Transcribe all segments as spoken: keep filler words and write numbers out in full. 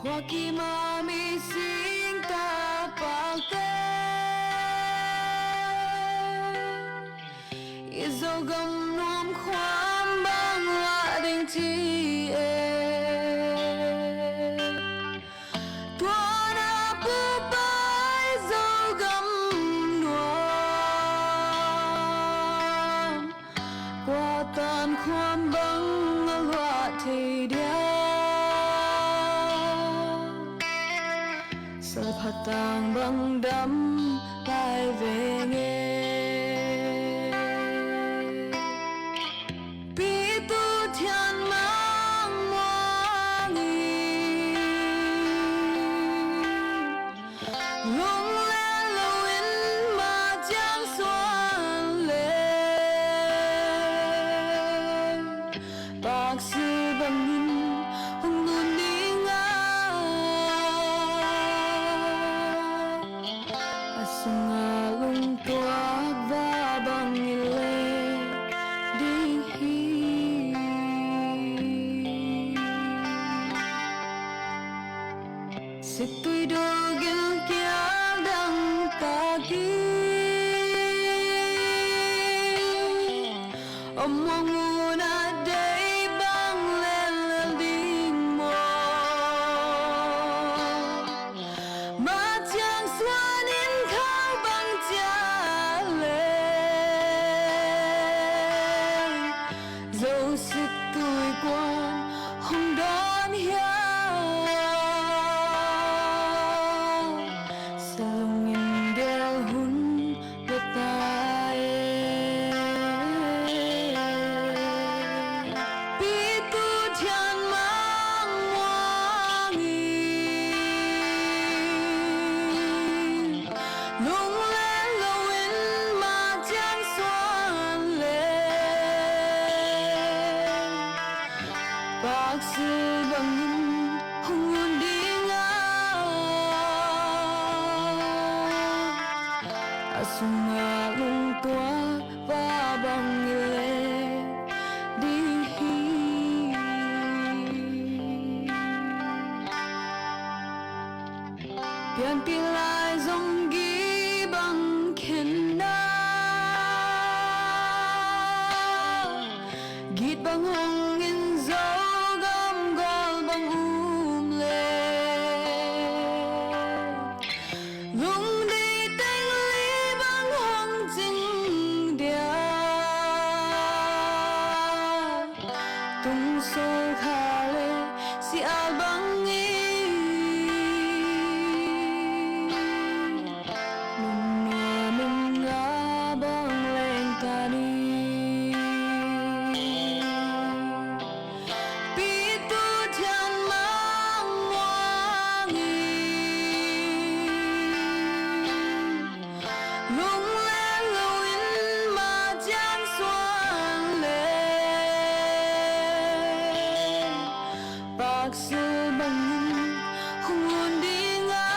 Kua kim a mising tapakte, i Zogam nuam khuam bang lah ding ci e. Tua na pupa i Zogam nuam, kua tan khuam bang a luah thei dia. Salphatang bang dam lai veng e. Pitu Thian Mang Muang in, lunglen loin ma ciang suan le, paksil bangin hong nun ding a, a sungah lungtuak va bangin le ding hi. Situiduk gilkial dangtak in, om muang un a deih bang lel ding maw? Ma ciang suan in khau bang ciah le, Zo Situikuan hong dawn hiam? Salung in gel hun pia ta e. Pitu Thian Mang Muang in, lunglen loin ma ciang suan le, paksil bangin hong nun ding a, a sungah lungtuak va bangin le ding hi. Pianpih lai zong gih bang khen na, git bang hong in Zogam gol bang um le, lungdei teng li bang hong cing dia. Tung sol kha le sial bang in, lungnuam in nga bang leng ta ni. Pitu Thian Mang Muang in, lunglen loin ma ciang suan le, paksil bangin hong nun ding a,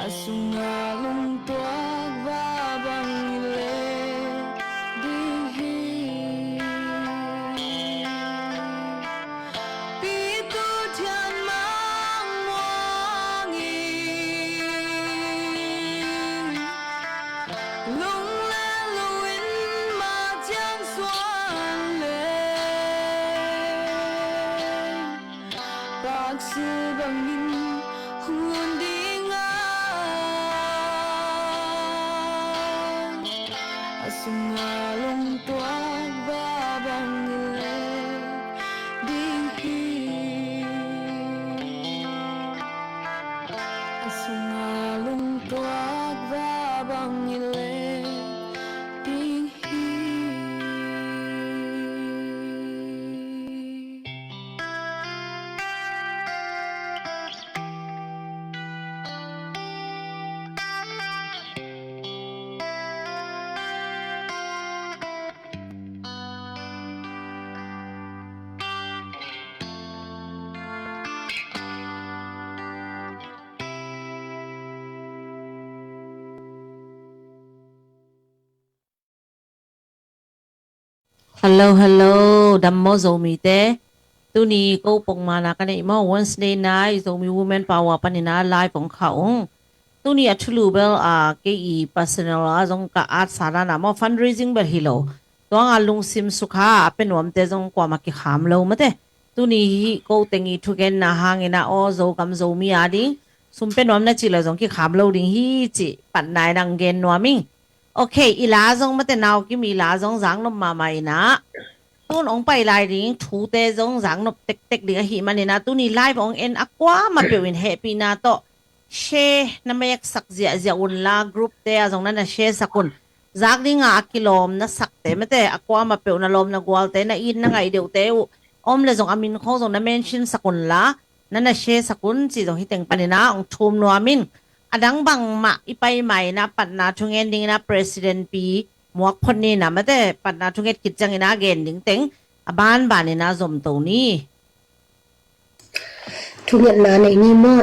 a sungah lungtuak va bangin le ding hi. Pitu Thian Mang Muang in, lunglen loin ma ciang suan le, paksil bangin hong nun ding a, a sungah lungtuak va bangin le ding hi. A sungah lungtuak va bangin le ding hi. Hello, hello. Dam maw, Zomite? Tuni ko pongmana ka neih maw, Wednesday night, Zomi Women Power panina live ong kha ung. Tuni a thulu bel a kei i personal a zong ka at sa dana maw, fundraising bel hi lo. Tuanga lungsim sukha a pe nuamte zong kuama kikham lo mate. Tuni hi ko teng i thugenna hangina aw, Zogam Zomi a ding sum pe nuam na ci lo zong kikham lo ding hi ci patna in ang gen nuam ing. Ok, i la zong mate, nau kim i la zong zaknop mahmah ina. Tun ong pai lai ding thute zong zaknop tektek ding ahi manina, tuni live ong en a kuama peuh in hehpihna tawh share na meksak ziahziah unla, group te a zong na na share sak un. Zak dinga a kilawm na sakte mate, a kuama peuh na lawm na gualte, na it na ngaih deuhte uh om le zong a min khong zong na mention sak unla, na na share sak un ci zong hi teng panina ong thum nuam in. A dang bangmah i pai maina patna thungen dingina President pi muak phot nina mate, patna thunget khit ciangina gen ding teng a banbanina zomto ni. Thungetna nei ni maw?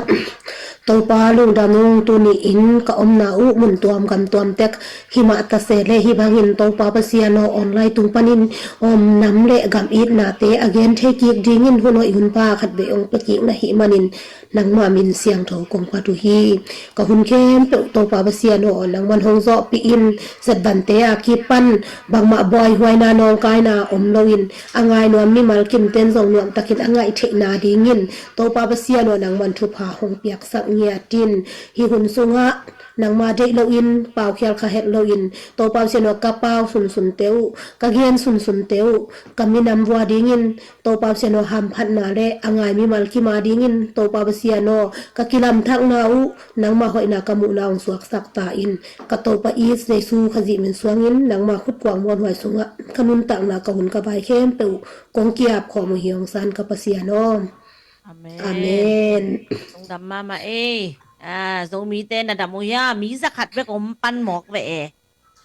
Topa lungdam ung, tuni in ka omna uh mun tuam gam tuam tek himah tase le hi bangin Topa Pasian aw, online tung panin om nam le gam itnate a gen thei kik dingin hun hoih hun pha khat vei ong pe kik na hi manin nangma min siangtho kong phat uh hi. Ka hun khempeuh Topa Pasian aw, nangman hong zawhpih in, zetbante a kipan bangmah buaihuaina nawngkaina om loin a ngai nuam mimal kimten zong nuamtakin a ngaih theihna dingin Topa Pasian aw, nangman thupha hong piaksak ngiatin. Hi hun sungah nangma deih loin, paukhial kha het loin, Topa Pasian aw, ka pau sunsunte uh, ka gen sunsunte uh ka minam vua dingin Topa Pasian aw, hamphatna le a ngai mimal kima dingin Topa Pasian aw, ka kilamthakna uh nangma hoihna ka muhna ong suaksak ta in. Ka Topa i Jesu Khazih min suangin nangma khutkuang muanhuai sungah ka nuntakna, ka hun ka vai khempeuh kong kiap khawm uh hi, ong san ka Pasian aw. Amen. Amen. Lungdam mahmah ei. Ah, Zomite na dam uh hia, mi zakhat bek om pan mawk ve e.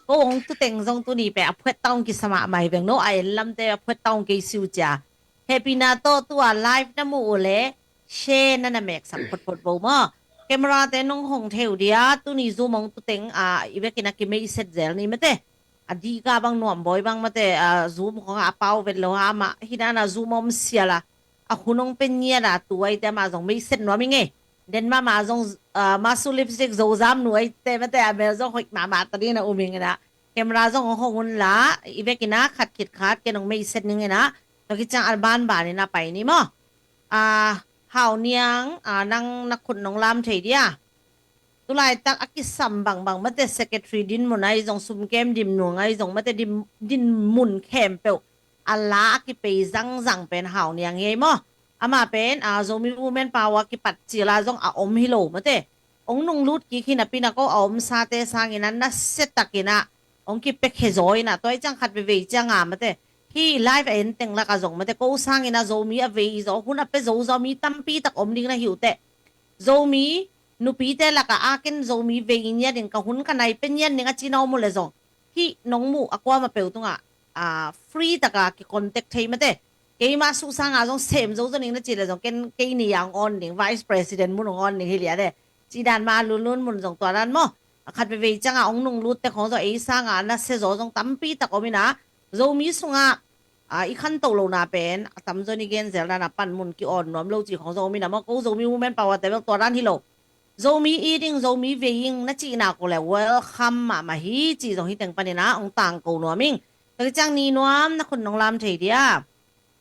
Ko ong tuteng zong tuni pe a phuetta ong kisa mahmah hi veng no, a en lamte a phuetta ong kei siu cia. Hehpihna tawh tua live na muh uh le share na na meksak photphot vo maw. Camera te nong hong theu dia, tuni Zoom ong tuteng a i vekin a kimeiset zel ni mate. A dihka bang nuam bawi bang mate, a Zoom khong a pau vet lo ha mah hi dana Zoom om siala a hun ong pen ngiala tu aite amah zong meiset nuam ing e. Den mahmah zong, ah, masu lipstick zozam nu aite mate a mel zong hoih mahmah ta dina um ing ina. Camera zong ong hong unla i vekina khat khit khat ken ong meiset ning ina. Tua khit ciang a banban ina pai ni maw. Ah, Hau Niang, ah, nang na khut nong lam thei dia. Tulaitak a kisam bangbang mate, secretary din mun ai zong, sumkem din mun ai zong mate, din, din mun khempeuh a la a kipei zangzang pen Hau Niang hi ei maw. Amah pen a Zomi Women Power kipat cila zong a om hi lo mate. Ong nunglut kik hi napi na ko a omsate sangina nasia takina ong kipekhe zaw ina, tua i ciang khat veivei cianga mate, hi live a en teng laka zong mate, ko sangina Zomi a vei zaw, hun a pe zo zaw mi tampi tak om ding na hi uh teh. Zomi nupite laka a ken Zomi vei ngiat ding, ka hun ka nai pe ngiat ding a cina om uh le zong, hih nong muh a kuama peuh tungah, ah, free taka kicontact thei mate. Keima suhsanga zong sem zo zo ning na ci le zong ken kei ni a ong on ding, vice president mun ong on ding hi liate. Ci dan ma lunlun mun zong tua dan maw. A khat veivei cianga ong nunglutte khong zong ei sanga nasia zaw zong tampi tak om ina. Zomi sungah, ah, i khantoh lohna pen a tamzaw ni genzel dana panmun ki-on nuam lo ci khong zong om ina maw. Ko Zomi Women Power te bel tua dan hi lo. Zomi i ding, Zomi vei ing na cihna ko le welcome mahmah hi ci zong hi teng panina ong tangko nuam ing. Tua khit ciang ni nuam na khut nong lam thei dia.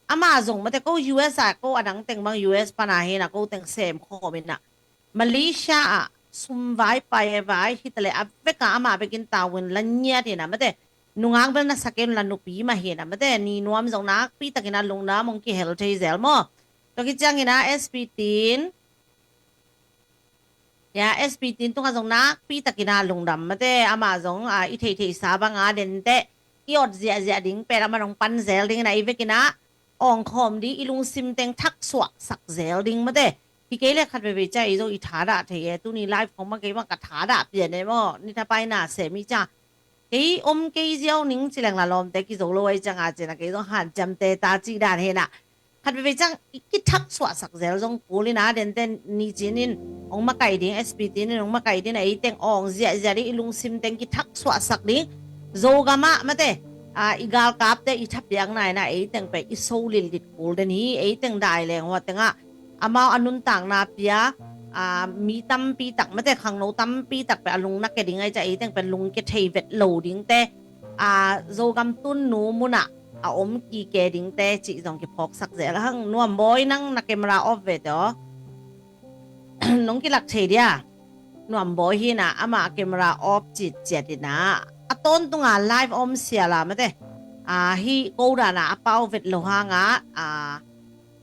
Amah zong mate ko U S a, ko a dang teng bang U S pana hina ko teng sem khawm ina. Malaysia ah sum vai pai e vai hi ta le a veka amah bekin tawin la ngiat ina mate. Nungak bel na saken la nupi mah hina mate. Ni nuam zong nakpi takina lungdam ong kihel thei zel maw. Tua khit ciangina S P tin Ya, S P tin tungah zong nakpi takina lungdam mate, amah zong, ah, i theihtheihsa banga dente i ot ziahziah ding pen amah nong pan zel dingina i vekina ong khawm ding, i lungsim teng thaksuah sak zel ding mate. Hi kei le khat veivei cia i zong i thadah thei e, tuni live khong bang kei bang ka thadah pian e maw, ni thapai na sem i cia. Kei om kei ziau ning ci leng la lawmte kizo lo ai cianga cina kei zong hanciamte ta ci dan hena. Khat veivei ciang i kithak suahsak zel zong kul ina dente ni cinin ong makai ding, S P tin in ong makai ding a, ei teng ong ziahziah ding, i lungsim teng kithak suahsak ding. Zogam ah mate, a, i galkapte i thapiakna in a, eiteng pen i so lillit kul den hi. Eiteng dai leng hua tengah amau a nuntakna pia, a, mi tampi tak mate, khangno tampi tak pen a lungna ke ding ai cia, eiteng pen lungke thei vet lo dingte, a, Zogam tunnu munah a om kike dingte cih zong kiphawksak zel hang. Nuambawi, nang na camera off ve teh aw. Nong kilak thei dia. Nuambawi hi na, ama camera off citciat hi na, a tawntunga live om siala mate, a, hi ko dana a pau vet lo hanga, a,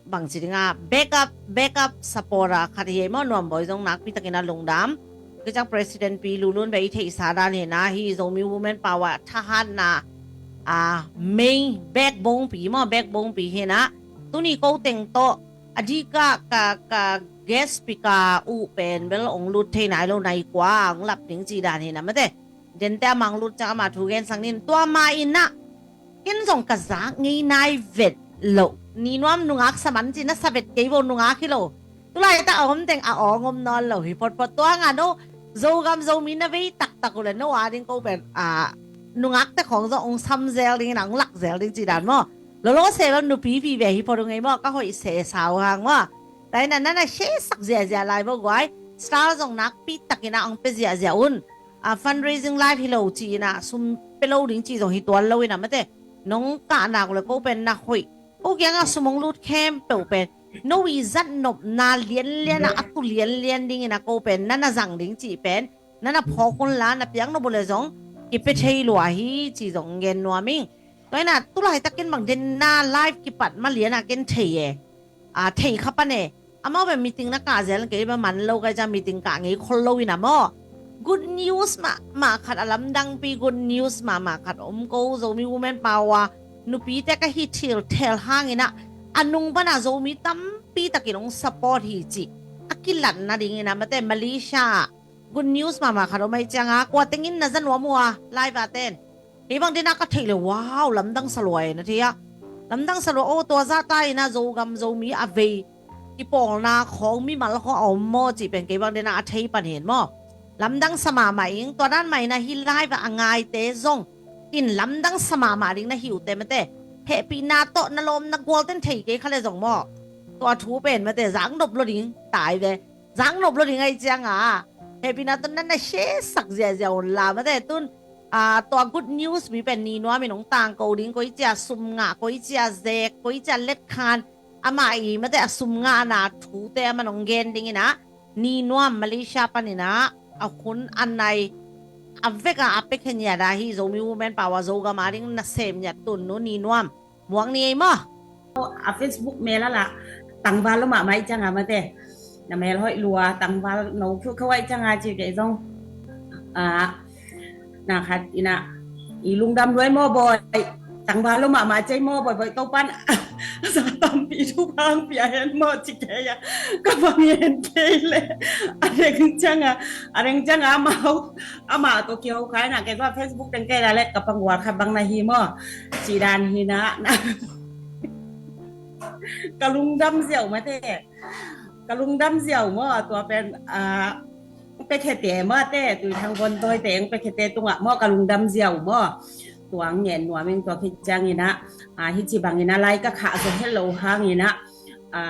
bangci dinga backup, backup supporter khat hi ei maw. Nuambawi zong nakpi takin a lungdam. Kicang President Pi Lulun ve i theihsa dan hi na, hi Zomi Women Power thahatna, a, main backbone pi maw, backbone pi hi na. Tuni ko teng tawh a dika ka, ka guest speaker uh pen bel ong lut thei nai lo, nai kua ong lap ding ci dan hi na mate. Dente a mang lut ciang ama thu gen sang nin, tua ma in a ken zong ka zak ngei nai vet lo. Ni Nuam nungak sa man ci na sa vet kei vo, nungak hi lo. Tulai ta a om teng a ong om nawn lo hi photphot. Tua hanga no Zogam Zomi na vei taktak uh le no a ding ko pen, a, nungakte khong zong ong sam zel ding in a ong lak zel ding ci dan maw. Lolo se bel nupi vive hi phot uh ngei maw, ka hoih se sau hang maw. Taina nana shesak ziazia lai vo guai. Star zong nakpi takin a ong pe ziazia un. A, fundraising live hi lo ci in a, sum pe lo ding ci zong hi tuan lo in a mate. Nong kah nak le ko pen na hoih, ko kianga sum ong lut khempeuh pen no i zat nopna lianlian a, a tu lianlian ding in a ko pen nana zang ding ci pen nana phawk un la, na piak nop uh le zong kipe thei lua hi ci zong gen nuam ing. Tua in a tulai takin bang den na live kipat ma lian a ken thei e. A, thei kha pan e. Amau pen meeting na kah zel kei ba man lo kai ciang meeting kah ngei khol lo in a maw. Good news mahmah khat, a lamdangpi good news mahmah khat om ko Zomi Women Power nupite ka hi thil thel hang in a, a nung pana Zomi tampi takin ong support hi ci a kilatna ding in a mate, Malaysia ah good news mahmah khat om ai cianga, kua tengin na za nuam uh a, live a ten. Kei bang dena ka theih le, wow, lamdang sa lua e na thei a. Lamdang sa lua, o, tua zah ta in a Zogam Zomi a vei kipawlna khawng mimal khawng a om maw cih pen kei bang dena a thei pan hen maw. Lamdang sa mahmah ing, tua dan mah in a hi live a ngaite zong in lamdang sa mahmah ding na hi uh te mate. Hehpihna tawh na lawm na gual ten thei kei kha le zong maw, tua thu pen mate zak nop lo ding tai ve. Zak nop lo ding ai cianga hehpihna tawh na na shesak ziazia un la mate. Tun, a, tua good news mi pen Ni Nuam in ong tangko ding, koi cia sum ngah, koi cia zek, koi cia letkhan, amah i mate a sum ngahna thute aman ong gen ding in a, Ni Nuam Malaysia pan in a, a hun a nai a vek a a pekhe niat a hi Zomi Women Power Zogam a ding nasem niat tunnu Ni Nuam muang ni ei maw. A Facebook mel a lah tangval lo mahmah i cianga mate, na mel hoih lua, tangval no khiukheu ai cianga ci kei zong, a, na khat in a, i lungdam lua ei maw bawi, tangval lo mahmah cei maw bawi, bawi Topan sa tampi thupha ong pia hen maw ci kei a, ka bang hen kei le. A reng cianga, a reng cianga amau, amah tawh kiho khai na kei zong Facebook teng kei la le ka pang gual khat bang na hi maw. Ci dan hi na, na. Ka lungdam ziau mate. Ka lungdam ziau maw, tua pen, a, pekhete mate, Tui Thang Von Tawi te eng pekhete tungah maw, ka lungdam ziau maw. Tua ngen nuam ing, tua khit ciang in a, a, hi ci bang in a lai ka khah zo het lo hang in a, a,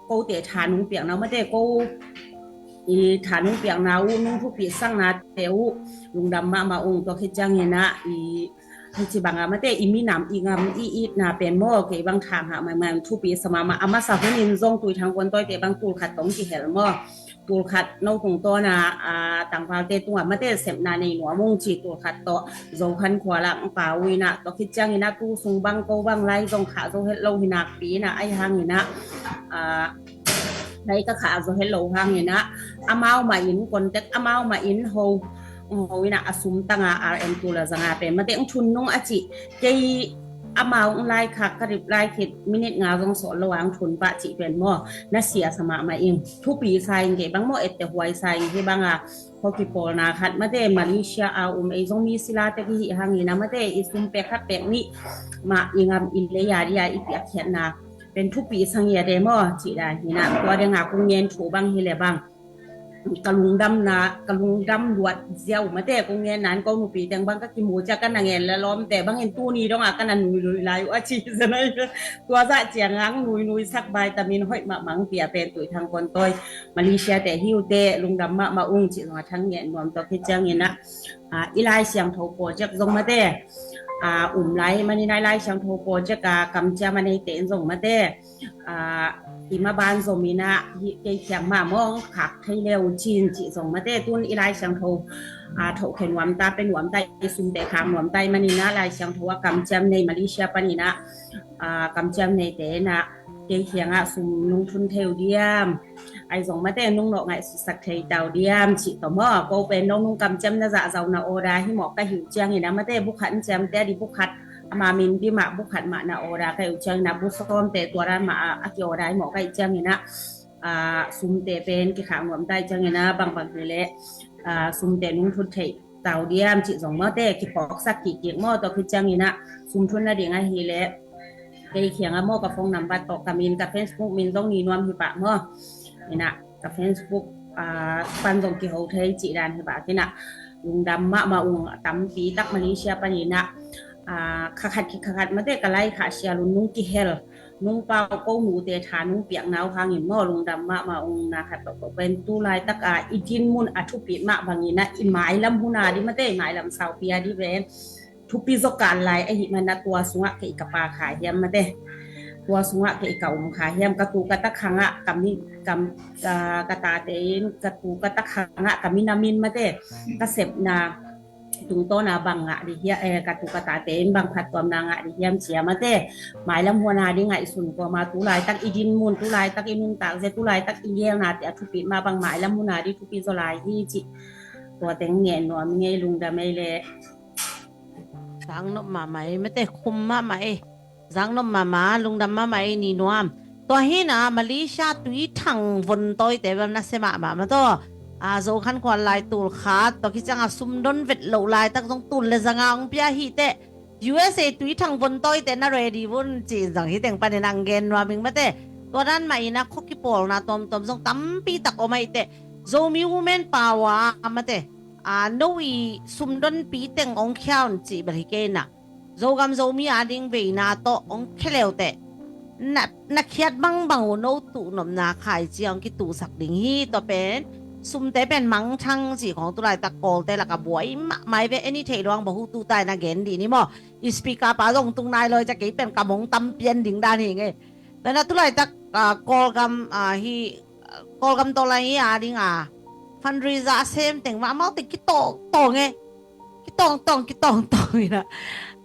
kote tha nung piakna uh mate, ko i tha nung piakna uh, nung thupi sakna te uh lungdam mahmah ung, tua khit ciang in a, i hi ci banga mate, i minam i ngam i itna pen maw, kei bang thang hah maimai, thupi sa mahmah. A masa hun in zong Tui Thang Von Tawi te bang tul khat tawh ong kihel maw. Tul khat no kung tawna, a, tangvalte tungah mate sepna nei nuam ung ci tul khat tawh Zo Khan Khua Lang pa uh in a, tua khit ciang in a tu sung bang ko bang lai zong khah zo het lo hi nakpi in a, ai hang in a, a, lai ka khah zo het lo hang in a, amau mah in contact, amau mah in ho, ho in a, a sum tanga R M tul a zanga pen mate ong thun nung a ci. Kei amau ong lai khak ka reply khit minute nga zong sawh lo ang thun pah cih pen maw, na sia sa mahmah ing. Thupi sa ing kei bang maw, etteh huai sa ing hi banga, khaw kipawlna khat mate, Malaysia a um ei zong mi sila te kihi hang in a mate, i sum pek khat pek nih mah i ngam i lei a dia i piakkhiatna pen thupi sa ngiat e maw, cih dan hi na. Tua deng a kong ngen thu bang hi le bang, ka lungdamna, ka lungdam luat ziau mate, kong ngen nan ko nupi teng bang ka kimu ciang ka na ngen la lawmte bangin tuni dong a ka na nuilui lai uh a ci zanai. Tua zah ciang ang nuinui sak vitamin hoih mahmah pia pen Tuithang Vontawi Malaysia te hi uh teh, lungdam mahmah ung ci zong a thang ngen nuam. Tua khit ciangin ah, ah, i Lai Siangtho project zong mate, ah, um lai manin ah i Lai Siangtho project a kamciam a neite in zong mate, ah, i maban zom in ah hi kei kiang mah mong khak thei leu cin ci zong mate, tun i Lai Siangtho, ah, thohkhe nuam ta, pe nuam ta, i sumte khak nuam ta i manin ah Lai Siangtho a kamciam nei Malaysia panin ah, ah, kamciam neite in ah kei kiangah sum nung thun thei uh diam, ai zong mate nung nawh ngaihsutsak thei ta uh diam ci tawh maw, ko pen nong nung kamciam na zahzau na order hi mawh ka hi uh ciangin ah mate, bu khat in ciamte a di bu khat ama min dim ah bu khat mah na order ka hi uh ciangin ah bu sawmte tua dan mah a, a ki order hi mawh ka hi ciangin ah, ah, sumte pen kikhak nuam ta hi ciangin ah bangbang hi leh, ah, sumte nung thun thei ta uh diam ci zong mate, kipawksak kik kik maw. Tua khit ciangin ah sum thun nading ahih leh kei kiangah maw ka phone number tawh ka min, ka Facebook min zong ni nuam hi pah maw. In ah ka Facebook, ah, pan zong kiho thei cih dan hi pah in ah lungdam mahmah ung, tampi tak Malaysia panin ah, ah, kha khat khit kha khat mate ka lai khah sial un nung kihel, nung pau ko nute tha nung piak nau hangin maw lungdam mahmah ung. Na khat peuhpeuh pen tu laitak a i din mun a thupit mah bangin ah i mailam hun a di mate, i mailam saupi a di pen thupi zaw kan lai ahih man ah tua sungah kei ka pa kha hiam mate, tua sungah kei ka um kha hiam, ka tu ka tak hangah ka min, ka, ka, ka tate in ka tu ka tak hangah ka min a min mate, ka sepna tungtawn a bang ngah di hiam, eh, ka tu ka tate in bang phattuamna ngah di hiam cia mate, mailam hun a di ngaihsun kua ma, tu laitak i din mun, tu laitak i nuntak zia, tu laitak i gelnate a thupit mah bang mailam hun a di thupi zaw lai hi cih tua teng ngen nuam ing ei. Lungdam ei leh. Zang nop mahmah ei mate, khum mahmah ei. Zang nop mahmah, lungdam mahmah ei ni nuam. Tua hi in ah Malaysia Tuithang Vontawite bel nasia mahmah mah tawh, ah, Zokhankhual lai tul khat, tua khit ciang a sumdon vet loh laitak zong tul le zanga hong pia hi teh. U S A Tuithang Vontawite na ready vun ci in zong hi teng panin ah gen nuam ing mate. Tua dan mah in ah khua kipawlna tuamtuam zong tampi tak om ahi teh. Zomi Women Power a mate, ah, no i sumdonpi teng hong khia un cih bel hi kei in ah, Zogam Zomi a ding veina tawh hong khia le uh teh na, na khiat bangbang uh no tuhnopna khaici a hong kituhsak ding hi. Tua pen sumte pen mangthang cih khawng tu laitak Kawlte lakah buai mahmah hi ve. Ei ni theih luang bang hu tu ta in ah gen dih ni maw. I speaker pa zong tung nai lawi cia kei pen ka mong tam pian ding dan hi ngei. Tua in ah tu laitak, ah, Kawlgam, ah, hi, ah, Kawlgam tawh lai hi a ding a fundraiser a sem teng mah amau teng kitawngtawng e. Kitawngtawng, kitawngtawng in ah,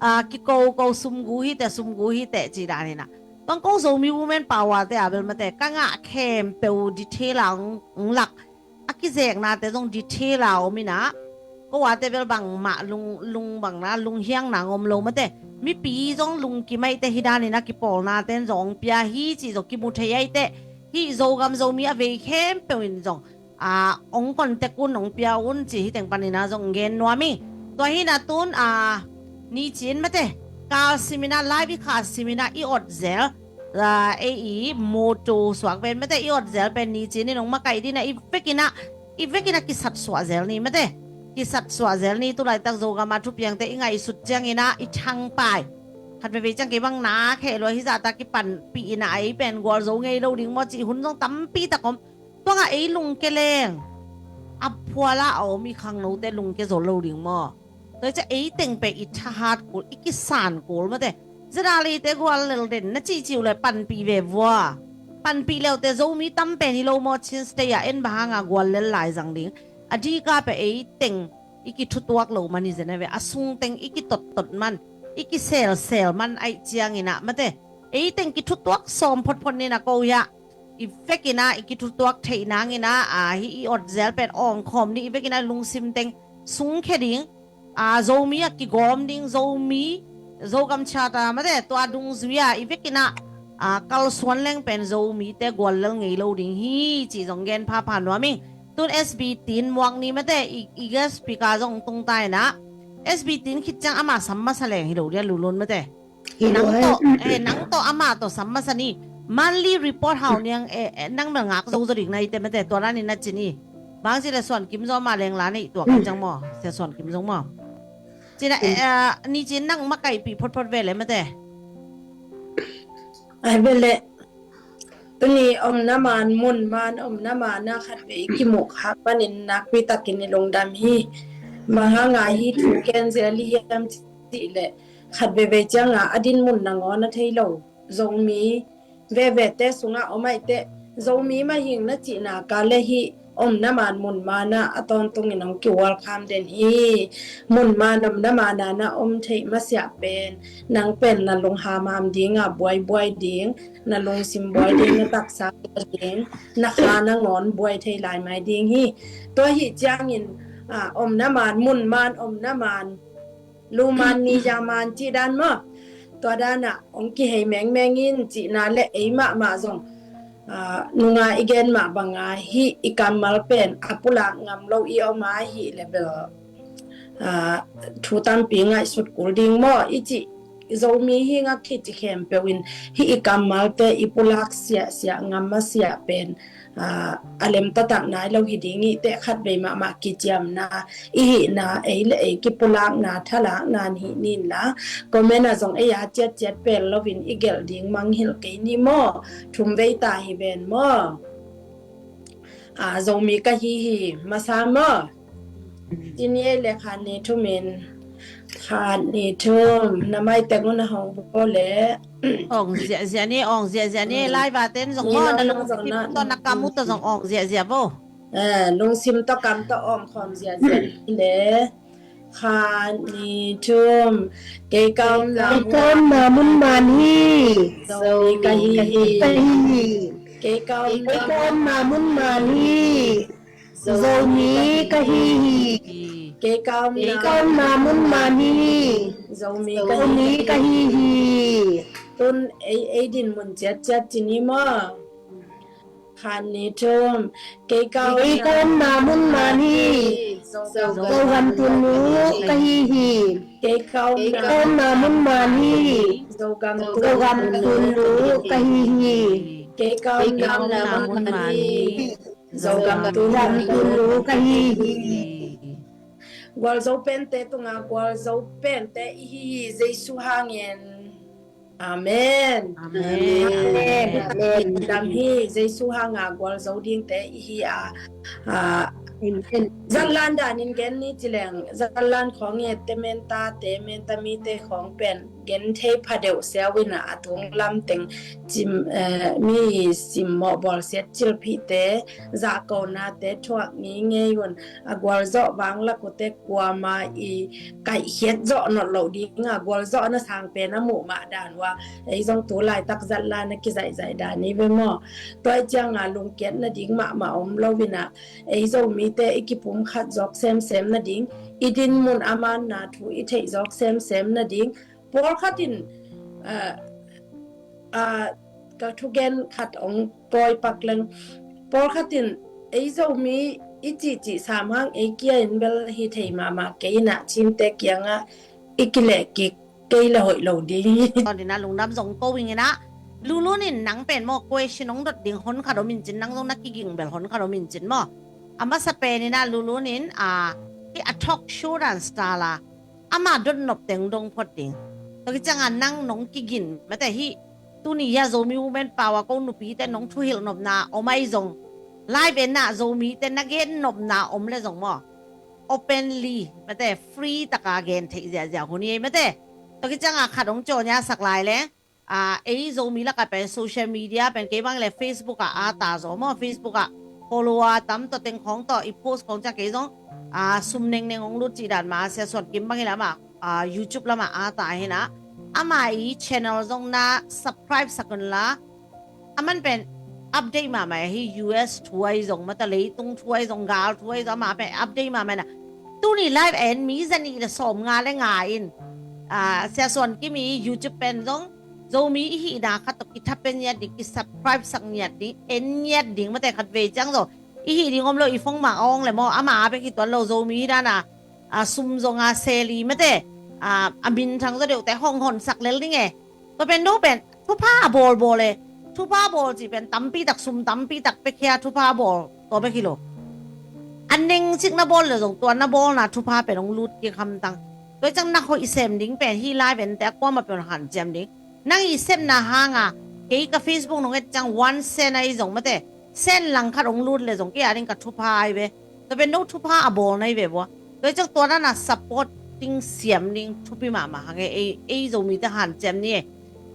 ah, kikoko sumgu hi teh, sumgu hi teh ci dan in ah. Bang ko Zomi Women Power te a bel mate ka ngah khempeuh detail a hong, hong lak, a kizeknate zong detail a om in ah, ko ate bel bangmah lung, lung bang na lunghiang nang om lo mate. Mipi zong lungkim ahi teh hi dan in ah kipawlnate in zong hong pia hi cih zong kimu thei ahi teh. Hih Zogam Zomi a vei khempeuh in zong, ah, hong contact un, hong pia un cih hi teng panin ah zong gen nuam ing. Tua hi in ah tun, ah, ni cin mate, kal sim in ah, live i kha sim in ah i ot zel, ah, ei i motto suak pen mate, i ot zel pen ni cin in hong makaih ding in ah i vek in ah, i vek in ah kisatsuah zel ni mate. Kisatsuah zel ni, tu laitak Zogam a thupiangte i ngaihsut ciangin ah i thangpai. Khat veivei ciang kei bang na kheh lua hi zahta kipanpih in ah ei pen gualzo ngei lo ding maw cih hun zong tampi tak om. Tua ngah ei lungke leng a phual ah a om i khangnote lungke zo lo ding maw. Tua hi ciah ei teng pen i thahat kul, i kisan kul mate. Zedalite guallel den na cihcih uh le panpih ve vua. Panpih leute Zomi tam pen hi lo maw Chin State ah, en bang hanga guallel lai zang ding. A dika pen ei teng i kithutuak lo man hi zen a ve. A sung teng i kitottot man, i kiselsel man aih ciangin ah mate. Ei teng kithutuak sawm photphot ni na ko hiah. I vekin ah i kithutuak theih nangin ah, a, hih i ot zel pen awngkhawm ni, i vekin ah lungsim teng sungkhia ding, a, Zomi a kigawm ding, Zomi, Zogam Charter mate, tua dungzui a i vekin ah, a, kalsuan leng pen Zomite guallel ngei lo ding hi, cih zong gen phapha nuam ing. Tun S B Tin muak ni mate, i, i guest speaker zong tungta in ah, S B Tin khit ciang ama sam masa leng hi lo dia lulun mate. Nang tawh, eh, nang tawh ama tawh sam masa ni. Monthly report hau niang, eh, eh, nang bel ngak zo zo ding na hi te mate, tua dan in na ci ni. Bang ci le Suan Kim zong ama lengla nei tuak in ciang maw, Sia Suan Kim zong maw. Cina, eh, ah, ni cin nang makaihpih photphot ve le mate. Ai ve le. Tuni omna man, mun man, omna man a khatvei i kimuh kha panin nakpi takin i lungdam hi. Bang hanga hi thu ken zia li hiam cih le, khat veivei cianga a din mun nangawn a thei lo Zomi vevete sungah om aih teh, Zomi mahing na cihna ka le hi omna man mun mana a tawntungin hong kiual kham den hi. Mun man omna mana na om theih masiah pen nang pen na lunghamham dinga buaibuai ding, na lungsim buai ding, na taksa buai ding, na kha nangawn buai thei lai mai ding hi. Tua hi ciangin, ah, omna man, mun man, omna man, lu man, ni ja man cih dan maw. Tua danah hong kihei mengmeng in cihna le ei mahmah zong, ah, nunga i gen mah banga hi i kammal pen a pulak ngam lo i om a hi le bel, ah, thu tampi ngaihsut kul ding maw i cih Zomi hi ngak hi ci khempeuh in hi i kammalte i pulak siahsiah ngam a siah pen, ah, a lemtatak nai lo hi ding i teh khatvei mahmah kiciamna i hihna ei le ei kipulakna thalakna hi nin la comment ah zong ei a ciatciat pel loin i gelh ding mangngilh kei ni maw. Thumvei ta hi ven maw. Ah, Zomi ka hi hi masa maw. Tini ei le khat ni thumin, khat ni thum na mai teng un a hong bo le. Ong ziahziah ni, ong ziahziah ni, lai va ten zong maw, na lungsim tawh na kam uh tawh zong ong ziahziah bo. Eh, lungsim tawh kam tawh ong khawm ziahziah ni le. Khat ni thum. Kei ka omna mun man hi. Zomi ka hi hi. Kei ka omna mun man hi. Zomi ka hi hi. Kei ka omna mun man hi. Zomi ka hi hi. Tun ei, ei din mun ciatciat ci ni maw. Khat ni thum. Kei ka omna mun man hi. Zogam tunnu ka hi hi. Kei ka omna mun man hi. Zogam tunnu ka hi hi. Kei ka omna mun man hi. Zogam tunnu ka hi hi. Gualzo pente tunga gualzo pente i hi hi Jesu hangin. Amen. Amen. Amen. Dam hi Jesu hanga gualzo dingte i hi a. Ah, amen. Zatlan danin gen ni ci leng, zatlan khawng i ette menta te, menta mite khawng pen gen thei phadeuh siau ina a tung lamteng cim, eh, mi simmawh bawlsiat cilphihte, zahkonate thuak ngei ngei un. A gualzawh vanglak uhte kuama i kaihkhiat zawh nolh loh dinga gualzawhna sang pen a muh mah dan uh a, ei zong tu laitak zatlan a kizaihzaih dan i ve maw. Tua i cianga lungkiat nading mahmah om lo ina, ei Zomite i kipumkhat zawk semsem nading, i dinmun a manna thu i theih zawk semsem nading, pawlkhat in, ah, ah, ka thugen khat ong pawi pak leng. Pawlkhat in ei Zomi i cihcih sam hang ei kia in bel hi thei mahmah kei ina Chinte kiangah i kileh kik kei le hoih lo ding hi. Tawnin a lungdam zong ko ing ina, Lulun in nang pen maw question ong dot ding hon khat om in cin, nang zong na kiging bel hon khat om in cin maw. A masa pen ina Lulun in, ah, hi a talk show dan style a ama dot nop teng dong phot ding. Tua kicianga nang nong kigin mate hi, tuni hia Zomi Women Power ko nupite nong thuhilh nopna om ai zong, live en ah Zomite na gen nopna om le zong maw, openly mate, free taka gen theih ziahziah hun hi ei mate. Tua kicianga khat ong cawnya sak lai le, ah, ei Zomi lakah pen social media pen kei bang le Facebook ah a ta zaw maw, Facebook ah follower tam tawh teng khawng tawh i post khawng ciang kei zong, ah, sum nengneng hong lut cih dan mah a, Sia Suan Kim bang hi lamah, ah, YouTube lamah a ta hi na, ama i channel zong na subscribe sak un la. A man pen update mahmah hi, U S thu ai zong mata, leitung thu ai zong, gal thu ai zong, ama pen update mahmah na. Tuni live en mi zanih le sawm nga le nga in, ah, Sia Suan Kim i YouTube pen zong Zomi i hihna khat tawh kithapen ngiat ding, kisubscribe sak ngiat ding, en ngiat ding mate, khat vei ciang zo i hih ding om lo, i phone mah a ong le maw, ama a bek hi tuan lo, Zomi hi dana, a sum zonga seli mate, a, a minthang zaw deuhte hong honsak lel ding e. Tua pen do pen thupha a bawlbawl e. Thupha bawl cih pen tampitak, sum tampitak pekhia thupha bawl tua bek hi lo. A nengcik na bawl le zong tua na bawlna thupha pen hong lut kik hamtang. Tua ciang na hoih sem ding pen hih live ente a kuamah pen hanciam ding. Nang i sepna hanga kei ka Facebook nong et ciang one cent ahi zong mate, cent langkhat hong lut le zong kei a ding ka thupha ahi ve. Tua pen no thupha a bawl na hi ve bua. Tua ciang tua dana supporting siam ding thupi mahmah hang e. Ei, ei Zomite hanciam ni e.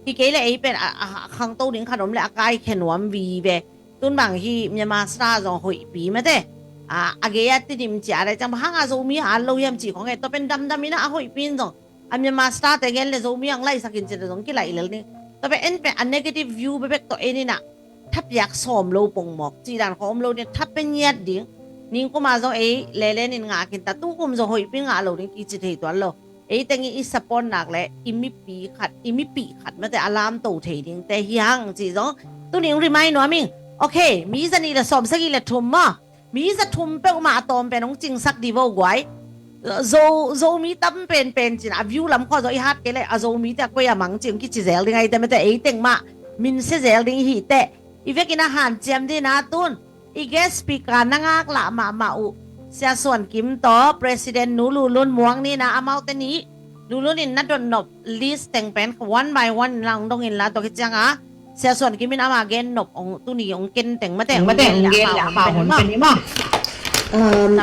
Hi kei le ei pen a, a, a khangto ding khat om le a kaikhia nuam vive. Tun bang hi Myanmar Star zong hoihpi mate. A, a gei a tidim cia dai ciang bang hanga Zomi a lo hiam ci khong e. Tua pen damdam ina a hoihpi in zong a Myanmar Star te gen le Zomi ang laihsak in ci le zong kilaih lel ni. Tua pen en pen a negative view bebek tawh en ina thapiak sawm lo pongmawk ci dan khong om lo ni, thape ngiat ding. Ningkuma zong ei lelen in ngah kin ta, tukum zong hoihpi ngah lo ding kici thei tuan lo. Ei teng i support nak le i mipi khat, i mipi khat mate a lamto thei ding te hi hang ci zong tuni hong remind nuam ing. Ok, mi za nih le sawm sagih le thum maw? Mi za thum peuhmah a tawm pen hong cingsak di vo guai. Zo, Zomi tam penpen cin a view lam khua zo i hat kei le a Zomite a koi a mang ci hong kici zel ding ahi te mate, ei teng mah min sia zel ding i hi te. I vekin a hanciam dina tun i guest speaker na ngaklah mahmah uh Sia Suan Kim tawh President Nu Lulun Muang nina amaute nih Lulun in na dotnop list teng pen one by one in la hong dong in la tua khit cianga Sia Suan Kim in ama gennop hong tuni hong ken teng mate hong gen le ama hon pen i maw? Um,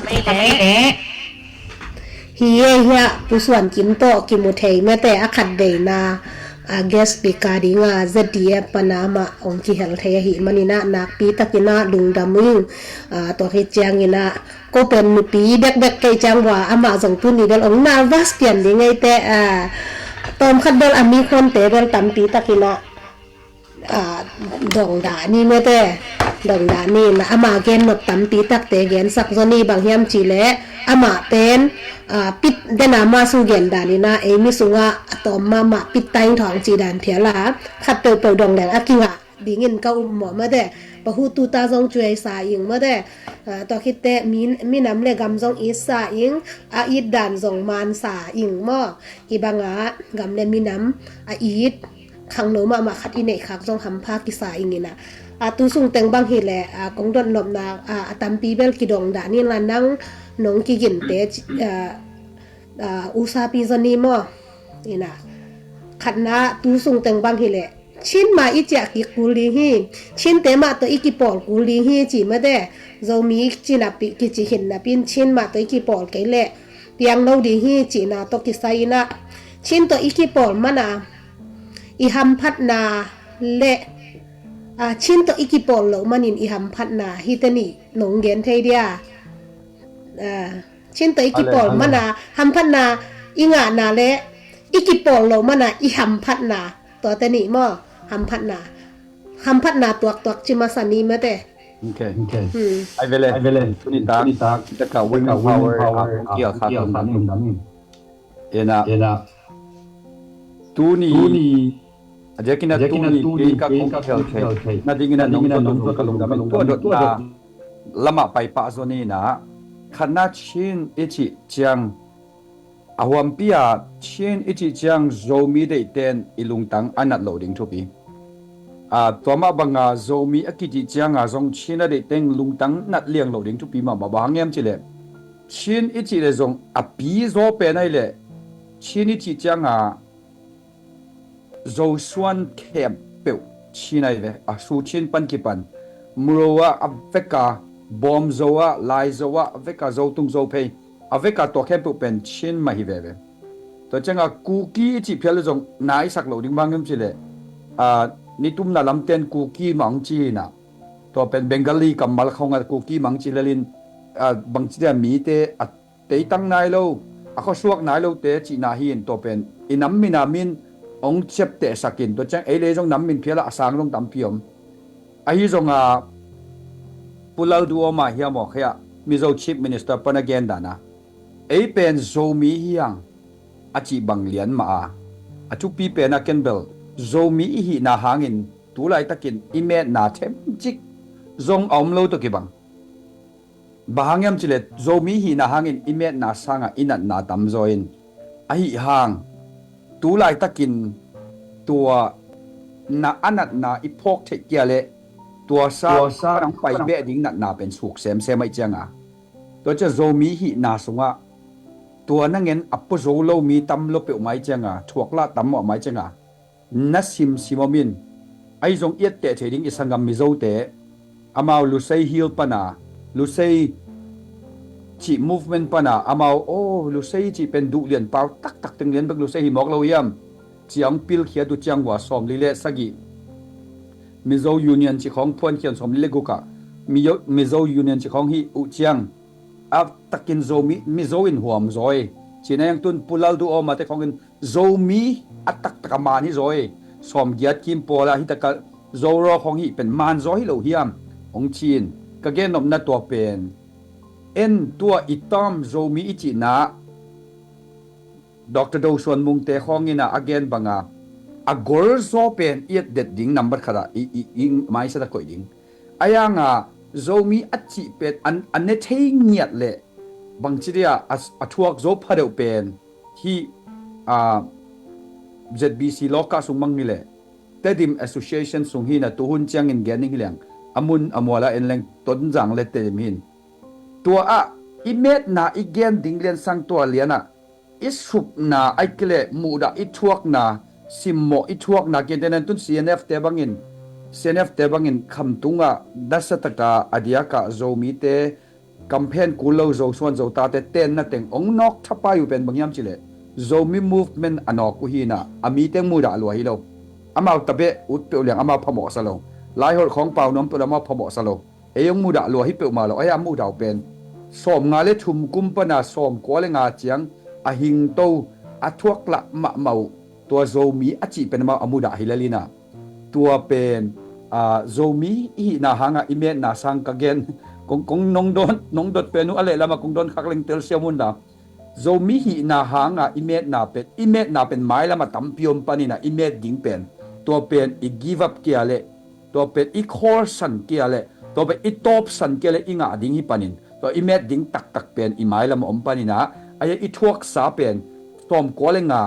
hi e hiah Pu Suan Kim tawh kimu thei mate a khat veina a guest speaker dinga Z D F pana amah hong kihel thei ahi manina nakpi takina lungdam ing. A, tua khit ciangina ko pen nupi bekbek kei ciang bua amah zong tuni bel hong nervous pian ding ei te. A, tawmkhat bel a mi khonte bel tampi takina a, dongdah ni mate, dongdah ni na ama gennop tampi takte gensak zaw ni bang hiam ci le amah pen a, pit dena masu gen danina ei mi sunga a tawm mahmah pit taing thawng ci dan phiala khat peuhpeuh dong leng a kingah dingin ka um maw mate, pahu tuta zong cuai sa ing mate. A, tua khitte mi, minam le gam zong it sa ing, a it dan zong man sa ing maw? Hibanga gam le minam a it khangno mahmah khat i neih khak zong hampha kisa ingina. A, tu sung teng bang hileh a, kong dotnopna a, a tampi bel kidong dah ni la nang nong kiginte a, a, usapi zaw ni maw? Ina khatna tu sung teng bang hileh Chin mah i ciah kik kul ding hi. Chinte mah tawh i kipawl kul ding hi ci mate. Zomi cinapi kici hin napin Chin mah tawh i kipawl kei leh piang lo ding hi cihna tawh kisai inah Chin tawh i kipawl mana i hamphatna le a, Chin tawh i kipawl loh manin i hamphatna hite nih nong gen thei dia. A, Chin tawh i kipawl mana hamphatna i ngahna le i kipawl loh mana i hamphatna tuate nih maw? Hamphatna, hamphatna tuaktuak ci masa ni mate. Ok. Ai vele, tuni tak taka women power a kong kial kha tum dam in. Ena tuni a diakin a tuni kei ka kong kial thei na dingin a nong tua dot ka lungdam in tua dotna lamah paipah zaw ni na khatna Chin i cih ciang a huampi a Chin i cih ciang Zomi deihten i lungtang a nat lo ding thupi. A, tua mah banga Zomi a kicih cianga zong Chin a deihteng lungtang nat liang lo ding thupi mahmah bang hang hiam cileh Chin i cih le zong a pi zaw pen ahileh Chin i cih cianga Zosuan khempeuh Chin ahi ve. A Su Chin pan kipan Muro ah a veka Bawm Zo ah Lai Zo ah a veka Zotung Zophei a veka tua khempeuh pen Chin mah hi veve. Tua cianga Kuki i cih phial le zong na i sak lo ding bang hiam cileh a, nitumna lamten Kuki mah hong ci hinah tua pen Bengali kammal khawngah Kuki mah hong ci lelin a, bangci dia mite a teitang nai lo a khuasuak nai lote cihna hi in tua pen i nam mina min hong ciaptehsak in tua ciang ei le zong nam min phialah a sang zong tampi om. Ahi zonga Pu Lalduhoma hiam aw khia Mizo Chief Minister pana gen dana ei pen Zomi hiang a cih bang lian mah a, a thupi pena ken bel Zomi i hihna hangin tulaitakin i metna themcik zong a om lo tawh kibang. Bang hang hiam cileh Zomi hihna hangin i metna sangah i natna tamzaw in ahi hang tulaitakin tua na a natna i phawk theih kia le tua sa nang pai beh ding natna pen suk semsem aih cianga Tua ciah Zomi hihna sungah tua na ngen a pua zo lo mi tam lo peuhmah i cianga, thuak lah tam mawhmah i cianga, na simsim om in. Ahi zong i etteh thei ding i sanggam Mizote, amau Lusei Hill pana, Lusei cih movement pana amau, oh, Lusei cih pen duh lian pau taktak teng lian bek Lusei hi mawk lo hiam? Ciang pilkhiat uh ciang vua sawmli le sagih Mizo Union cih khawng phuankhian sawmli le gukah Mizo, Mizo Union cih khawng hih uh ciang a takin Zomi, Mizo in huam zawi. Cina yang tun pulal duh awmate khawngin Zomi a taktak a man hi zawi. Sawmgiat kim pawla hi taka Zoro khawng hih pen man zaw hi lo hiam? Hong cin ka gennopna tua pen en tua i tam Zomi i cihna Doctor Do Suan Mungte khawngin a gen banga a gol zaw pen i et det ding nambat khatah i, i, i maisak a koih ding. A yanga Zomi a cih pen an, a ne thei ngiat leh bangci dia a, a thuak zo pha deuh pen hi, a, Z B C lawkah sung mang hi leh Tedim Association sung hi na tuhun ciangin gen ding hi leng a mun a muala en leng Tonzang le Tedim hin. Tua ah i metna i gen ding liansang tua lianah i supna ai kile muhdah i thuakna, simmawh i thuakna kinte nan tun C N F te bangin, C N F te bangin khamtungah dasataka a diakah Zomite kamphen kul lo Zosuan Zotate tenna teng ong nawk thapai uh pen bang hiam cileh Zomi movement a nawk uh hinah a miteng muhdah lua hi lo. Amau tabeh ut peuh liang amau phamawhsa lo. Laiholh khawng pau nuam peuh lo amau phamawhsa lo. Ei hong mudah lua hi peuhmah lo, ei a mudah uh pen sawm nga le thum kum pana sawm kua le nga ciang a hingto a thuaklah mahmah uh tua Zomi a cih pen amau a mudah hi lelina. Tua pen, a, Zomi i hihna hanga i metna sang ka gen kong, kong nong dot, nong dot pen uh a lehlama kong don khak leng telsiam un la. Zomi hihna hanga i metna pen, i metna pen mailam a tampi om panina i met ding pen, tua pen i give up kia le, tua pen i khawlsan kia le, tua pen i tawpsan kia le i ngah ding hi panin, tua i met ding taktak pen i mailam a om panina, aia i thuaksa pen sawm kua le nga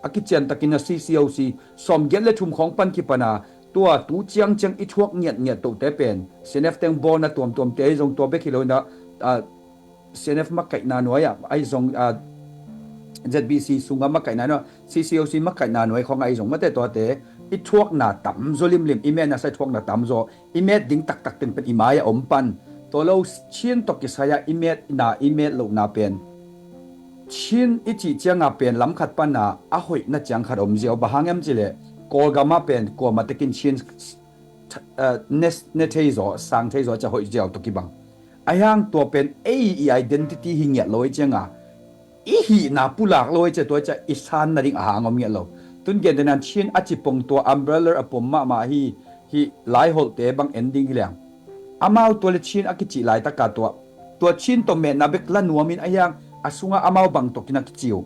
a kician takin a C C O C sawm giat le thum khawng pan kipana, tua tu ciangciang i thuak ngiatngiat tohte pen C N F teng bawlna tuamtuamte ahi zong tua bek hi lo ina, a, C N F makaihna nuai ah ahi zong, a, Z B C sunga makaihna nuai, C C O C makaihna nuai khawng ahi zong mate tuate i thuakna tamzaw limlim, i metna sai thuakna tamzaw, i met ding taktak teng pen i mai a om pan. Tua lo Chin tawh kisai-a i metna i met lohna pen Chin i cih cianga pen lamkhat pana a hoihna ciang khat om ziau, bang hang em cileh Kawlgama pen kuama tekin Chin, a, ne, ne thei zaw, sang thei zaw ca hoih ziau tawh kibang. A hiang tua pen ei i identity hi ngiat lo i cianga i hihna pulak lo i cia tua i cia i san nading a hang om ngiat lo. Tun gentenan Chin a cipong tua umbrella a pom mahmah hi, hi Laiholhte bang en ding hi liang. Amau tua le Chin a kicih laitaka tua, tua Chin tawh metna bek la nuamin a hiang a sunga amau bang tawh kina kici uh.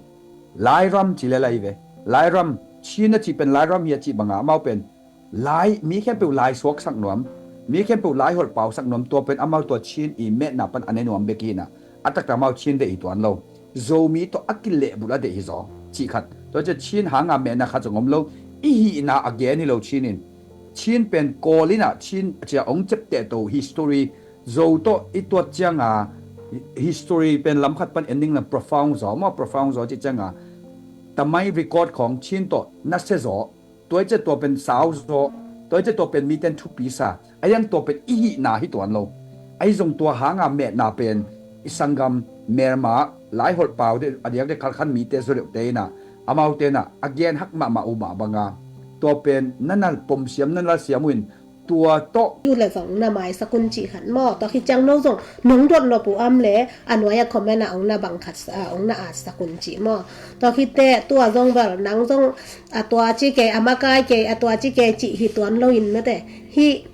Lairam ci le lai ve. Lairam, Chin a cih pen Lairam hi a cih banga amau pen lai, mi khempeuh lai suaksak nuam, mi khempeuh Laiholh pausak nuam, tua pen amau tua Chin i metna pan a ne nuam bek hina. A taktak amau Chin deih hi tuan lo. Zomi tawh a kilehbulh a deih hi zaw cih khat. Tua cia Chin hanga metna khat zong om lo. I hihna a gen hi lo Chin in. Chin pen Kawl inah Chin cia ong ciaptehto history Zo tawh i tuat cianga history pen lamkhat pan ending na profound zaw maw, profound zaw cih cianga tamai record khawng Chin tawh nasia zaw. Tua i cia tua pen sau zaw, tua i cia tua pen miten thupi sa. A hiang tua pen i hihna hi tuan lo. Ahi zong tua hanga metna pen i sanggam melma Laiholh pau de a diak de khalkhan mite zaw deuhte ina, amaute ina a gen hak mahmah uh mah banga tua pen na nal pomsiam na nalsiam uh in tua tawh. Tu le zong na maisak un cih khat maw. Tua khit ciang no zong nong dot nop uh am le a nuai a comment ah ong na bang khat, ah, ong na atsak un cih maw. Tua khit teh tua zong bel nang zong a tua ci kei, a makai kei, a tua ci kei cih hi tuan lo in mate. Hih,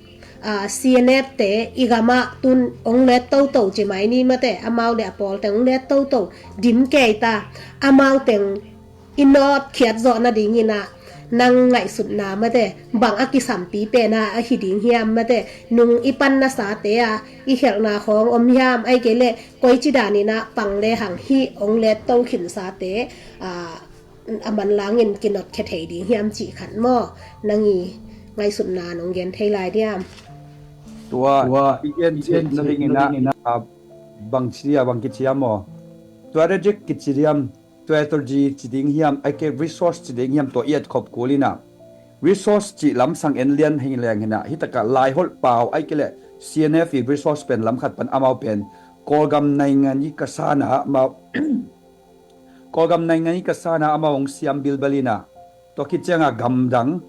ah, C N F te i gamah tun ong let toto ci mai ni mate. Amau le a pawl teng ong let toto dim kei ta. Amau teng i nawt khiat zawh nadingin ah nang ngaihsutna mate bang a kisampi pen a ahi ding hiam mate, nung i pan nasate ah i khelhna khawng om hiam, ahih kei leh koici danin ah pang le hang hih ong let to khinsate, ah, a manlangin kinawtkhia thei ding hiam cih khat maw, nang i ngaihsutna nong gen thei lai diam? Tua i gen theihna dingin ah, ah, Bang ci dia, bang kici hiam aw? Strategic kici diam, strategy ci ding hiam, ai ke resource ci ding hiam, tua i et khop kul inah. Resource cih lamsang en lian hi leng hinah, hi takah Laiholh Pau ai ke le C N F i resource pen lamkhat pan amau pen Kawlgam naingan i ka sana amau Kawlgam naingan i ka sana amau hong siam bilbel inah. Tua khit cianga gamdang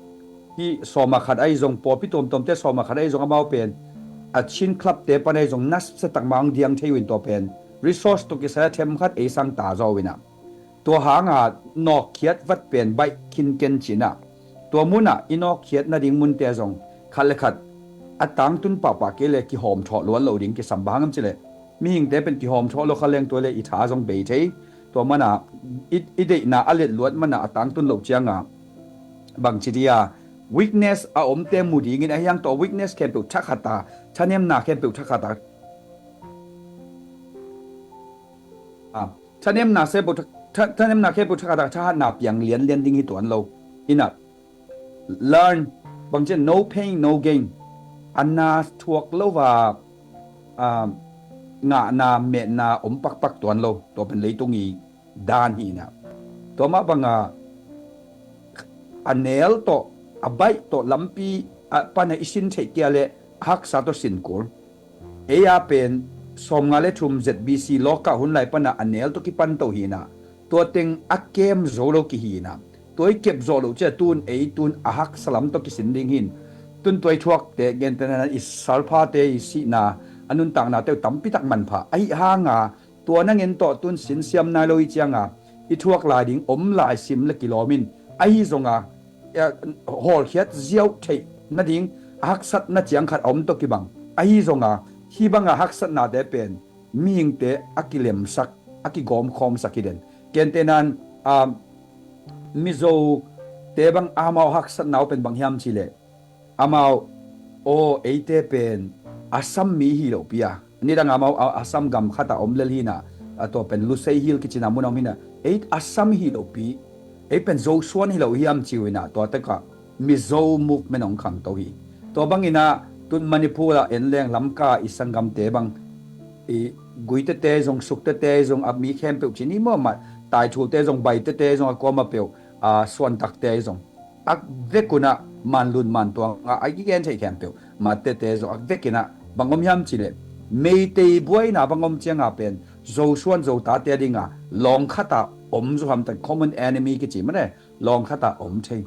hi sawma khat ahi zong, pawlpi tuamtuamte sawma khat ahi zong amau pen a Chin Club te pan ahi zong nasia takmah hong diang thei uh in tua pen resource tua kisai a themkhat ei sang ta zaw uh inah. Tua hanga nawkkhiat vat pen baih khinken cinah. Tua munah i nawkkhiat nading munte zong khat le khat a tangtun pahpah kei le kihawm thawh luan lo ding kisam bang hangam cileh. Mihingte pen kihawm thawh lo kha leng tua le i tha zong bei thei. Tua mana i, i deihna a letluat mana a tangtun lo cianga bang ci dia weakness a omte mu dingin ahiang tawh weakness khempeuh thakhata, thanemna khempeuh thakhata, a, thanemna khempeuh tha, tha, thanemna khempeuh thakhata thahatna piang lianlian ding hi tuan lo. Inah learn, bang cian no pain no gain. A na thuak lo va, a, ngahna metna om pakpak tuan lo. Tua pen leitung i dan hi inah. Tua mah banga a nel tawh a baih tawh lampi a pana i sin theih kia le a haksa tawh sin kul. Ei a pen sawmnga le thum Z B C lawkah hun lai pana a nel tawh kipan to hi inah. Tua teng a kem zo lo kihi inah. Tua i kep zawh loh cia tun ei tun a haksa lam tawh kisin ding hin. Tun tua i thuakte gentena i salphate i sihna a nuntaknate uh tampitak manpha ahi hanga tua na ngen tawh tun sinsiam nai lo i cianga i thuak lai ding om lai sim le kilawmin ahi zonga, eh, hawlkhiat ziau theih nading a haksatna ciang khat a om tawh kibang ahi zonga hi banga haksatnate pen mihingte a kilemsak a kigawmkhawmsak hi den. Kentenan, ah, Mizote bang amau haksatna uh pen bang hiam cileh amau aw eite pen Assam mi hi lopi a nidang amau a, Assam gam khatah om lel hinah. A tua pen Lusei Hill kicina mun a om hinah. Ei Assam hi lopi, ei pen Zosuan hi lo hiam ci uh inah tua tekah Mizo movement hong khangto hi. Tua banginah tun Manipur ah en leng Lamka i sanggamte bang i Guitete zong, Suktete zong, a mi khempeuh ci ni maw, mah Taithute zong, Baitete zong, a kuama peuh, a, Suantakte zong a vek unah manlun mantuang a, a kigen theih khempeuh, Mattete zong a vek inah bang om hiam cileh Meitei buaina bang om cianga pen Zosuan Zotate a dinga lawng khatah om zo hamtang common enemy kici mane lawng khatah om thei.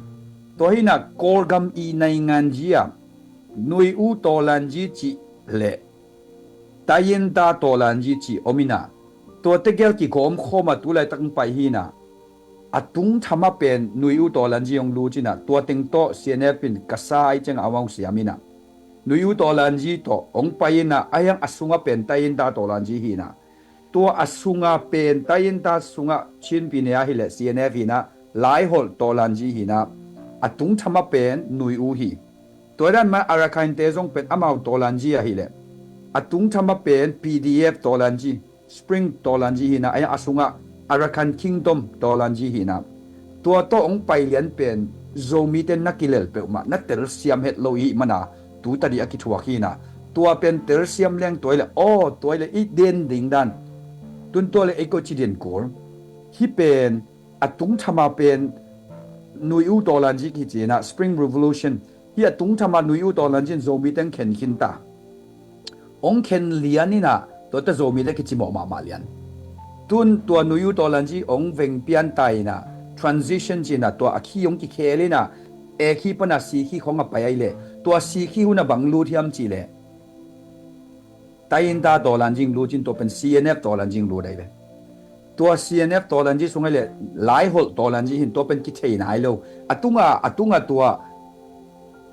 Tua hinah Kawlgam i nainganji ah Nui U Tawlanji cih le Tayinda Tawlanji cih om inah tua tegel kigawmkhawm a tu laitak hong pai hinah. A tungthama pen Nui U Tawlanji hong lut inah tua teng tawh C N F in ka sa ai ciangah a hong siam inah. Nui U Tawlanji tawh hong pai inah a hiang a sunga pen Tayinda Tawlanji hinah. Tua a sunga pen Tayinda sungah Chin Pyine a hileh C N F hinah Laiholh Tawlanji hinah. A tungthama pen Nui U hi. Tua dan mah Arakan te zong pen amau Tawlanji a hileh a tungthama pen P D F Tawlanji, Spring Tawlanji hinah, a sungah Arakan Kingdom Tawlanji hinah. Tua tawh hong pai lian pen Zomite na kilel peuhmah na telsiam het lo ihih mana tu tadih a kithuak hinah. Tua pen telsiam leng tua ileh aw tua ileh i den ding dan tun tua le ei ko ci din kul. Hi pen a tungthama pen Nui U Tawlanji kici inah Spring Revolution. Hi a tungthama Nui U Tawlanji in Zomi teng khen khinta. Hong khen lian inah tua ta Zomi te kicimawh mahmah lian. Tun tua Nui U Tawlanji hong veng pianta inah transition ci inah tua a khi hong kikhel inah e khi pana si khi khong a pai ai leh tua si khi hun a bang lut hiam cih leh Tayinda Tawlanji lut in tua pen C N F Tawlanji lut ai ve. Tua C N F Tawlanji sung ai le Laiholh Tawlanji hin tua pen kithei nai lo. A tunga, a tunga tua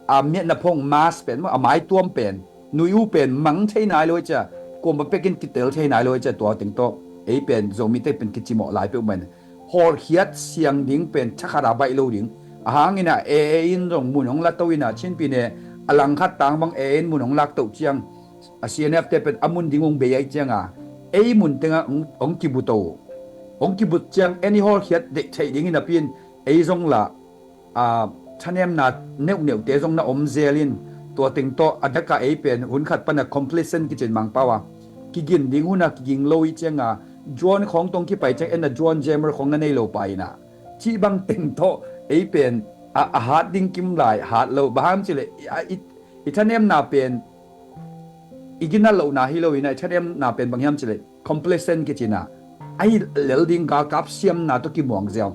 a miatna phong mask pen, a maituam pen, Nui U pen mang thei nai lo ai cia, kuamah pekin kitel thei nai lo ai cia tua teng tawh ei pen Zomite pen kicimawh lai peuhmah in hawlkhiat siang ding pen thakhat a baih lo ding. A hang inah A A in zong mun hong la to inah Chin Pyine a langkhat tang bang A A in mun hong lak to ciang a C N F te pen a mun ding hong bei ai cianga ei mun tengah hong, hong kibu to. Hong kibut ciang ei hawlkhiat deih theih dingin a piin ei zong lah a thanemna neuhneute zong na om zelin tua teng tawh a daka ei pen hun khat pana complacent kicin Mangpau a kigin ding hun a kiging lo i cianga, drone khawng tawh hong kipai ciang en a drone jammer khawng na nei lo pa inah, cih bang teng tawh ei pen a, a hat ding kim lai, hat lo. Bang hang hiam cih leh i, a, i, i thanemna pen i ginat lohna hi lo inah, i thanemna pen bang hiam cih leh complacent kici inah, ahi lel ding galkap siamna tawh kimuang ziau.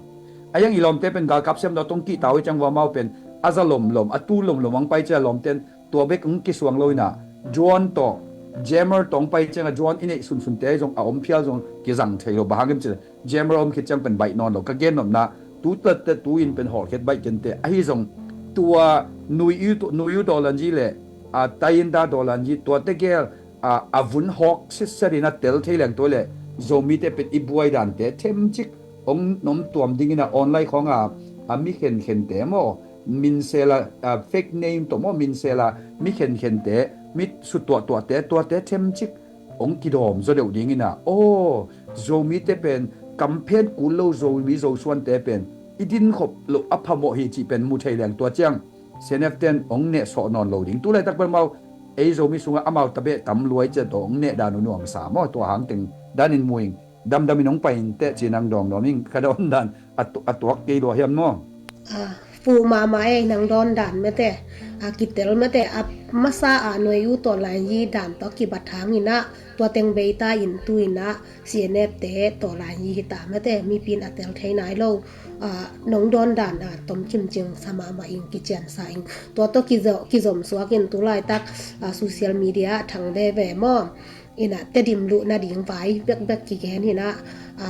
A iang i lawmte pen galkap siamna tawh hong kihta uh i ciang vua amau pen a za lomlom, a tu lomlom hong pai ciang lawmte in tua bek hong kisuang lo inah, drone tawh, jammer tawh hong pai cianga drone i neih sunsunte ahi zong a om phial zong kizang thei lo. Bang hang hiam cih leh jammer a om khit ciang pen baih nawn lo. Ka gen nopna, tu tlatte tu in pen hawlkhiat baih kei inteh. Ahi zong tua Nuiyu, Nuiyu Dawlanyi le, a, Tayinda Dawlanyi, tuate gel, a, a vun hawk sitset inah tel thei leng tua leh Zomite pen i buai dante themcik hong nom tuam ding inah, online khawng a, a mi khenkhente maw, minsela, a, fake name tawh maw, minsela mi khenkhente, mi sutuahtuahte, tuate themcik hong kidawm zaw deuh ding inah, aw, Zomite pen kamphen kul lo, Zomi Zosuante pen i dinkhop loh a phamawh hi cih pen mu thei leng tua ciang C N F ten hong nehsawh nawn lo ding. Tu laitak pen amau, ei Zomi sungah amau tabeh tam luai ciat tawh hong neh dan uh nuamsa maw, tua hang teng dan in mu ing. Damdam in hong pai inteh ci-in hong dawng nuam ing. Ka dawn dan a tu-, a tuak kei lua hiam maw? A, fuh mahmah ei, nang dawn dan mate, a, kitel mate, a masa a Nuiyu Dawlanyi dan tawh kibat hang inah, tua teng beita in tu inah C N F te Dawlanyi hita mate, mipi in a tel thei nai lo. A, nong dawn dan a tomkim cing sa mahmah ing, kician sa ing. Tua tawh kizo-, kizom suak in tu laitak, a, social media ah thang veve maw. Inah Tedim luh nading vai bekbek kigen inah, a,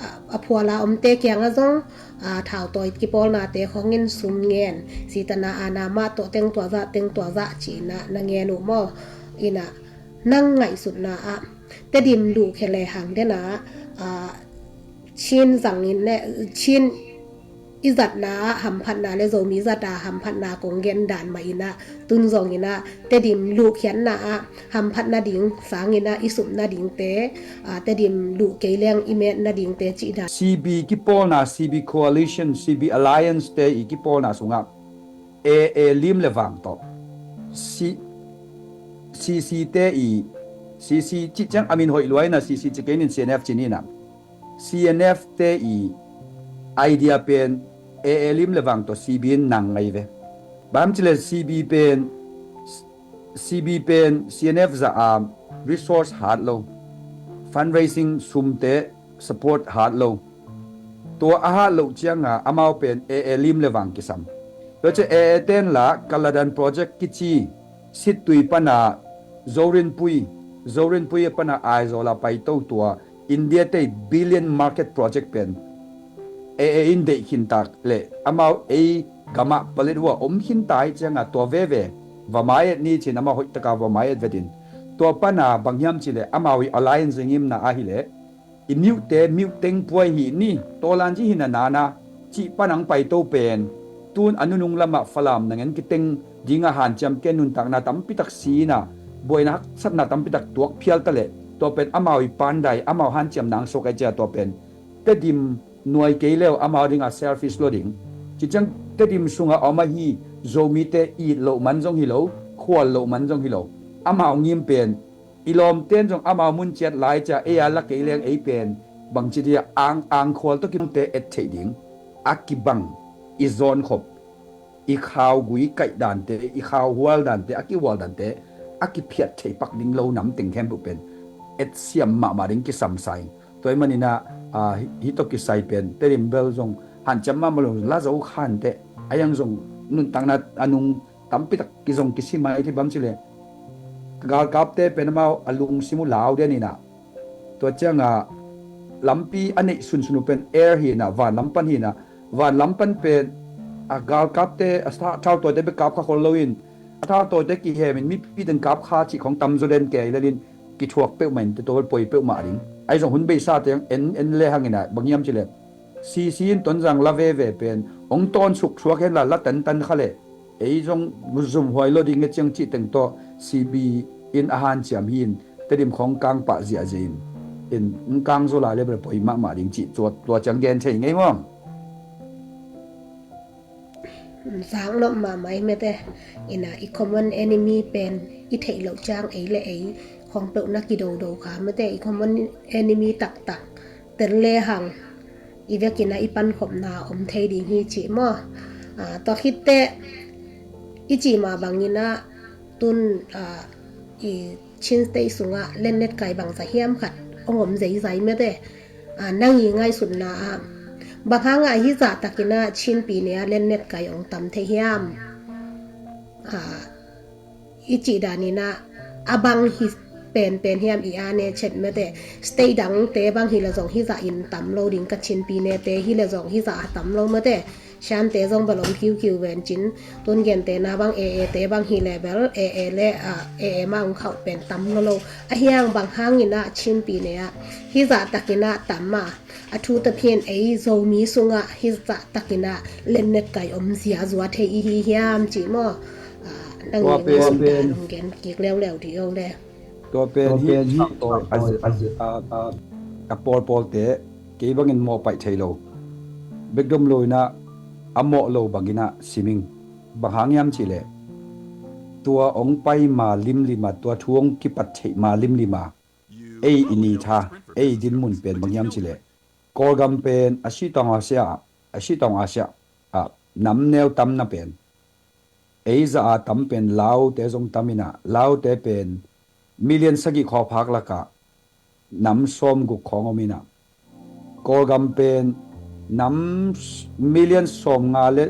a, a phuala omte kiangah zong, a, thautawi kipawlnate khawng in sum ngen, sitana ana mah tawh teng tua zah, teng tua zah ci inah na ngen uh maw. Inah nang ngaihsutna ah Tedim luh khia lehang den ah, a, Chin zangin le, Chin i zatna ah hamphatna le Zomi zat a hamphatna kong gen dan mah inah, tun zong inah Tedim luhkhiatna ah hamphat nading sang inah i sup nadingte, a, Tedim luh kei leng i met nadingte cih dan. C B kipawlna, C B Coalition, C B Alliance te i kipawlna sungah A A lim le vang tawh C-, C C te i, C C cih ciang a min hoih luai inah, C C ci kei nin, C N F ci ni inah. C N F te i idea pen A A lim le vang tawh C B in nang ngai ve. Bang hang hiam cih leh C B pen, C B pen C N F zah a resource hat lo, fundraising sumte support hat lo. Tua a hat loh cianga amau pen A A lim le vang kisam. Tua ciang A A ten la Kaladan Project kici Sittwe pana Zorinpui, Zorinpui pana Aizawl a paito tua India te i billion market project pen A A in deih khintak le amau ei gamah palet uh a om khinta hi cianga tua veve va mai-et ni ci-in amau hoihtaka va mai-et vetin, tua pana bang hiam cih leh amau i alliance ngimna ahih leh i miuhte miuhteng puai hi ni, Dawlanyi hi na nana cih pan hong paito pen, tun a nunung lamah Falam nangen kiteng dinga hanciam ken nuntakna tampitak si inah, buaina haksatna tampitak tuak phial ta leh, tua pen amau i pandai, amau hanciamna hong suak ai cia, tua pen Tedim nuai kei leu amau dinga selfish lua ding. Ci ciang Tedim sunga a om ahi Zomite it loh man zong hi lo, khual loh man zong hi lo. Amau ngim pen i lawmten zong amau mun ciat lai cia ei a la kei leng ei pen bangci dia ang, angkhual tawh kimte et theih ding. A kibang, i zawnkhop, i khaugui kaih dante, i khauhual dante, a kihual dante a kiphiat theih pak ding lo nam teng khempeuh pen etsiam mahmah ding kisamsa ing. Tua ahih maninah, a, hi, hih tawh kisai pen Tedim bel zong hanciam mahmah lo, la zo khanteh, a iang zong nuntakna a nung tampitak kizong kisim a i thei bang ci leh, galkapte pen amau a lungsim uh lau den inah, tua cianga lampi a neih sunsun uh pen air hi inah, van lam pan hi inah, van lam pan pen a galkapte a tha-, thautawite bek kap kha khol loin, a thautawite kihemin mipi teng kap kha cih khong tamzaw den kei lelin kithuak peuhmah in te tua bel poi peuhmah ding. Ahi zong hun beisa teng en, en le hang inah bang hiam ci leh, C C in Tonzang la veve pen hong tawn suksuak henla la tantan kha leh ei zong zumhuai lo ding e ciang cih teng tawh C B in a hanciam hi in, Tedim khawng kang pah ziahziah in, in hong kang zaw lai le bel poi mahmah ding cih tua, tua ciang gen thei ngei maw? Zak nop mahmah i mete. Inah i common enemy pen i theih loh ciang ei le ei khong peuh na kidodo kha mate, i common enemy taktak tel lehang i vekin ah i pankhopna om thei ding hi cih maw? Tua khitteh i cih mah bangin ah tun i Chin State sungah letnet kai bangzah hiam khat hong om zeizai mate. Nang i ngaihsutna ah bang hangah hih zahtakin ah Chin pi ne ah letnet kai hong tam thei hiam? I cih danin ah a bang hi penpen hiam i ane chet mate. State dangte bang hi le zong hih zah in tam lo ding, ka Chin pi nete hi le zong hih zah a tam lo mate. Shan te zong bel om kiukiu vencin, tun gente na bang A A te bang hi le bel A A le A A mah hong khauh pen tam lo lo. Ahi hang bang hangin ah Chin pi ne ah hih zahtakin ah tam a, a thu ta phian ei Zomi sungah hih zahtakin ah letnet kai om ziazua thei i hi hiam cih maw? Nang i ngaihsutna hong gen kik leuleu dih o le. Tua pen hih a pawlpawlte kei bangin mawhpaih thei lo. Bekdom lo in ah a mawh lo bangin ah siming. Bang hang hiam cih leh tua hong pai ma limlim a, tua thu hong kipat theih ma limlim a, ei i ni tha, ei i dinmun pen bang hiam cih leh Kawlgam pen a sitawng a sia, a sitawng a sia, nam neu tamna pen ei zah a tam pen Laute zong tam in ah, Laute pen million sagih khawphak lakah nam sawmguk khawng om in ah, Kawlgam pen nam million sawmnga le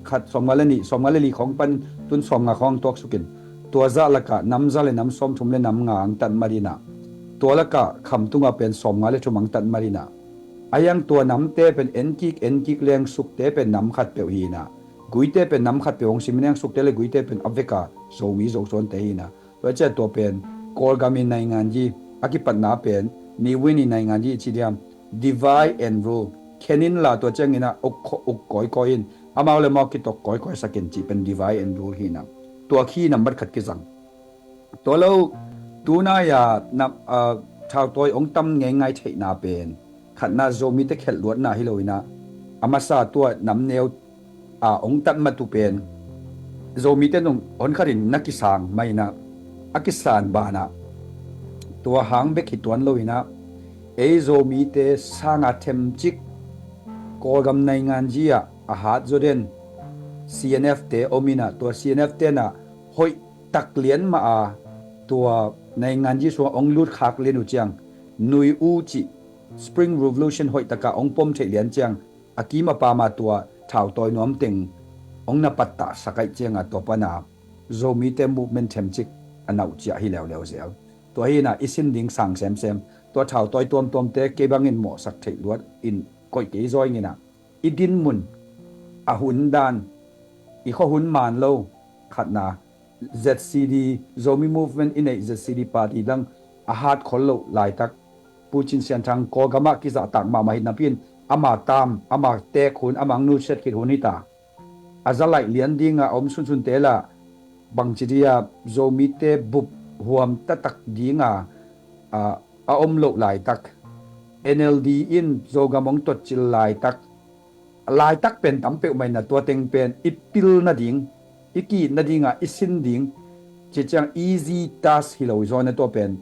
khat, sawmnga le nih, sawmnga le li khawng pan tun sawmnga khawng tuaksukin, tua zah lakah nam za le nam sawmthum le nam nga ang tat mat in ah, tua lakah Khamtung ah pen sawmnga le thum ang tat mat in ah, a hiang tua namte pen enkik enkik leng Sukte pen nam khat peuh hi in ah, Guite pen nam khat peuh hong sim in ah, Sukte le Guite pen a veka Zomi Zosuante hi in ah, tua ciah tua pen Kawlgam i nainganji a kipatna pen, niwin i nainganji i ci diam, divide and rule, khen in la tua ciangin ah uk kawikawi in, amau le amau kitok kawikawi sakin cih pen divide and rule hi in ah, tua khi nambat khat kizang. Tua lo, tunai a thautawi hong tam ngeingai theihna pen khatna Zomite khelh luatna hi lo in ah, a masa tua nam neu a hong tat matu pen Zomite nung hon khatin na kisang mah in ah, a kisan banah tua hang bek hi tuan lo in ah, ei Zomite sanga themcik Kawlgam nainganji ah a hat zaw den C N F te om in ah, tua C N F ten ah hoih tak lian mah a, tua nainganji sungah hong lut khak lian uh ciang, nui u cih Spring Revolution hoih takah hong pom theih lian ciang, a kim a pam a tua thautawi nuam teng hong na pattah sak aih ciang a, tua pan a Zomite movement themcik a nauh ciah hi leuleu zel. Tua hi in ah i sin ding sang semsem, tua thautawi tuamtuamte kei bangin mawhsak theih luat in koih kei zaw ing in ah, i dinmun, a hun dan, i khuahun man lo, khatna Z C D, Zomi Movement i neih Z C D party dang a hat khol loh laitak, Pu Cin Sian Thang Kawlgam ah kizahtak mahmah hi napi in, ama tam, ama teek hun, ama hong nusiat khit hun hi ta. A za laih lian ding a om sunsunte lah bangci dia Zomite bup huam taktak ding a, a, a om loh laitak, N L D in Zogam hong totcil laitak, laitak pen tam peuhmah in ah, tua teng pen i pil nading, i ki-it nading a i sin ding, ci ciang easy task hi lo zaw in ah, tua pen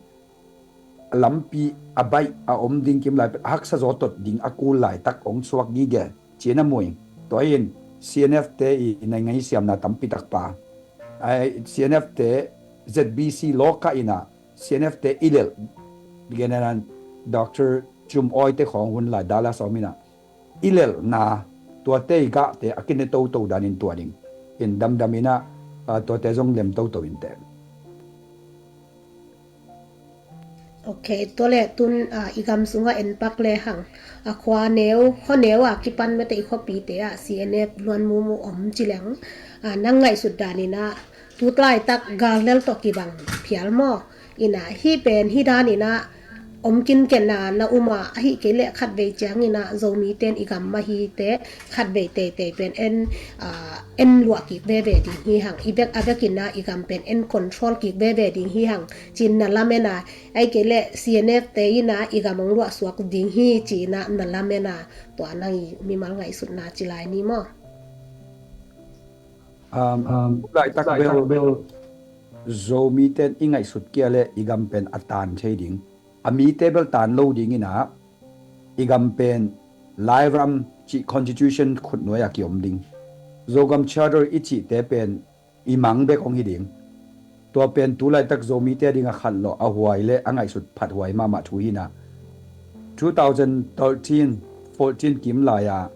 lampi a baih a om ding kim lai pen a haksa zaw tot ding a kul laitak hong suak gige ci-in a mu ing. Tua hi in C N F te i naingan i siamna tampi takpa, ai, C N F te Z B C lawkah in ah, C N F te i lelh, General Doctor Cum Awi te khawng hun lai Dallas a om in ah, i lelhna, tuate i gahte a kine toto danin tua ding in damdam in ah, ah, tuate zong lem toto in teh. Ok, tua leh tun, ah, i gam sungah en pak lehang, a khua neu, khua neu a kipan mate i khuapite ah C N F luan mumu om ci leng, ah, nang ngaihsut danin ah, tu laitak gal lel tawh kibang phial maw? In ah, hih pen, hih danin ah, om kinken a na um a, ahih kei leh khatvei ciangin ah, Zomite in i gam mah hi teh, khatvei teitei pen en, ah, en luah kik veve ding hi hang, i bek a bekin ah, i gam pen en control kik veve ding hi hang, ci-in na lamen a, ahih kei leh C N F te in ah, i gam hong luah suak ding hi, ci-in ah na lamen a, tua nang i mimal ngaihsutna ci lai ni maw? Um, um, laitak bel, bel, Zomite in i ngaihsut kia le i gam pen a tan thei ding, a mite bel tan lo ding in ah, i gam pen Lairam cih constitution khutnuai a kiom ding. Zogam Charter i cihte pen i mang bek hong hi ding. Tua pen tu laitak Zomite ding a khatlawh a huai le a ngaihsut phat huai mahmah thu hi in ah, two thousand thirteen fourteen kim lai-a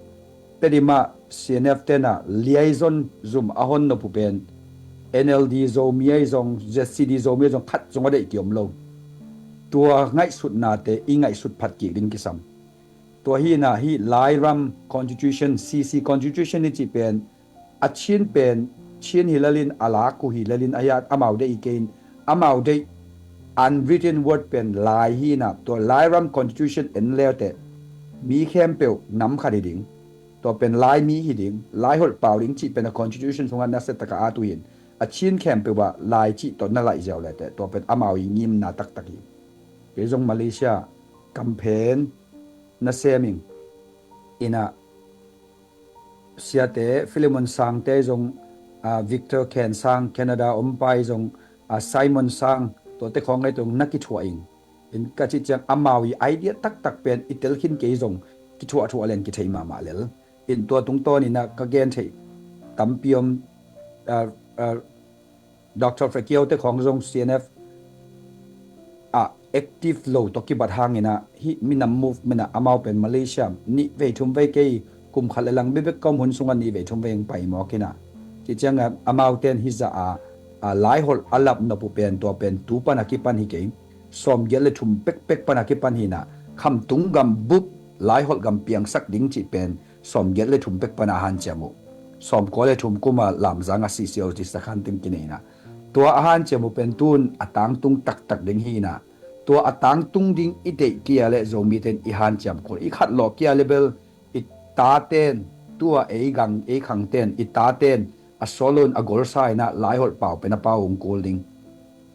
Tedim ah C N F ten ah liaison zum a hon nop uh pen N L D Zomi ahi zong, Z C D Zomi ahi zong khat zong a deih kiom lo. Tua ngaihsutnate i ngaihsut phat kik ding kisam. Tua hi in ah hih Lairam Constitution, C C Constitution i cih pen a Chin pen Chin hi lel in, a lak uh hi lel in, a hiat amau deih hi kei in, amau deih unwritten word pen Lai hi in ah, tua Lairam Constitution en leuteh mi khempeuh nam khat hi ding. Tua pen Lai mi hi ding, Lai holh pau ding cih pen a Constitution sungah nasia takin a at uh hi in, a Chin khempeuh ah Lai cih tawh na laih ziau leuteh tua pen amau i ngimna taktak hi. Kei zong Malaysia kamphen na sem ing in ah, siate Philemon Sangte zong, ah, Victor Ken Sang, Canada om pa i zong, ah, Simon Sang, tuate khawng ngaih tung na kithuah ing. In ka cih ciang amau i idea taktak pen i tel khin kei zong kithuah thuah len kithei mahmah lel. In tua tungtawn in ah ka gen theih tampi om, ah, ah, Doctor Fekio te khawng zong C N F ah active lo tawh kibat hangin ah hih minam movement ah amau pen Malaysia nih vei thum vei kei kum khat le lang bekbek ka om hun sungah nih vei thum vei hong pai mawk in ah. Cih ciangah amau ten hih zah a, a, laiholh a lap nop uh pen tua pen tu pan a kipan hi kei. Sawmgiat le thum pekpek pan a kipan hi in ah, Khamtung gam bup laiholh gam piangsak ding cih pen sawmgiat le thum pek pan a hanciam uh. Sawmkua le thum kum a Lamzang a C C O ti sakhan teng kinei in ah, tua a hanciam uh pen tun a tangtung taktak ding hi in ah, tua a tangtung ding i deih kia le Zomite in i hanciam kul, i khatlawh kia le bel i taten, tua ei gang ei khangten, i taten a sawlun a golsa in ah laiholh pau pen a pau hong kul ding.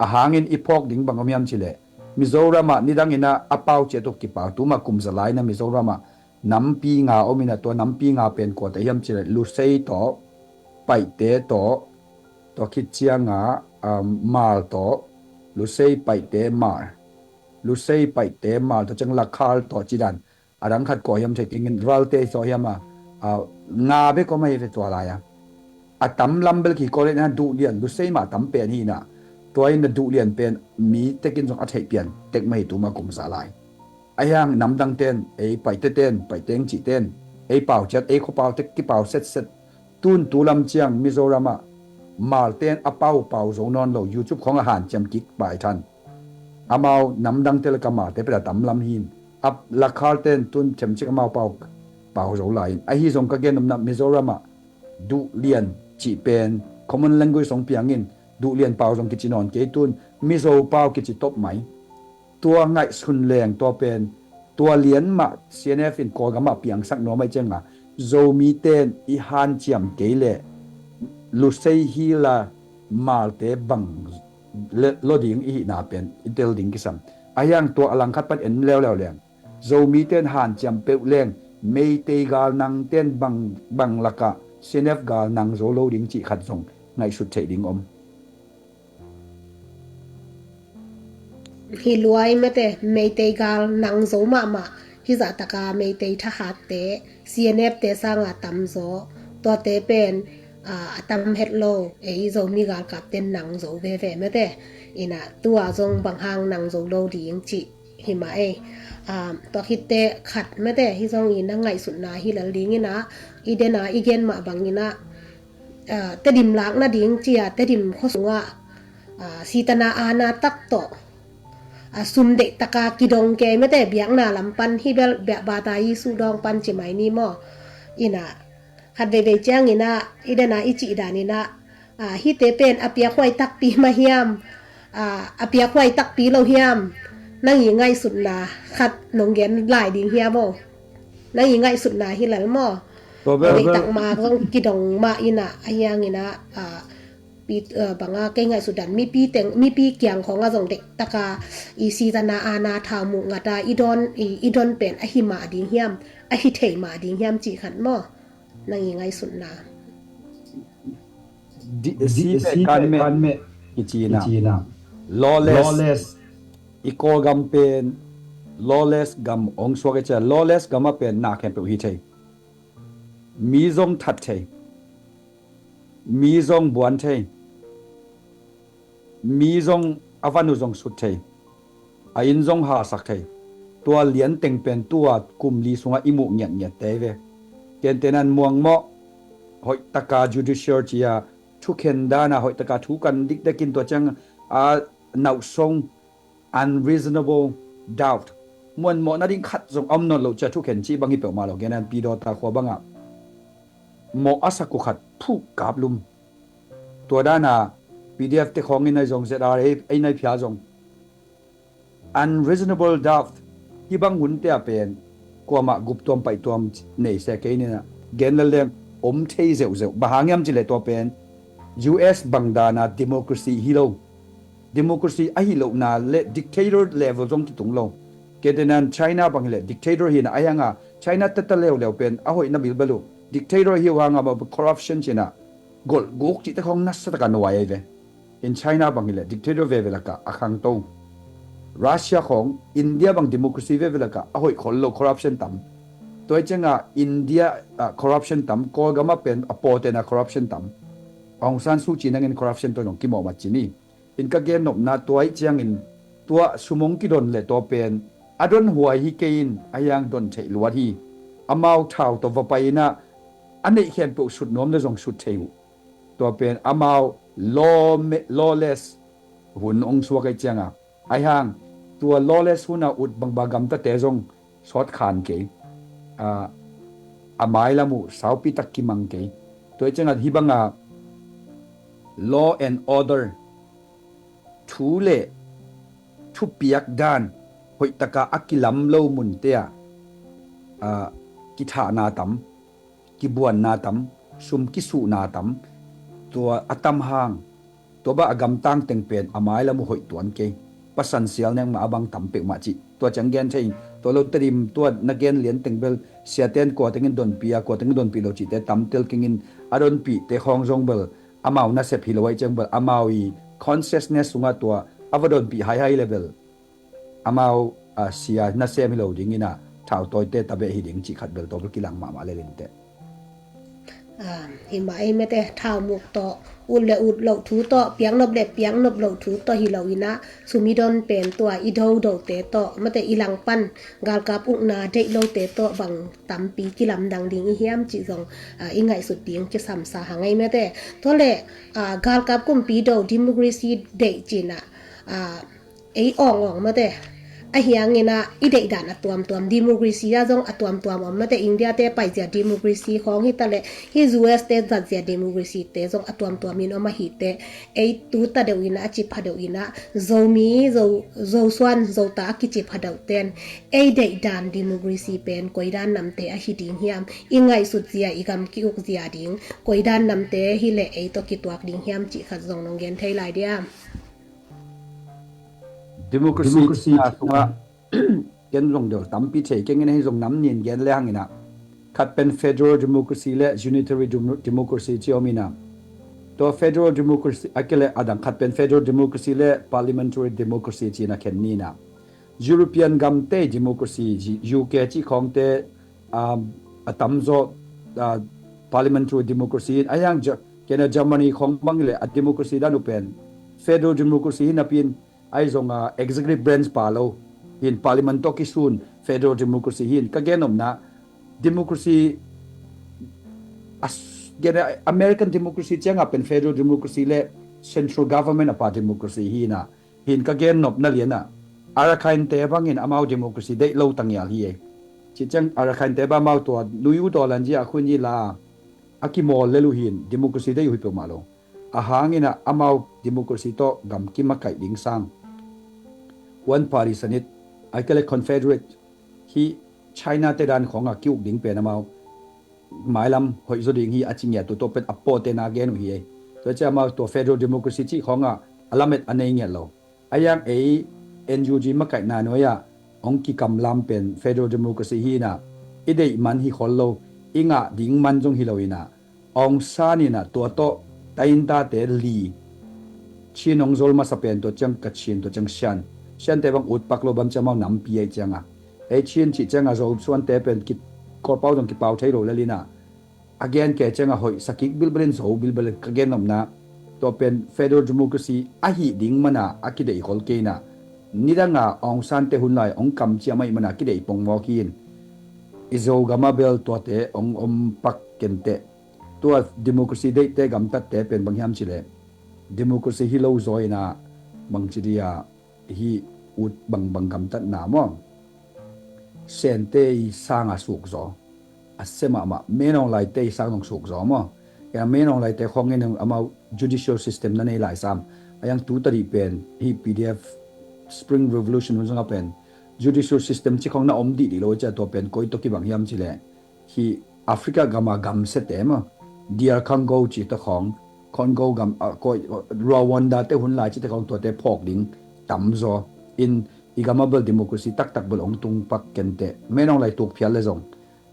A hangin i phawk ding bang om hiam cih leh, Mizoram ah nidang in ah a pau ciat uh kipau, tuma kum za lai in ah Mizoram ah nampi nga om in ah, tua nampi nga pen kuate hiam cih leh Lusei tawh, Paite tawh, tua khit ciangah, um, Hmar tawh, Lusei, Paite, Hmar, Lusei, Paite, Hmar, tua ciang Lakhar tawh ci dan, a dang khat kua hiam thei keng in, Ralte tawh hiam a, a, nga bek om ahi ve tua lai-a. A tam lam bel kikol in ah Duhlian, Lusei mah tam pen hi in ah, tua in ah Duhlian pen mi tekin zong a theih pian tek mah hi tuma kum za lai. A hiang namdang ten, ei Paite ten, Paiteng cih ten, ei pau ciat, ei khuapau tek kipau setset. Tun tu lam ciang Mizoram ah Hmar ten a pau pau zo nawn lo, YouTube khawng a hanciam kik pai than. Amau namdang te le ka Hmar te pen a tam lam hi in, a Lakhar ten tun themcik amau pau pau zo lai in. Ahi zong ka gen nopna Mizoram ah Duhlian cih pen common language zong piang in, Duhlian pau zong kici nawn kei, tun Mizo pau kici top mai. Tua ngaihsun leng tua pen, tua lian mah C N F in Kawlgam ah piangsak nuam ahih ciangah, Zomite in i hanciam kei leh Lusei hi la Hmalte bang le lo ding i hihna pen i tel ding kisam. A hiang tua a langkhat pan en leuleu leng, Zomite in hanciam peuh leng Meitei gal nangte in bang, bang lakah C N F gal nang zo lo ding cih khat zong ngaihsut theih ding om. Hi luai mate, Meitei gal nang zo mahmah. Hih zah taka Meitei thahatte, C N F te sanga tam zaw, tuate pen, a, a tam het lo, ei Zomi galkapte in nang zo veve mate. In ah tua zong bang hang nang zo lo ding cih hi mah ei. A, tua khitte khat mate, hih zong in ah ngaihsutna hi lel ding in ah, i den a i gen mah bang in ah, a, Tedim lak nading ci-a Tedim khua sungah, a, sitana ana tak tawh, a, sum deih taka kidong kei mate, biakna lam pan hi bel, biak bata Jesu dawng pan ci mai ni maw. In ah khat veivei ciangin ah i den a i cih dan in ah, a, hihte pen a piakhuai takpi mah hiam, a, a piakhuai takpi lo hiam, nang i ngaihsutna khat nong gen lai ding hiam aw? Nang i ngaihsutna hi lel maw? Tua bel, a, deih tak mah zong kidong mah in ah, a hiang in ah, a, pi, a, bang a kei ngaihsut dan mipi teng, mipi kiang khawng ah zong deih taka i sitana ana thau muh ngat a i dawn, i, i dawn pen a hi mah ding hiam, a hi thei mah ding hiam cih khat maw? Nang i ngaihsutna. Di, si pe kan meh. kici in ah, lawless, i Kawlgam pen lawless gam ong suak i cia, lawless gam ah pen na khempeuh hi thei. Mi zong that thei, mi zong buan thei, mi zong a van uh zong sut thei, a inn zong hasak thei. Tua lian teng pen tua kum li sungah i muh ngiatngiat te ve. Kente nan muang mawh, hoih taka judicial cia thukhen dana hoih taka thu kan dikdekin tua ciang a nauhsong unreasonable doubt, muanmawh nading khat zong a om nawn loh cia thukhen cih bang hi peuhmah lo. Gen an Pidawta khua bangah mawh a sak uh khat phuh kaplum. Tua dana P D F te khawngin ahi zong Z R A ei nai phia zong unreasonable doubt. Hih bang hunte ah pen kuamah guptuam paihtuam nei se kei nina gen lel leng om thei zeuhzeuh. Bang hang hiam cileh tua pen U S bang dana democracy hi lo. Democracy ahi lohna le dictator level zong kitung lo. Ketenan China bang hileh dictator hina a hianga China tata leuleu pen a hoihna bilbel uh dictator hi uh hanga corruption cina golhguk cihte khawng nasa taka nuai ahi ve. In China bang hileh dictator veve lakah a khangto. Russia khawng, India bang democracy veve lakah a hoih khol lo, corruption tam. Tua hi cianga India ah corruption tam, Kawlgam ah pen a pawtena corruption tam. Aung San Suu Kyi nangin corruption tua nong kimawh mat cini. In ka gen nopna tua hi ciangin tua sum ong kidon le tua pen a don huai hi kei in a hiang don theih luat hi. Amau thau tawh va pai inah a neih khempeuh sut nuam le zong sut thei uh. Tua pen amau lawless hun ong suak ahi cianga ahi hang tua lawless huna ut bangbang gamtate zong sawt khan kei. A mailam uh saupi tak kimang kei. Tua hi cianga hih banga law and order thu le thupiak dan hoihtaka a kilam lo munte ah kithahna tam, kibuanna tam, sum kisuhna tam, tua a tam hang tua bah a gamtang teng pen a mailam uh hoih tuan kei. Pasan sial nekmah a bang tam peuhmah cih tua ciang gen thei in tua lo Tedim tua na gen lian teng bel siaten kua tengin donpi a kua tengin donpi lo cihte tam tel kengin a donpihte khawng zong bel amau nasep hi lo ahi ciang bel amau i consciousness sungah tua a va donpih haihai le bel amau a sia nasem hi lo dingin a thautawite tabeh hi ding cih khat bel tawh bel kilang mahmah le linteh. Himah ei mete thaumuk tawh ut le ut loh thu tawh piaknop le piaknop loh thu tawh hi lo inah sum i don pen tua i dodote tawh mate i langpan galkap ukna deih lote tawh bang tampi kilamdang ding i hiam cih zong i ngaihsut ding kisamsa hang ei mete. Tua le galkap kumpi do democracy deih cinah ei awngawng mate. A hianginah i deihdan a tuamtuam democracy ah zong a tuamtuam om mate. India te paizia democracy khawng hita le hi U S te zatzia democracy te zong a tuamtuam in om ahite. Ei tuta deuh inah a cipha deuh inah Zomi, Zosuan, Zota a kicipha deuh ten ei deihdan democracy pen koidan namte ahi ding hiam? I ngaihsut zia i gam ki-uk zia ding koidan namte hileh ei tawh kituak ding hiam cih khat zong nong gen thei lai diam? Democracy na sungah ken zong deuh tampi thei kengin ahi zong nam nin gen le hanginah khat pen federal democracy le unitary democracy ci om inah tua federal democracy a kele adang khat pen federal democracy le parliamentary democracy cina khen ninah European gamte democracy U K cih khawngte a tamzaw parliamentary democracy in a hiang kena Germany khawng bang le a democracy dan uh pen federal democracy hi napi in ahi zonga executive branch pa lo hin parliament tawh kisun federal democracy hin ka gen omna democracy American democracy cianga pen federal democracy le central government a pa democracy hina hin ka gen nopna lianah Arakhine te bangin amau democracy deih lo tangial hi ei. Ciciang Arakhine te bang amau tua nui uh dawlan zia a khun hi la a kimawl le luhin democracy deih uh hi peuhmah lo. A hanginah amau democracy tawh gam kimakaih ding sang one party sanit ai kele confederate hi China te dan khawngah ki-uk ding pen amau mailam hoih zaw ding hi a ci ngiat uh tawh pen a pawte na gen uh hi ei. Tua cia amau tua federal democracy cih khawngah a lamet a nei ngiat lo. A yang ei N U G makaihna nuai-ah hong kikamlam pen federal democracy hinah i deih man hi khol lo, i ngah ding man zong hi lo inah Aung San inah tua tawh taintate li Chin hong zol masa pen tua ciang Kachin, tua ciang Shan. Shante bang ut pak lo bang ciang amau nampi ahi cianga. Ei Chin cih cianga Zo suante pen ki, Kawlpau zong kipau thei lo lel ina. A gen kei cianga hoih sakik bilbelin Zo bilbelin ka gen nopna. Tua pen federal democracy ahi ding mana a kideih khol kei ina. Nidanga Aung San te hun lai hong kamciam ahi mana kideih pongmawk hi in. I Zo gama bel tuate hong om pak kenteh. Tua democracy deihte gamtatte pen bang hiam cileh. Democracy hi lo zaw ina bang ci dia hi ut bangbang gamtatna maw. Sente i sanga suk zaw. A se mahmah. Min Aung Hlaing te i sang zong suk zaw maw. Yang Min Aung Hlaing te khawng in amau judicial system na nei lai sam. A yang tu tadih pen hi P D F Spring Revolution hun zanga pen. Judicial system ci khawng na om dih dih lo cia tua pen koi toki bang hiam cileh. Hi Africa gama gamsete maw. D R Congo ci ta khawng. Congo gam, ah, koi, Rwanda te hun lai ci ta khawng tuate phawk ding tam zaw. In i gama bel democracy taktak bel ong tung pak kenteh. Min Aung Hlaing tuk phial le zong.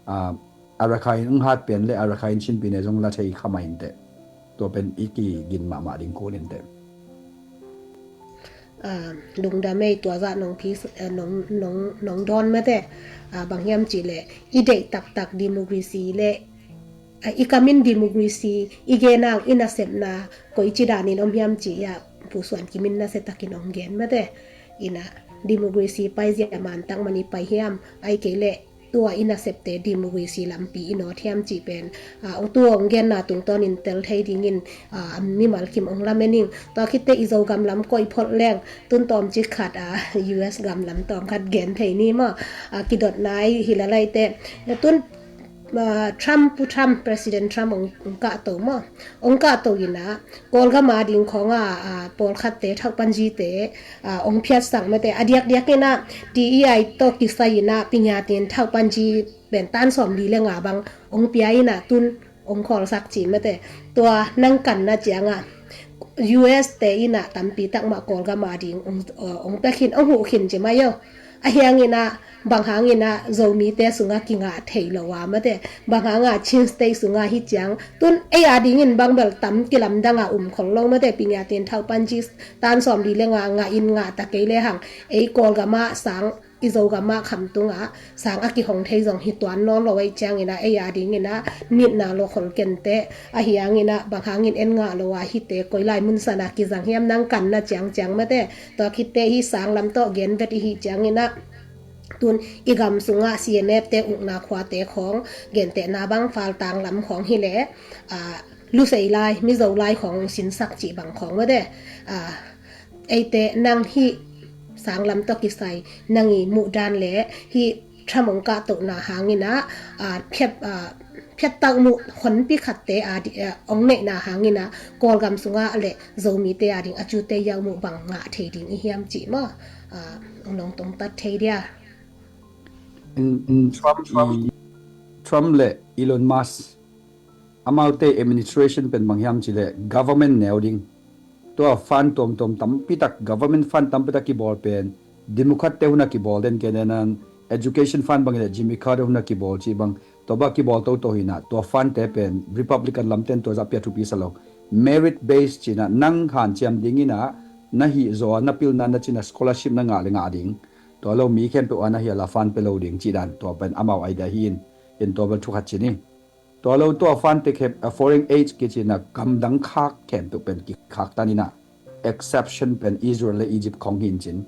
Ah, a Rakhine ong hat pen le a Rakhine Chin pi ne zong la thei kha mah inteh. Tua pen i kigin mahmah ding kul inteh. Ah, lungdam ei tua zah nong phi, ah, nong, nong, nong dawn mate. Ah, bang hiam cileh i deih taktak democracy le, ah, i kamin democracy i genang i nasepna koi ci danin om hiam ci a Pu Suan Kimin nasia takin ong gen mate. Ina democracy pai zia man tang mani pai hiam ai kei le tua i nasepte democracy lampi i nawt hiam cih pen, ah, ong tu ong genna tungtawnin tel thei dingin, ah, mimal kim ong lamen ing. Tua khitte i Zo gam lam koih phot leng tun tawm cik khat, ah, U S gam lam tawm khat gen thei ni maw. Ah, kidotna i hi lalaite tun, ah, Trump, Pu Trump, President Trump ong, ong kahto maw. Ong kahto ina Kawlgam a ding khawnga, ah, pawlkhatte thauhpanzite, ah, ong phiatsak mate a diakdiak ina T E I tawh kisai ina pingiatin thauhpanzi pen tan sawm li le nga bang ong pia ina tun ong khawlsak ci mate. Tua nang kanna cianga U S te ina tampi takmah Kawlgam a ding ong, ah, ong pia khin ong huh khin ci mai aw. A hiang ina bang hang ina Zomite sunga kingah thei lo a mate. Bang hanga Chin State sunga hi ciang tun ei a dingin bang bel tam kilamdanga um khol lo mate. Pingiatin thauhpanzi tan sawm li le nga ngah in ngah ta kei le hang ei Kawlgama sang i Zogama khamtunga sang a kihong thei zong hi tuan nawn lo ei ciang ina ei a ding ina nitna lo khol kenteh. A hiang ina bang hangin en ngah lo a hite koi lai mun sana kizang hiam nang kanna ciangciang mate. Tua khitte hi sang lam tawh gen vet i hi ciang ina tun i gam sunga C N F te ukna khuate khawng gentehna bang Faltang lam khawng hileh, ah, Lusei lai, Mizo lai khawng sinsak cih bang khawng mate. Ah, eite nang hi sang lam tawh kisai nang i muhdan le hi Trump ong kahtohna hangina, ah, phiat, ah, phiat tak muh honpi khatte a di, ah, ong neihna hangina Kawlgam sunga le Zomite a ding a cute yau muh bang ngah thei ding i hiam cih maw. Ah, ong nong tongtat thei dia. In, in, Trump, Trump. I, Trump le Elon Musk amaute administration pen bang hiam cileh government neu ding. Tua fund tuamtuam tampitak, government fund tampitak kibawl pen Democrat te huna kibawl den ke nenan education fund bang le Jimmy Carter huna kibawl ci bang tua ba kibawl toto hina tua fund te pen Republican lamten tua za pia thupi sa lo. Merit based cina nang hanciam dingina na hi zaw na pilna na cina scholarship na ngah le ngah ding. Tua lo mi khempeuh a na hi a la fund pe lo ding ci dan tua pen amau idea hi in, in tua bel thukhat cini. Tua lo tua fund te khep, a foreign aid kici na gamdang khak khempeuh pen kikhaktan ina exception pen Israel le Egypt khong hin cin.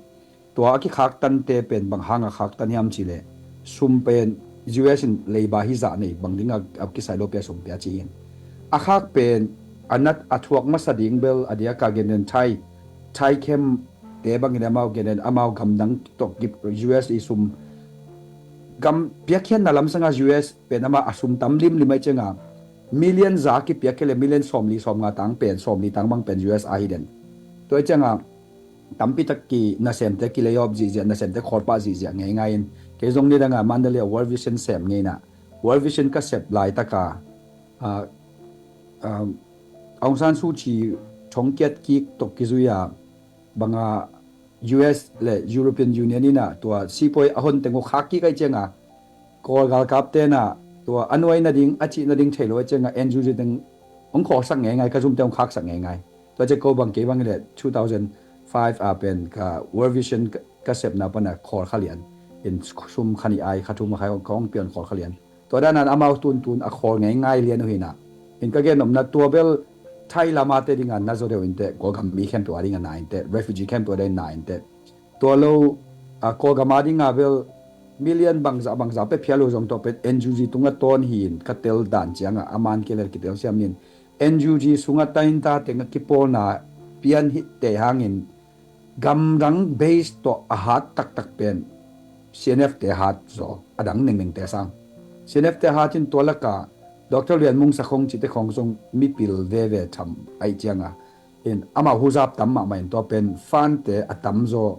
Tua a kikhaktan te pen bang hanga khaktan hiam cile sum pen U S in leiba hi zah nei bang dinga a kisai lo pia sum pia ci hin. A khak pen a nat a thuak masa ding bel a dia ka gen den Thai, Thai khem te bangin amau gen den amau gamdang tok gip U S i sum gam piakhianna lamsanga U S pen ama a sum tam limlim ai cianga million za kipiak khele million sawmli sawmnga tang pen sawmli tang bang pen U S a hi den. Tua cianga tampi tak ki nasemte ki layoff zihziah nasemte khawlpah zihziah ngeingai in kei zong nidanga Mandalay a World Vision sem ngeina World Vision ka sep laitaka ah, ah, Aung San Suu Kyi thongkiat kik tok kizuia banga U S le European Union ina tua sipuai a hon teng uh khak kik ai cianga Kawl galkap tena tua a nuai nading a cih nading thei lo ai cianga N U G teng hong khawlsak ngeingai ka zumte hong khaksak ngeingai. Tua ciang ko bang kei bang le two thousand five a pen ka World Vision ka, ka sepna pana khawl kha lian. In sum kha nih ai kha thum a khai hong, ka hong pian khawl kha lian. Tua danan amau tuntun a khawl ngeingai lian uh hi na. In ka gen nopna tua bel Thai lama te dinga na zaw deuh inteh, Kawlgam mi khempeuh a dinga na inteh, refugee khempeuh a dinga na inteh. Tua lo, a, Kawlgam a dinga bel million bangzah bangzah pia phial uh zong tua pen N U G tungah tawn hi in ka tel dan ciangah a man kei le kitel siam nin. N U G sungah tainta tengah kipawlna pian hi te hangin gamdang base tawh a hat taktak pen C N F te hat zaw, a dang nengneng te sang. C N F te hat in tua laka Doctor Lian Mung Sakhong cite khong zong mipil veve tham aih cianga. In amau huzap tam mahmah in tua pen fante a tam zaw.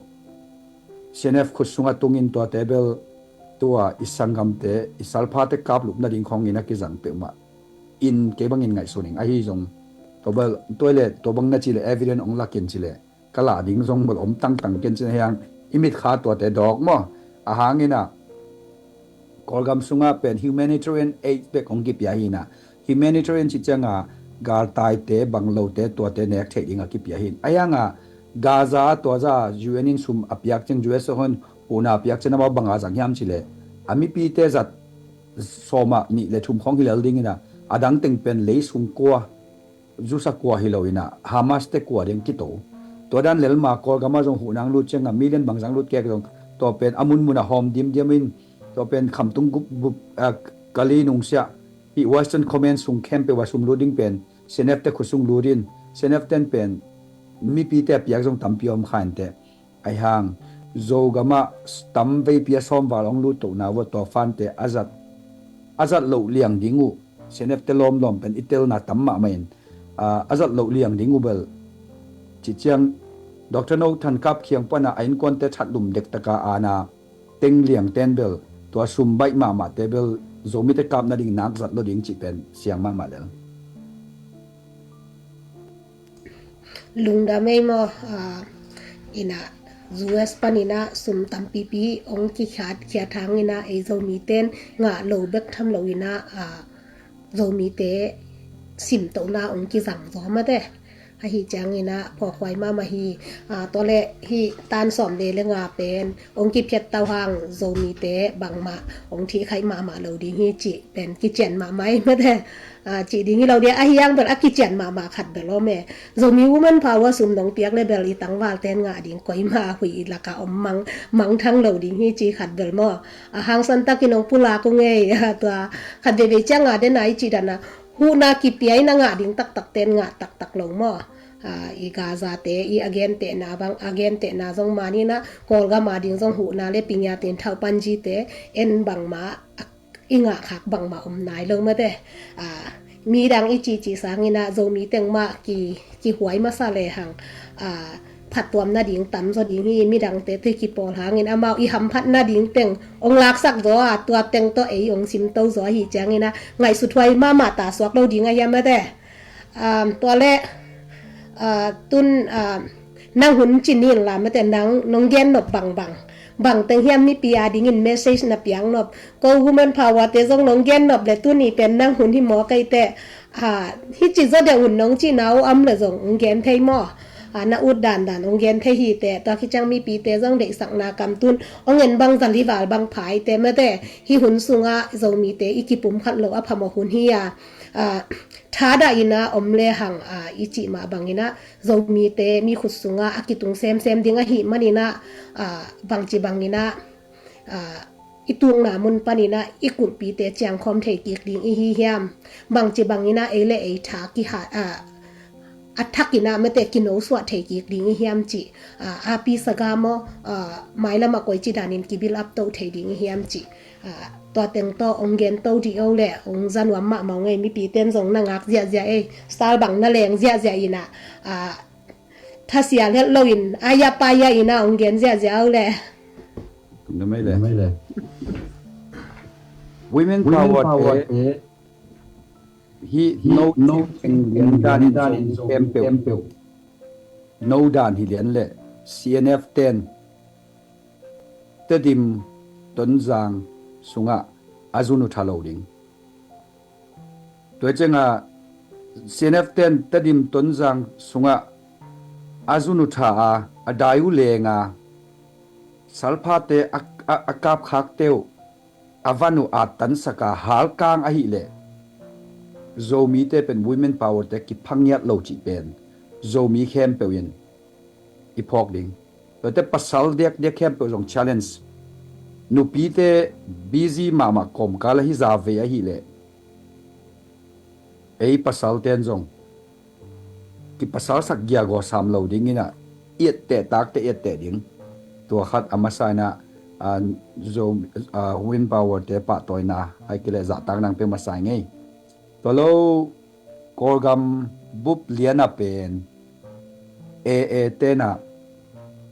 C N F khut sungah tungin tuate bel tua i sanggamte, i salphate kaplupna ding khongin a kizang peuhmah. In kei bangin ngaihsun ing ahi zong. Tua bel, tua le, tua bang na ci le evidence ong lakin ci le. Ka lah ding zong bel om tangtang ken cin hiang i mit kha tuate dawk maw. A hangin a Kawlgam sungah pen humanitarian aid bek ong kipia hi na. Humanitarian ci cianga galtaite, banglote, tuate nek theih dinga kipia hi. A hianga Gaza tua za U N in sum a piak ciang U S hon huna a piak ciang amau banga zang hiam ci le. A mipite zat sawma nih le thum khong hi lel dingina. A dang teng pen lei sung kua zusa kua hi lo ina Hamas te kua ding kito. Tua dan lelma Kawlgama zong huhnang lut cianga million bangzang lut kek zong tua pen a munmuna hawm dimdiam in tua pen khamtung gup gup, a, kali nungsia hi Western Command sung khempeuh a sum lut ding pen C N F te khut sung lut in C N F ten pen mipite a piak zong tampi om kha inteh. Aihang Zogama tam veipi a sawmval ong lut tohna vua tua fante a zat a zat loh liang ding uh. C N F te lawmlawm pen i telna tam mahmah in, a, a zat loh liang ding uh bel. Ci ciang Doctor No Than Kap khiang pana a innkuante thatlum dektaka ana teng liang ten bel tua sum baih mahmahte bel Zomite kap nading nak zat lo ding cih pen siang mahmah lel. Lungdam ei maw, a, ina U S paninah sum tampipi ong kikhiat khiat hanginah ei Zomiten ngah lo bek tham loinah, a, Zomite simtohna ong kizang zaw mate. Ahi cianginah phawkhuai mahmah hi, a, tua le hi tan sawm le le nga pen ong kiphiat tau hang Zomite bangmah ong thihkhaih mahmah lo ding hi cih pen kician mahmah ei mate. A, cih ding hi lo dia, ahi hang bel a kician mahmah khat bel om e. Zomi Women Power sum nong piak le bel i tangvalten ngah ding koima huih i laka om mang, mangthang lo ding hi ci khat bel maw. A hangsan takin ong pulak ung ei, a, tua khat veivei cianga dena i cih dana huhna kipia ina ngah ding taktak ten ngah taktak lo maw. A, i Gaza te i a gentehna bang, a gentehna zong manina Kawlgama ding zong huhna le pingia ten thauh panjite en bangma a i ngah khak bangmah om nai lo mate. A, midang i cici sanginah Zomi teng mah ki, kihuai masa le hang, a, phattuam nading tamzaw ding hi, midangte te kipawl hangin amau i hamphat nading teng ong laksak zaw a, tua teng tawh ei ong simto zaw ahi cianginah ngaihsuthuai mahmah ta suak lo ding a hiam mate. Um, tua le, a, tun, a, nang hun cinin la mate nang nong gen nop bangbang. Bang teng hiam mipi a dingin message na piang nop. Ko Women Power te zong nong gen nop le tuni pen nang hun hi maw kei te. A, hi ci zaw deuh hun nong cina uh am le zong ong gen thei maw. A, na ut dandan ong gen thei hi te. Tua khiciang mipite zong deihsakna kam tun ong en bang zalival bang phai te mate. Hi hun sungah Zomite i kipum khat lo a phamawh hun hi a. A, thadah ina om le hang, a, i cih mah bangina Zomite mi khut sunga a kitung semsem ding ahi manina, a, bangci bangina, a, i tukna mun panina i kulhpite ciangkhawm thei kik ding i hi hiam? Bangci bangina ei le ei tha kiha, a, a thakina mate kinosuah thei kik ding i hiam cih, a, api saga maw, a, mailam a koici danin kibil up to thei ding i hiam cih. A, tua teng tawh ong gen to dih o le ong zanuam mahmah ong ei, mipiten zong na ngak ziahziah ei, style bang na leng ziahziah ina, a, thasia lhelh loin a ya pa ya ina ong gen ziahziah o le. Tum na mai le. Women Power te hi no no teng lian danin zong kempeuh no dan hi lian le C N F ten Tedim Tonzang sungah a zun uh tha lo ding. Tua cianga C N F ten Tedim Tonzang sungah a zun uh tha a, a dai uh leng a, salphate a, a, a kapkhakte uh a van uh attansak a halkang ahih leh Zomite pen women power te kiphangiat lo cih pen Zomi khempeuh in i phawk ding. Tuate pasal diakdiak khempeuh zong challenge. Nupite busy mahmah kawmkal ahi za ve ahih leh ei pasalten zong kipasalsak giagaw sam lo ding inah i etteh takte i etteh ding. Tua khat a masa inah, ah, Zo, ah, women power te pahtawina hai kei leh zahtak nang pe masa i ngei. Tua lo Kawlgam bup liana pen A A tenah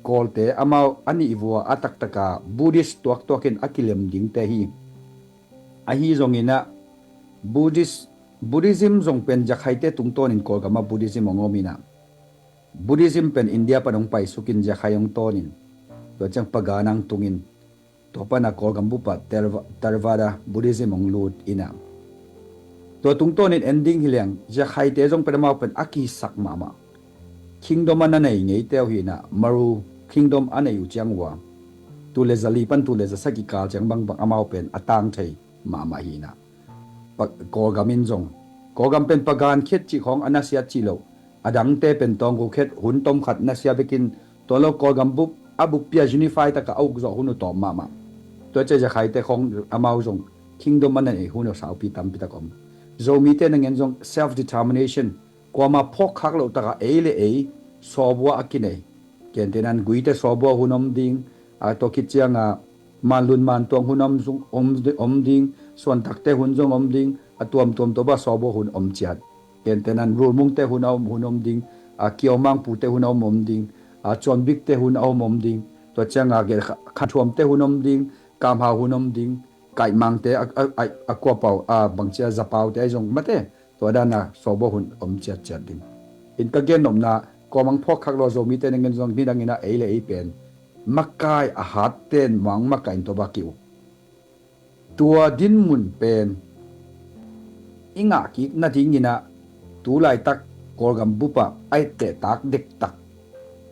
Kawlte amau a nih vua a taktaka Buddhist tuaktuakin a kilem dingte hi. Ahi zonginah Buddhist, Buddhism zong pen Jakhaite tungtawnin Kawlgamah Buddhism hong om inah Buddhism pen India pan hong paisukin Jakhai hong tawnin tua ciang Pagan ang tungin tua pana Kawlgam bupah Therava-, Theravada Buddhism hong lut inah tua tungtawnin ending hi leng Jakhaite zong pen amau pen a kisak mahmah kingdom a na nei ngeite uh hinah Maru kingdom a nei uh ciang uh a tul le zali pan tul le zasagi kal ciang bangbang amau pen a tang thei mahmah hinah. Kawlgam in zong Kawlgam pen Pagan khet cih khawng a nasiat cih loh a dangte pen tawngku khet hun tom khat nasia bekin tua lo Kawlgam bup a buppia unify taka a ukzawh hun uh tawm mahmah. Tua cia Jakhaite khawng amau zong kingdom a na nei hun uh saupi tampitak om. Zomite nangen zong self determination kuama phawkkhak loh taka ei le ei sawbua a kinei. Kentenan Guite sawbua hun om ding, a tua khit cianga Manlun Mantuang hun om, om, om ding, Suantakte hun zong om ding, a tuamtuam tua ba sawbua hun om ciat. Kentenan Rulmungte hun a om, hun om ding, a Kiaumangpute hun a om, om ding, a Cuanbikte hun a om, om ding, tua cianga Khantuamte hun om ding, Kamhau hun om ding, Kaihmangte a, a, a, a kuapau a bangcia Zapaute a zong mate. Tua dana sawbua hun om ciatciat ding. In ka gennopna kawmang phawkkhak lo Zomite nangen zong nidangina ei le ei pen makai a hatten mang makai in tua ba ki uh. Tua dinmun pen i ngahkik nadingina tulaitak Kawlgam bupa a ettehtak dektak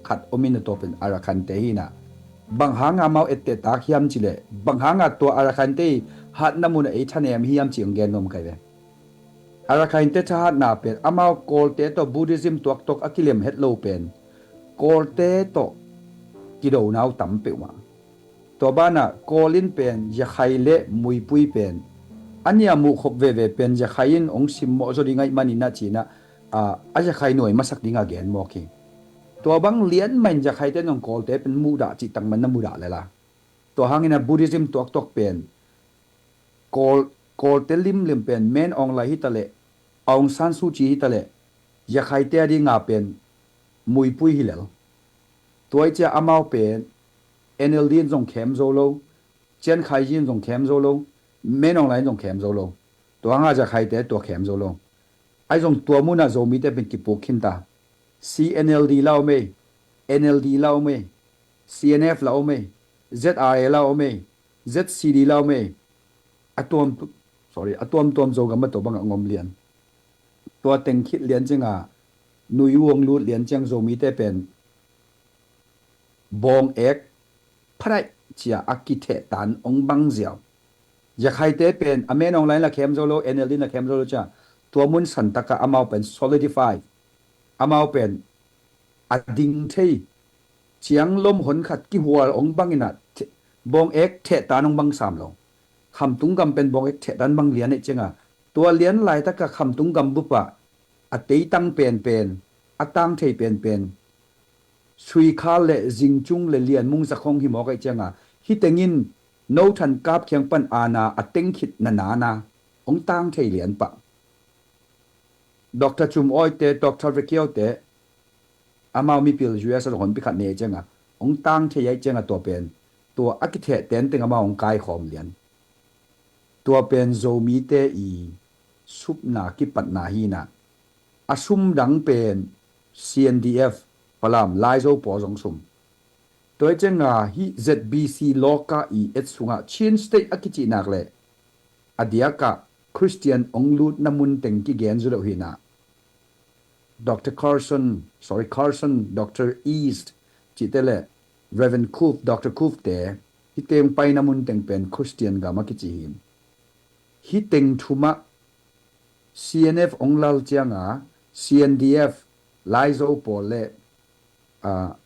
khat omin a tua pen Arakhante hina. Bang hanga mau ettehtak hiam cileh bang hanga tua Arakhante i hatna muna ei thanem hiam ci ang gennom kai ve. Arakhante thahatna pen amau Kawlte tawh Buddhism tuaktuak a kilem het lo pen Kawlte tawh kidonau tam peuhmah. Tua banah Kawl in pen Jakhai le Muipui pen a nia muhkhop veve pen Jakhai in hong simmawh zaw ding aih maninah cinah a Jakhai nuai masak dinga gen mawk hi. Tua bang lianmah in Jakhaite nong Kawlte pen muhdah cih tangman na mudah lela. Tua hangina Buddhism tuaktuak pen Kawl, Kawlte limlim pen Min Aung Hlaing hitaleh Aung San Suu Kyi hitaleh Jakhaite a dinga pen Muipui hilel. Tua i cia amau pen N L D in zong khem zo lo, Chiang Kai-shek in zong khem zo lo, Min Aung Hlaing in zong khem zo lo. Tua hanga Jakhaite tua khem zo lo. Ai zong tua munah Zomite pen kipuk khinta. C N L D la om ei, N L D la om ei, C N F la om ei, Z R A la om ei, Z C D la om ei. A tuam, sorry, a tuamtuam Zogam a tua bangah ngom lian. Tua teng khit lian cianga nui uh hong lut lian ciang Zomite pen bawng ek phadaih cia a kithehtan hong bang ziau. Jakhaite pen a Min Aung Hlaing la khem zo lo, N L D la khem zo lo cia tua mun santaka amau pen solidify, amau pen a ding thei ciang lom hon khat kihual hong bangina bawng ek thehtan hong bang sam lo. Khamtung gam pen bawng ek thehtan bang lian eh cianga tua lian laitaka Khamtung gam bupa a teitang penpen, a tang thei penpen Suikhal le Zingcung le Lianmung zakhong hi mawk aih cianga hih tengin no than kap khiang pan aana a teng khit nanana hong tang thei lian pah. Doctor Cum Awite, Doctor Vekiaute amau mipil U S a honpi khat ne cianga hong tang thei aih cianga tua pen tua a kitheh tenteng amau hong kaikhawm lian. Tua pen Zomite i supna kipatna hina. A sum dang pen C N D F Falam Laizo pawl zong sum. Tua i cianga hih Z B C lawka i et sungah Chin State a kicihnak le a diakah Christian hong lutna mun teng kigen zu deuh hina. Dr Carson, sorry, Carson, Dr East cihte le Reverend Cope, Dr Cope te, hih teng paina mun teng pen Christian gam a kici hi. Hih teng thumah C N F ong lal cianga C N D F, Laizo pawl le, ah,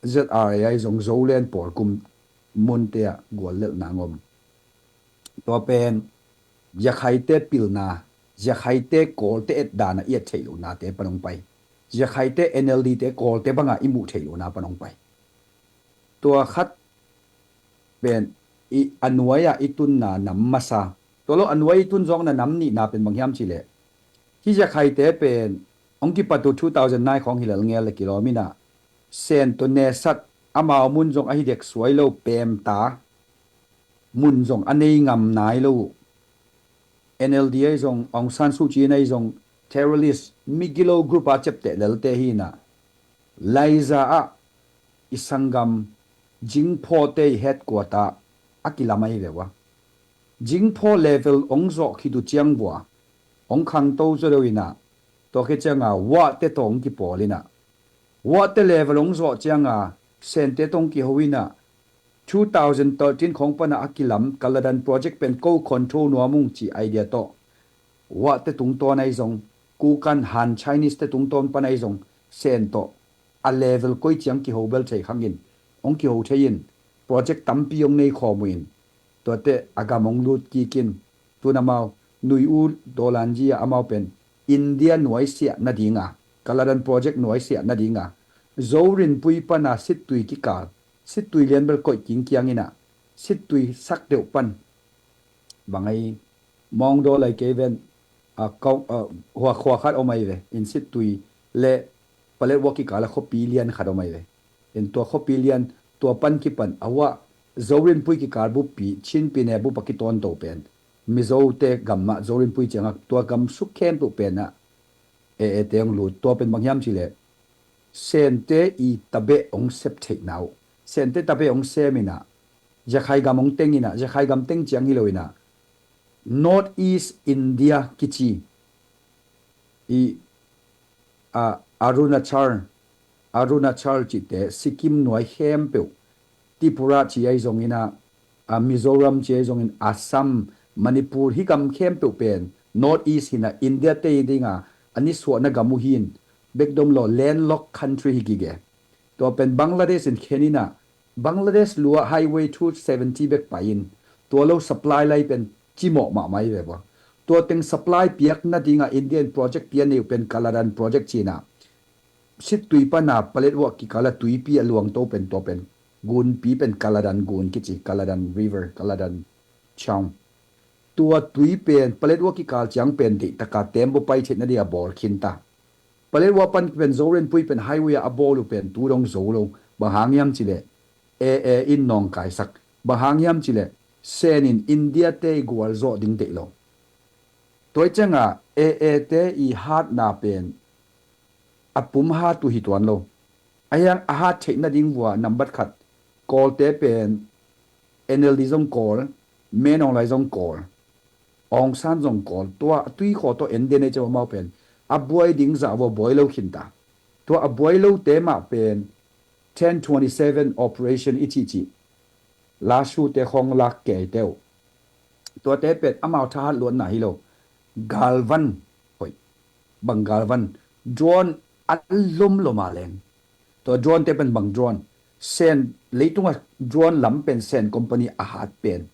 Z R A I zong Zoland pawl kum munte ah guallelhna ngom. Tua pen Zakhaite pilna, Zakhaite Kawlte etdana i et theih lohnate pan ong pai. Zakhaite N L D te Kawlte banga i muh theih lohna pan ong pai. Tua khat pen i a nuai-ah i tunna nam masa. Tua lo a nuai i tun zawkna nam nihna pen bang hiam cihleh, hih Zakhaite pen ong kipat uh two thousand nine khawng hi lel ngel le kilawm inah, Sen tawh nesat amau mun zong ahi dek suai lo, pemta mun zong a nei ngam nai lo uh. N L D ahi zong, Aung San Suu Kyi ahi zong, terrorist, migilo group a ciapteh lelte hi inah, Laiza ah i sanggam Jingpho te i headquarter a kilam ahi ve ua. Jingpho level ong zawh khit uh ciang vua ong khangto zaw deuh inah, tua khit cianga Wah te tawh ong kipawl inah, Wah te level ong zawh cianga Sente tawh ong kiho inah, two thousand thirteen khawng pana a kilam Kaladan project pen ko control nuam ung cih idea tawh Wah te tungtawn ahi zong, Kukan Han Chinese te tungtawn pan ahi zong, Sen tawh a level koi ciang kiho bel thei khangin ong kiho thei in, project tampi ong nei khawm uh in, tuate a gam ong lut kik in, tun amau nui uh dawlanji a amau pen India nuaisiah nadinga, Kaladan project nuaisiah nadinga, Zo rinpui pana sittui kikal, sittui lian bel koih kingkiang inah, sittui sak deuh pan bang ahi, mawngdaw lai kei ven, a, kau, a, hua khua khat om ahi ve, in sittui le paletwa kikala khuapi lian khat om ahi ve. In tua khuapi lian, tua pan kipan a uah Zo rinpui kikal buppi, Chinpi ne bup a kitawnto pen Mizote gam mah Zo rinpui ciangah tua gam suk khempeuh penah e e te ong lut. Tua pen bang hiam cihleh, Sente i tabeh ong sep theihna uh, Sente tabeh ong sem inah, Zakhai gam ong teng inah, Zakhai gam teng ciang hi lo inah, North East India kici i, a, Arunachal, Arunachal cihte, Sikkim nuai khempeuh, Tripura ci ahi zong inah, a, Mizoram ci ahi zongin, Assam, Manipur, hih gam khempeuh pen North East hinah, India te dinga a nisuahna gam uh hi in, bekdom lo, landlocked country hi gige. Tua pen Bangladesh in khen inah, Bangladesh lua highway two seventy bek pai in, tua lo supply lai pen cimawh mahmah hi ve bua. Tua teng supply piak nadinga Indian project pi a nei uh pen Kaladan project cinah, sittui pana paletwa kikala tuipi a luangto pen tua pen gunpi pen Kaladan gun kici, Kaladan River, Kaladan Chang. Tua tui pen paletwa kikal ciang pen deihtaka tembaw pai theih nadinga bawl khinta. Paletwa pan pen Zo rinpui pen highway a a bawl uh pen tu dong zo lo. Bang hang hiam cihleh, e e in nawngkaisak. Bang hang hiam cihleh, Sen in India te i gualzawh ding deih lo. Tua i cianga e e te i hatna pen a pum hat uh hi tuan lo. A hiang a hat theih nading vua nambat khat, Kawlte pen N L D zong Kawl, Min Aung Hlaing zong Kawl, Aung San zong Kawl, tua a tuikhawh tawh en den ei ceu amau pen a buai ding zah vua buai lo khinta. Tua a buai lote mah pen ten twenty seven operation i cihcih, Lashu te khawng lak kei teuh. Tuate pen amau thahat luatna hi lo. Galvan, hoih, bang galvan, drone a lomlom a leng. Tua drone te pen bang drone, Sen, leitungah drone lam pen Sen company a hat pen.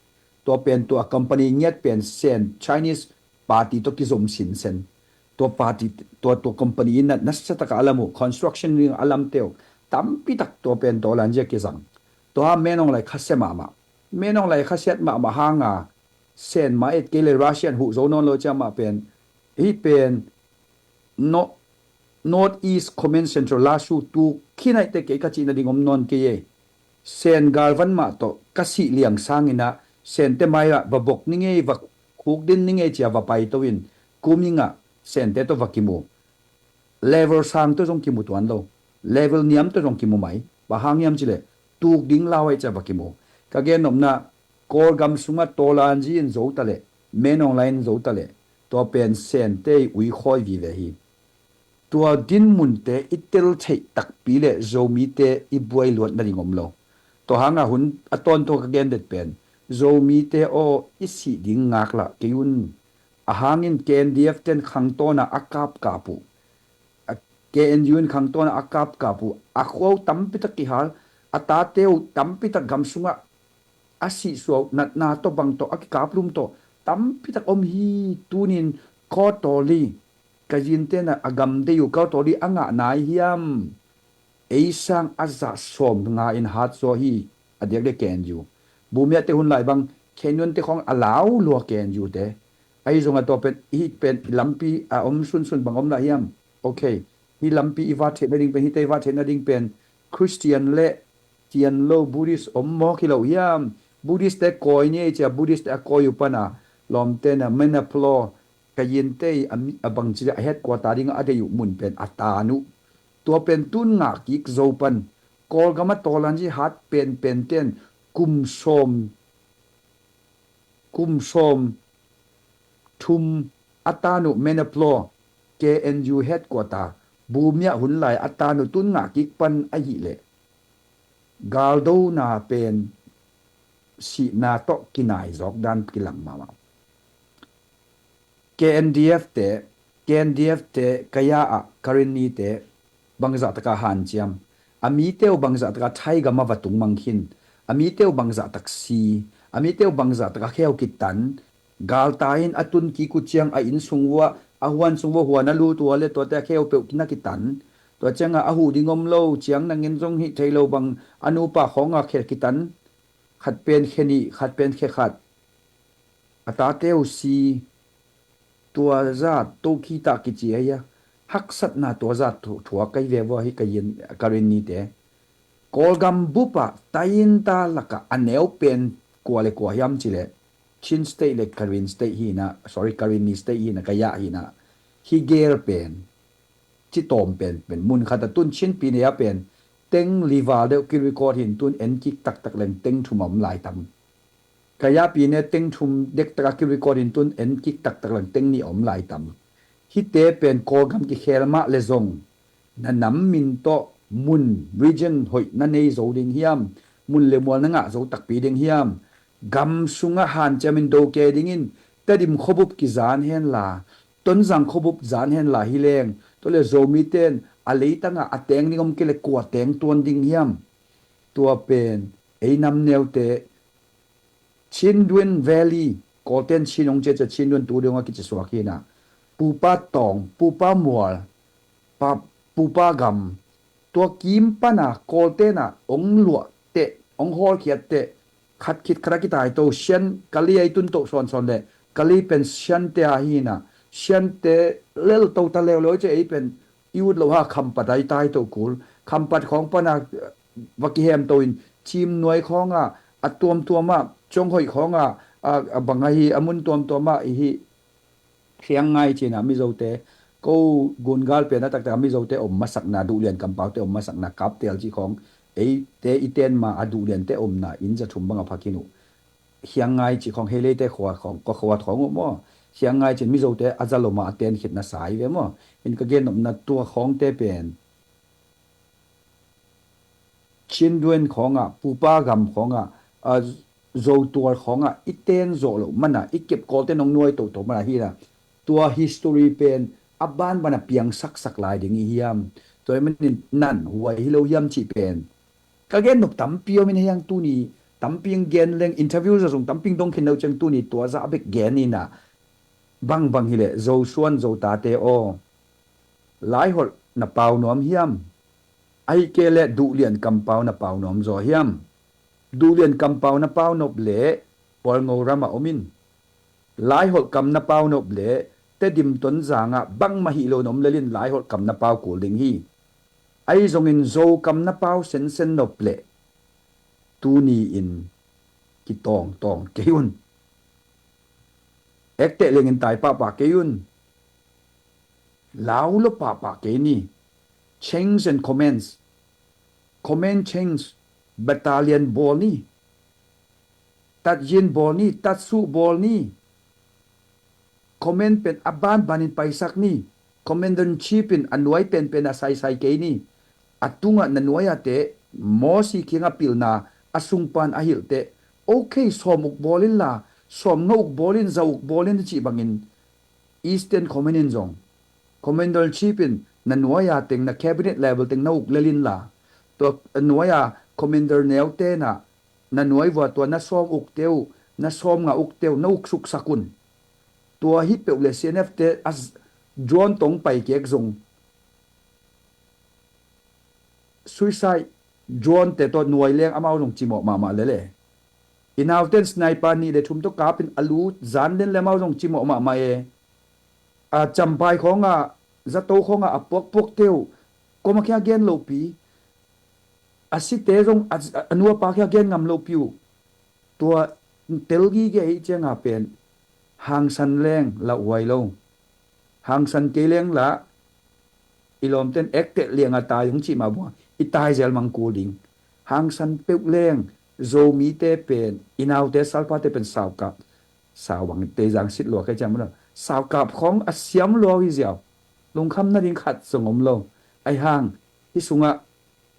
Tua pen tua company ngiat pen Sen Chinese party tawh kizom sinsen. Tua party, tua, tua company in na, nasa taka a lam uh, construction ding a lam teuh tampi tak tua pen tua lanzia kizang. Tua Min Aung Hlaing khasia mahmah. Min Aung Hlaing khasiat mahmah hanga Sen mah et kei le Russian huh zo nawn lo ciang mah pen, hih pen North East Command Central Lashu tu khinaihte kei ka cihna ding om nawn kei ei. Sen galvan mah tawh ka sih liang sanginah Sente mai-ah va bok ning ei, va khukdin ning ei cia va paito in, kumingah Sente tawh va kimu. Level sang tawh zong kimu tuan lo. Level niam tawh zong kimu mai. Bang hang hiam cihleh, tuk ding lau aih cia va kimu. Ka gennopna, Kawlgam sungah Tawlanzi in zo taleh, Min Aung Hlaing in zo taleh, Tua pen Sente i uikhawi vive hi. Tua dinmunte i tel theih takpi le Zomite i buai luat nading om lo. Tua hanga hun a tawntung ka gen det pen, Zomite aw, i sih ding ngaklah kei un. A hangin K N D F ten khangtawna a kapkap uh, a K N U in khangtawna a kapkap uh, a khua uh tampitak kihal, a tate uh tampitak gam sungah a sihsuah uh, natna tawh bang tawh a kikaplum tawh tampitak om hi. Tunin Kawtawli, ka zinte na a gam dei uh Kawtawli a ngah nai hiam? Ei sang a zah sawm nga in hat zaw hi. A diak le K N U, Bumiate hun lai bang K N U te khawng a lau lua K N U te. Ahi zongah tua pen, hih pen lampi a om sunsun bang om lah hiam? Ok, hih lampi i vat theihna ding pen, hihte i vat theihna ding pen Christian le tian lo Buddhist om mawk hi lo hiam? Buddhist te kawi ni ei cia, Buddhist te a kawi uh pana lawmte na Manipur, ka yinte i a mi-, a bangci a headquarter ding a dei uh mun pen a tan uh. Tua pen tun ngah kik zo pan Kawlgam a tawlan ci hat penpen ten kum sawm, kum sawm thum a tan uh Manipur, K N U headquarter, Bumiah hun lai a tan uh tun ngah kik pan ahih leh galdona pen sihna tawh kinai zawk dan kilang mahmah. K N D F te, K N D F te Kaya ah Karenni te bangzah taka hanciam, a mite uh bangzah taka Thai gam a va tung mang khin, a mite uh bangzah tak si, a mite uh bangzah taka kheu kitan, galta in a tun kik uh ciang a inn sung uah, a huan sung uah huan a lut uh le tuate a kheu peuh na kitan. Tua ciangah a huh ding om lo, ciang nangin zong hih thei lo bang a nupa khawngah khe kitan, khat pen khe nih, khat pen khe khat. A tate uh si, tua zat tokhi ta kici ahi a, haksatna tua zat thu-, thuak kai ve vua hi ka yin, Karenni te. Kawlgam bup ah tainta lakah a neu pen kua le kua hiam cileh, Chin State le Karen State hi na, sorry, Karenni State hi na, Kaya hi na, hi gel pen, ci tawm pen, pen mun khat a tun Chin pi ne a pen teng li val deuh ki record hin tun en kik taktak leng teng thum a om lai tam. Kaya pi ne teng thum dek taka ki record in tun en kik taktak lang teng nih a om lai tam. Hihte pen Kawlgam kikhel mah le zong na nam min tawh mun, region hoih na nei zo ding hiam? Mun le mual na ngah zo takpi ding hiam? Gam sungah hanciam in do kei dingin Tedim khuabup kizan henla, Tonzang khuabup zan henla hi leng, tua le Zomi ten a leitangah a teng ding om kei le kua teng tuan ding hiam? Tua pen ei nam neute Chindwin Valley, Kawlten Chin hong ciacia Chindwin tu ding hong a kici suak hi na. Pupa Tawng, Pupa Mual, pa, Pupa Gam, tua kim pana Kawlten ah hong luah teh, hong hawlkhiat teh, khat khit khat a kitaito, Sian Kali a i tun toh sawnsawn le, Kali pen Siante a hi na, Siante lel to ta leuleu cia ei pen i ut lo ha Khampat a i taito kul. Khampat khawng pana va kihemto in Cimnuai khawngah, a tuamtuamah, Cionghoih khawngah, a, a bang ahi, a mun tuamtuamah i hi Hriang Ngai cina Mizote, ko gungal pen a taktak a Mizote om masakna, Duhlian kampaute om masakna, Kaptel ci khawng, eite i ten ma a Duhliante omna inn za thum bang a phakin uh. Hriang Ngai ci khawng, Heileite khua khawng, kua khua khawng uh maw? Hriang Ngai cin Mizote a za loma a ten khitna sai ve maw? In ka gen nopna tua khawngte pen Chindwin khawngah, Pupa Gam khawngah, a, Zotual khawngah i ten zawh loh mana, i kep Kawlte nong nuai toto mana hi na. Tua history pen a banbana piangsaksak lai ding i hiam? Tua i manin nan huai hi lo hiam cih pen ka gen nop tampi om in hiang tuni, tampi in gen leng interview za zong tampi in dong khin lo ciang tuni tua za a bek gen ina. Bangbang hileh Zosuan Zotate aw, Laiholh na pau nuam hiam? Ahih kei leh Duhlian kampau na pau nuam zaw hiam? Duhlian kampau na pau nop leh Pualngo ram a om in. Laiholh kam na pau nop leh Tedim Tonzang ah bangmah hih lo na om lel in Laiholh kam na pau kul ding hi. Ahi zongin Zo kam na pau sensen nop leh tuni in kitawngtawng kei un. Ekteh lengin tai pahpah kei un. Lau lo pahpah kei ni. Change and comments. Comment change. Battalion bawl ni. Tatyin bawl ni. Tatsuh bawl ni. command pen a banbanin paisak ni. Commander in chief in a nuai penpen a saisai kei ni. A tungah na nuai-a te Mosi kiangah pilna a sungpan a hilh teh, okay, sawm uk bawl inla, sawm nga uk bawl in, za uk bawl in a cih bangin Eastern Command in zong, Commander in chief in na nuai-a teng, na cabinet level teng na uk lel inla, tua nuai-a commander neu tenah na nuai vua tua na sawm ukte uh, na sawm nga ukte uh na uk suksak un. Tua hi peuh le C N F te a z-, drone tong pai kek zong, suicide drone te tawh nuai leng amau zong cimawh mahmah lele. I nauten sniper nih le thum tawh kapin a lu zan den le amau zong cimawh mahmah e. A Champhai khawngah, zato khawngah a puakpuakte uh koma kia gen lopi, a site zong a, a nuapa kia gen ngam lopi uh. Tua tel gige hi cianga pen hangsan leng lauhuai lo. Hangsan kei leng la i lawmten ekteh lianga tai hong cih mah bunga i tai zel mang kul ding. Hangsan peuh leng Zomite pen, i naute salpate pen saukap, sau bang teizang sit lua kei ciang muna, saukap khong a siam lua hi ziau. Lungkham nading khat zong om lo. Aihang hi sungah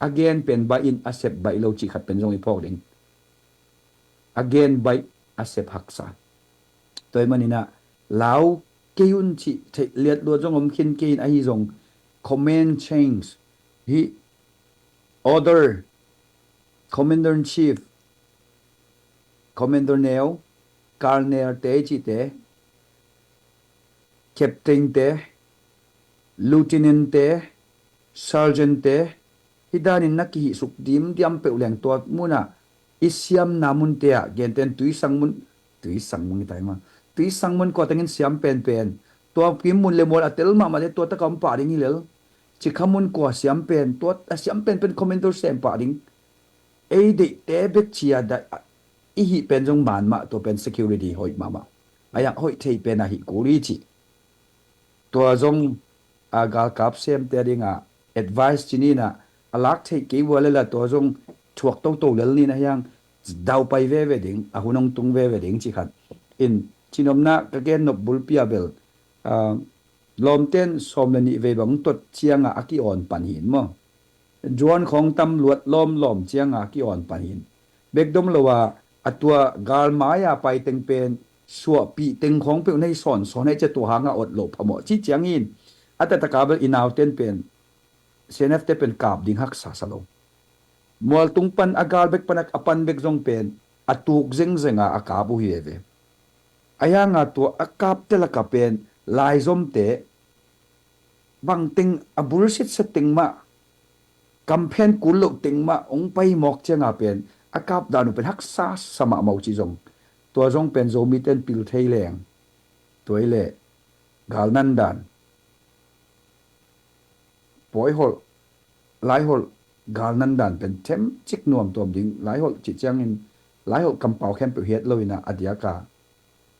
a gen pen baih in a sep baih lo cih khat pen zong i phawk ding. A gen baih a sep haksa. Tua hi maninah lau kei un cih theih liat luat zong om khin kei in ahi zong command change hi order, commander in chief, commander neu, colonel te cihte, captain te, lieutenant te, sergeant te, hi danin na kihih suk dimdiam peuh leng tua munah i siamna munte ah genten tuisang mun, tuisang mun i tai ma, tuisang mun kua tengin siam penpen, tua kim mun le mual a tel mahmah le tua taka om pah ding hi lel. Cikha mun kua siam pen, tua a siam penpen commander sem pah ding. Ei deihte bek cia da, i hih pen zong man mah tua pen security hoih mahmah. A yak hoih thei pen a hih kul hi cih. Tua zong a galkap semte a dinga advice ci ninah a lak theih kei vua lela tua zong thuak toto lel ninah hiang dau pai veve ding, a hun hong tung veve ding ci khat. In cinopna ka gen nop bulpi a bel, ah, lawmten sawm le nih vei bang tuat cianga a ki-awn pan hin maw? Juan khawng tam luat lawmlawm cianga a ki-awn pan hin. Bekdom lo a, a tua galmai-a pai teng pen suahpih teng khawng peuh nei sawnsawn hei cia tua hanga awt loh phamawh ci ciangin a tataka bel i nauten pen C N F te pen kap ding haksa sa lo. Mualtung pan a gal bek pan a pan bek zong pen a tuk zengzenga a kap uh hi veve. A hianga tua a kapte laka pen laizomte bangteng a bulsitsa teng mah, kamphen kul loh teng mah hong pai mawk cianga pen a kapdan uh pen haksa sa mahmah uh ci zong. Tua zong pen Zomite in pil thei leng. Tua i leh galnan dan, pawiholh, laiholh galnan dan pen themcik nuamtuam ding. Laiholh cih ciangin laiholh kampau khempeuh hiat loinah a diaka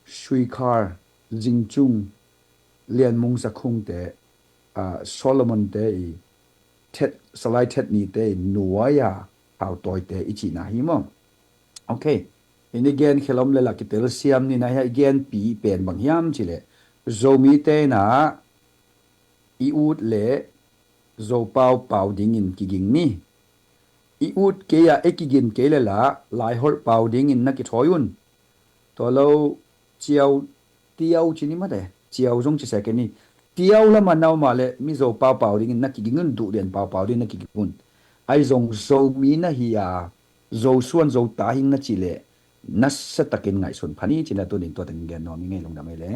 Suikhar, Zingcung, Lianmung Zakhungte, ah, Solomonte i thet, Salai Thet Nite i nuai-a hautawite i cihna hi maw? Okay. Hini gen khelom le la kitel siam nina hia i genpi pen bang hiam cileh Zomite na i ut le Zopau pau dingin kiging ni. I ut kei a e kigin kei le la laiholh pau dingin na kithawi un. Tua lo ciau tiau cini mate, ciau zong ci seke ni. Tiau lama nauma le Mizo paupau dingin na kiging un, duhlian paupau dingin na kiging un. Ai zong Zomi na hi a, Zosuan Zota hing na ci le nasa takin ngaihsun phani cina tunin tua tengin gen nuam i ngei lungdam ei le.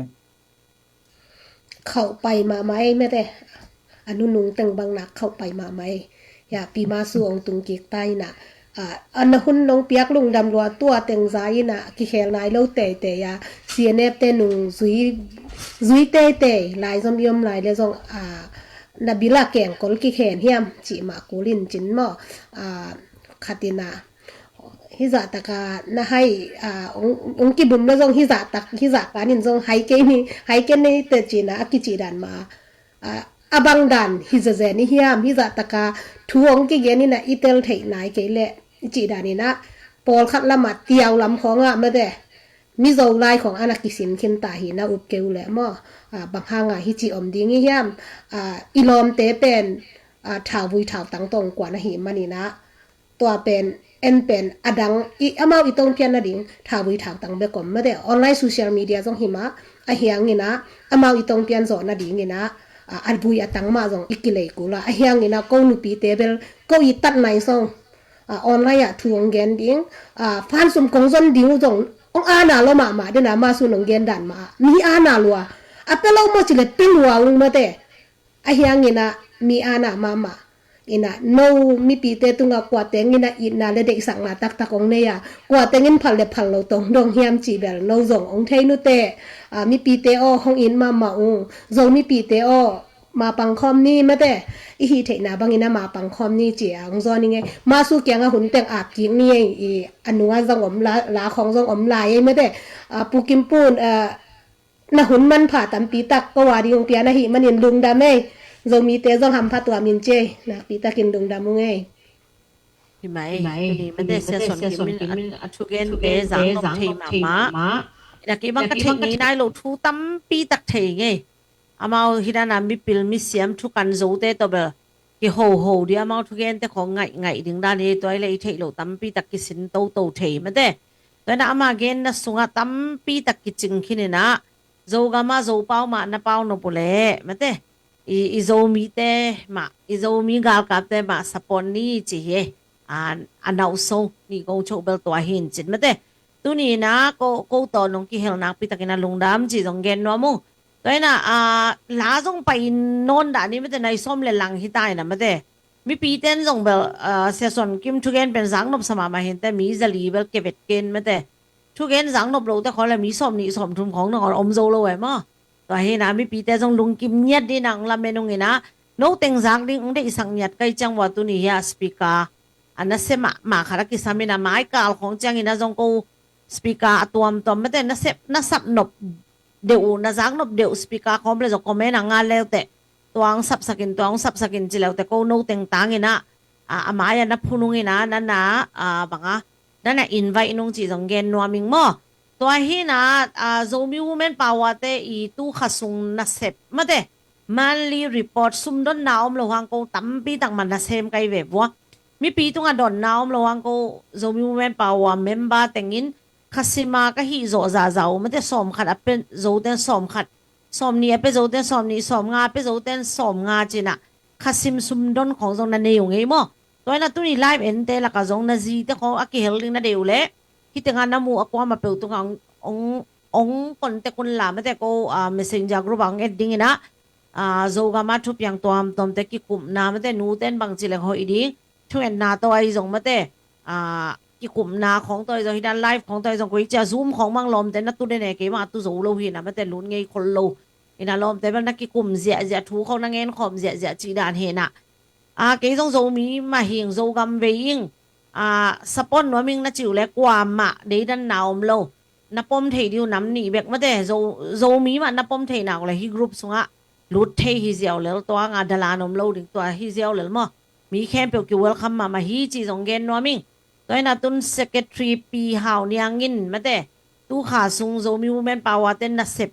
Khauh pai mahmah ei mete. A nunung teng bang nak khauh pai mahmah ei. Ya, pi ma su ong tung kik ta ina. A, a na hun nong piak lungdam lua tua teng za ina kikhel nai lo teitei a. C N F te nung zui, zui teitei lai zom i om lai le zong, a, na bila kengkol kikhen hiam ci ma kulin cin maw. A, khat ina. Hizah taka na hai, a, ong, ong kibum na zong hizah tak, hizah panin zong hai kei ni, hai kei ni te cina a kici dan ma. A, a bang dan hi zezen i hiam, hizah taka thu ong kigen ina i tel theih nai kei le, i ci dan ina, pawlkhat lama tiau lam khawngah mate. Mizo lai khong ana kisin khin ta hi na up keu le maw. Ah, bang hanga hici om ding i hiam? Ah, i lawmte pen, ah, thauvui thautang tawh kuan ahi maninah, tua pen en pen a dang i amau i tongpian nading thauvui thautang bek om mate. Online social media zong hi mah, ahi hangin ah amau i tongpian zawh nadingin ah, ah, a vui a tang mah zong i kilei kul a, ahi hangin ah ko nupite bel ko i tat nai song, ah, online ah thu hong gen ding, ah, fan sum kong zon ding uh zong hong ana lua mahmah dena, masu nong gen dan mah mi ana lua. A pia lo maw ci le pia lua ung mate. Ahi hangin ah mi ana mahmah. Inah no mipite tungah kua tengin ah itna le deihsakna taktak hong nei a, kua tengin phal le phal lo tong dong hiam cih bel no zong hong thei nute. Ah, mipite aw, hong it mahmah ung. Zo mipite aw, mapang khawm ni mate. I hih theihna bangin ah mapang khawm ni ci a hong zawn i ngei. Masu kiangah hun teng ap kik ni ei, i a nungah zong om la, la khawng zong om lai ei mate. Ah, Pu Kim Pun, ah, na hun manpha tampi tak ko a ding hong pian ahih manin lungdam ei. Zomite zong hampha tuam in ci ei. Nakpi takin lungdam ung ei. Hi mai, hi mai, tuni mate, Sia Suan Kim in a thugente zang nop thei mahmah. Ina kei bang ka theih ngei nai lo thu tampi tak thei ngei. Amau hi dana mipil misiam thukan zote tawh bel kihoho ding, amau thugente khong ngaih ngaih ding dan hi. Tua i le i theih lo tampi tak kisin toto thei mate. Tua ina ama genna sungah tampi tak kicing khin inah, Zogam ah Zopau mah na pau nop uh leh mate, i, i Zomite mah, i Zomi galkapte mah support ni ci hi. A, a nauso ni ko cho bel tua hi in cin mate. Tuni ina ko, ko tawh nong kihel nakpi takin a lungdam ci zong gen nuam ung. Tua ina, ah, la zong pai in nawn dah ni mate, nai sawm le lang hi ta ina mate. Mipite in zong bel, ah, Sia Suan Kim thugen pen zang nop sa mahmah hi inteh, mi zali bel kevet ken mate. Thugen zang nop lote khong le mi sawm nih sawm thum khong nong om zo lo e maw. Tua hi ina mipite zong lungkim ngiat ding ina hong lamen ung ina, no teng zak ding hong deihsak ngiat kai ciang ua tuni hi a speaker a nasia mahmah khat a kisam ina, maikal khong ciang ina zong ko speaker a tuamtuam mate, nasia, na sap nop deuh uh, na zak nop deuh uh speaker khawm le zong comment a nga leuteh, tua hong sapsakin, tua hong sapsakin ci leuteh ko no teng tang ina, a, a mai a na phun ung ina, na na, a, banga na na invite nung ci zong gen nuam ing maw. Tua hi ina, a, Zomi Women Power te i tu kha sung nasep mate, monthly report sumdonna om lo hang ko tampi tak man nasem kai ve vua. Mipi tungah donna om lo hang ko Zomi Women Power member tengin khasima ka hih zawh zahzah uh mate, sawm khat a pe zoten sawm khat, sawm nih a pe zoten sawm nih, sawm nga a pe zoten sawm nga cina khasim sumdon khong zong na nei uh ngei maw. Tua ina tuni live ente lakah zong na zite khong a kihel ding na deih uh leh, hih tengah na muh a kuamah peuh tungah ong, ong, ong contact un la mate, ko, ah, messenger group ah ong et ding ina, ah, Zogam a thupiang tuamtuamte kikupna mate, nuten bangci leng hoih ding, thungetna tawh ahi zong mate, ah, kikupna khong tawh ahi zong, hih dan live khong tawh ahi zong, koi cia Zoom khong mang lawmte na tu den e, keimah a tu zo lo hi ina mate, lut ngei khol lo. Ina lawmte bel na kikum ziahziah, thu khong na ngen khawm ziahziah cih dan hi ina. A, kei zong Zomi mah hing, Zogam vei ing, a, support nuam ing na cih uh leh kuamah deidanna om lo. Na pom thei ding uh nam nih bek mate, Zo, Zomi mah na pom thei nak uh leh hih group sungah lut thei hi ziau lel, tua nga dalan om lo ding tua hi ziau lel maw. Mi khempeuh ki welcome mahmah hi ci zong gen nuam ing. Tua ina tun Secretary Pi Hau Niang in mate, tu kha sung Zomi Women Power te nasep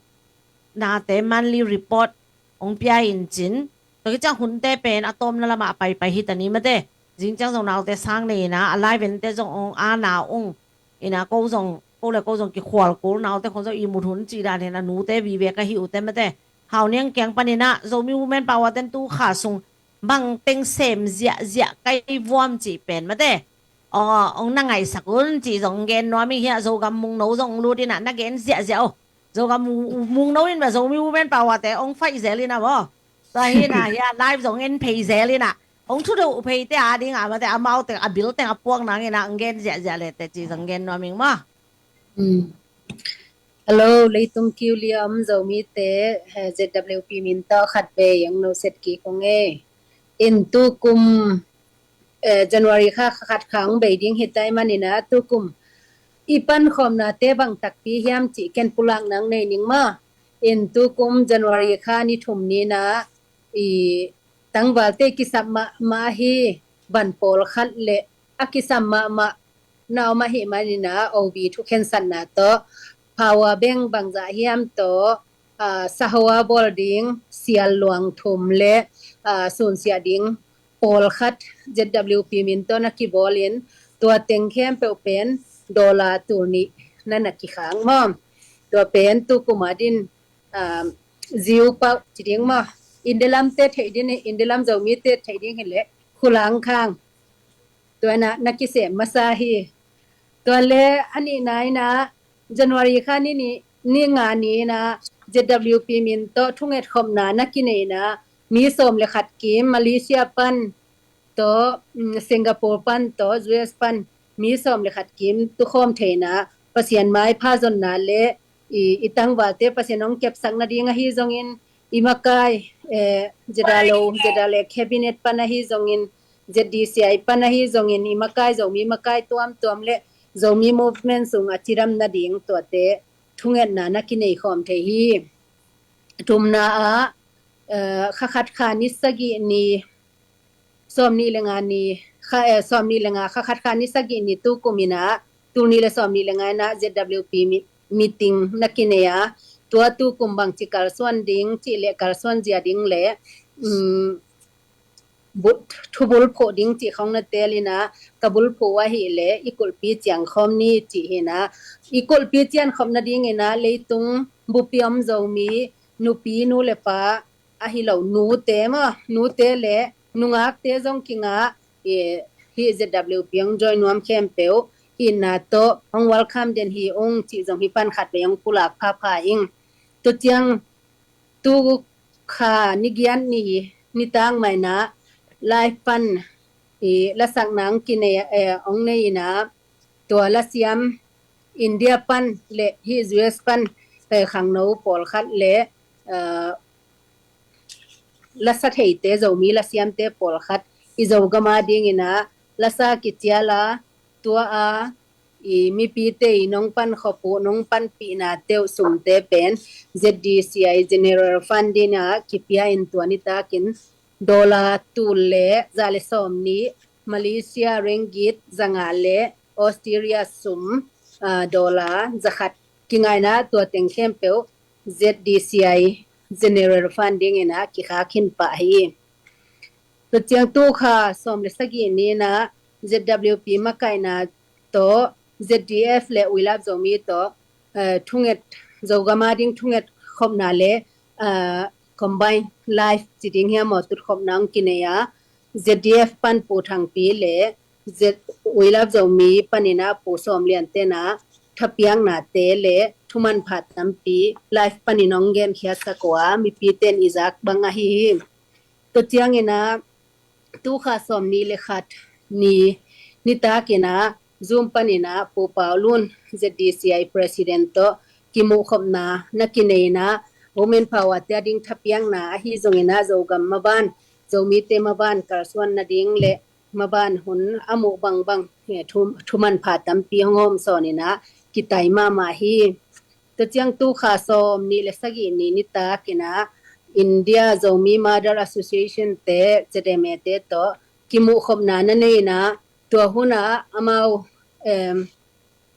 nate monthly report ong pia in cin. Tua kiciang hunte pen a tawmna lamah a paipai hi ta ni mate. Zing ciang zong naute sang nei ina, a live ente zong ong ana ung ina, ko zong, ko le ko zong kikhual kul, naute khong zong i mut hun cih dan hi ina, nute vive ka hi ute mate. Hau Niang kiang pan ina Zomi Women Power ten tu kha sung bang teng sem ziahziah kai vuam cih pen mate, ong, ong na ngaihsak un ci zong gen nuam ing hi a. Zogam Mungno zong lut ina na gen ziahziah uh. Zogam Mu-, Mungno in bel Zomi Women Power te ong fight zel ina maw. Tua hi ina hi a live zong en phei zel ina, ong thudeuh phei te a ding a mate, amau teng a bil teng a puak nang ina ong gen ziahziah le te ci zong gen nuam ing maw. Hmm. Hello, leitung kiu lia om Zomite, eh, Z W P min tawh khat vei ong noset kik ung ei. In tukum, eh, January kha khat kha ong bei ding hi tai man ina tukum i pankhawmnate bang takpi hiam cih ken pulak nang nei ning maw. In tukum January kha ni thum ni ina i tangvalte kisap mahmah hi, van pawl khat le a kisam mahmah na om ahih man ina O B thukhensatna tawh power bank bangzah hiam tawh, ah, sahoa bawl ding sial luang thum le, ah, sunsiah ding pawlkhat Z W P min tawh na kibawlin, tua teng khempeuh pen dollar tul nih na na kikhang maw. Tua pen tukum a din, ah, ziu pauh ci ding maw. India lamte theih ding, India lam Zomite theih ding hileh khulang khang. Tua na, na kisem masa hi. Tua le a nihna in ah January kha ni, ni, ni nga ni in ah Z W P min tawh thunget khopna na kinei in ah mi sawm le khat kim Malaysia pan tawh, mm, Singapore pan tawh, U S pan mi sawm le khat kim tukhawm thei in ah Pasian maipha zonna le i, i tangvalte Pasian hong kepsak nading ahi zongin, i makai, eh, zedalo, zedale cabinet pan ahi zongin, Z D C I pan ahi zongin, i makai, Zomi makai tuamtuam le Zomi movement sung a cidam nading tuate thungetna na kinei khawm thei hi. Thumna ah, eh, kha khat kha ni sagih ni, sawm nih le nga ni, kha, eh, sawm nih le nga kha khat kha ni sagih ni tukum in ah, tul nih le sawm nih le nga in ah Z W P mi-, meeting na kinei a, tua tukum bangci kalsuan ding cih le kalsuan zia ding le, um, bu-, thubul phuh ding cih khawng na tel in ah, ka bul phuh ahih leh i kulhpi ciang khawm ni cih hi in ah, i kulhpi ciang khawm nading in ah leitung bupi om Zomi nupi nu le pa ahi lo nute maw, nute le nungakte zong kingah, eh, hih Z W P hong join nuam khempeuh hi in ah tawh hong welcome den hi ung cih zong hih pan khat vei hong pulak phapha ing. Tua ciang tu kha ni giat ni, nitak mah in ah live pan i lasak nang kinei, eh, hong nei in ah tua lasiam India pan le hih U S pan, eh, khangno pawlkhat le, eh, lasa theite Zomi lasiamte pawlkhat i Zogam a ding in ah lasa kicial a tua a i mipite i nong pankhop uh, nong panpihna teuh sumte pen Z D C I General Fund in ah kipia in tua nitakin dollar tul le za le sawm nih, Malaysia ringgit za nga le Australia sum, ah, dollar za khat kingaina tua teng khempeuh Z D C I General Fund ding in ah kikhak khin pah hi. Tua ciang tu kha sawm le sagih ni in ah Z W P makaihna tawh Z D F le We Love Zomi tawh, eh, thunget, Zogam a ding thunget khopna le, eh, combine live ci ding hiam maw, tut khopna hong kinei a, Z D F pan Pu Thangpi le Z-, We Love Zomi pan in ah Pu Sawm Lian te in ah thapiaknate le thumanpha tampi live pan in hong genkhiatsak uh a, mipite in i zak bang ahi hi. Tua ciang in ah tu kha sawm nih le khat ni nitak in ah Zoom pan in ah Pu Pau Lun Z D C I President tawh kimuh khopna na kinei in ah women power te a ding thapiakna ahi zong in ah Zogam maban, Zomite maban kalsuan nading le maban hun a muh bangbang, eh, thu, thumanpha tampi hong hawmsawn in ah kitai mahmah hi. Tua ciang tu kha sawm nih le sagih ni nitak in ah India Zomi Mother Association te, Z M A te tawh kimuh khopna na nei in ah tua hun ah amau, em,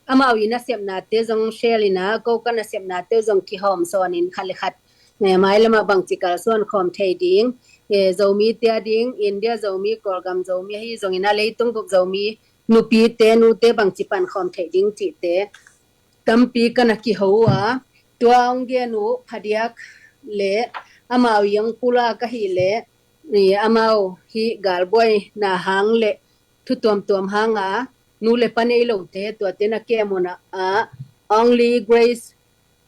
amau i nasepnate zong share in ah, ko ka nasepnate zong kihawmsawn in khat le khat, eh, mailam ah bangci kalsuan khawm thei ding, eh, Zomite a ding, India Zomi, Kawlgam Zomi ahi zong in ah leitung bup Zomi nupite nute bangci pankhawm thei ding cihte tampi ka na kiho uh a, tua hong gen uh phadiak le amau i hong pulak ahih leh, i amau hih galbuaina hang le thu tuamtuam hang a nu le pa nei lote tuate na kem uh in ah, Only Grace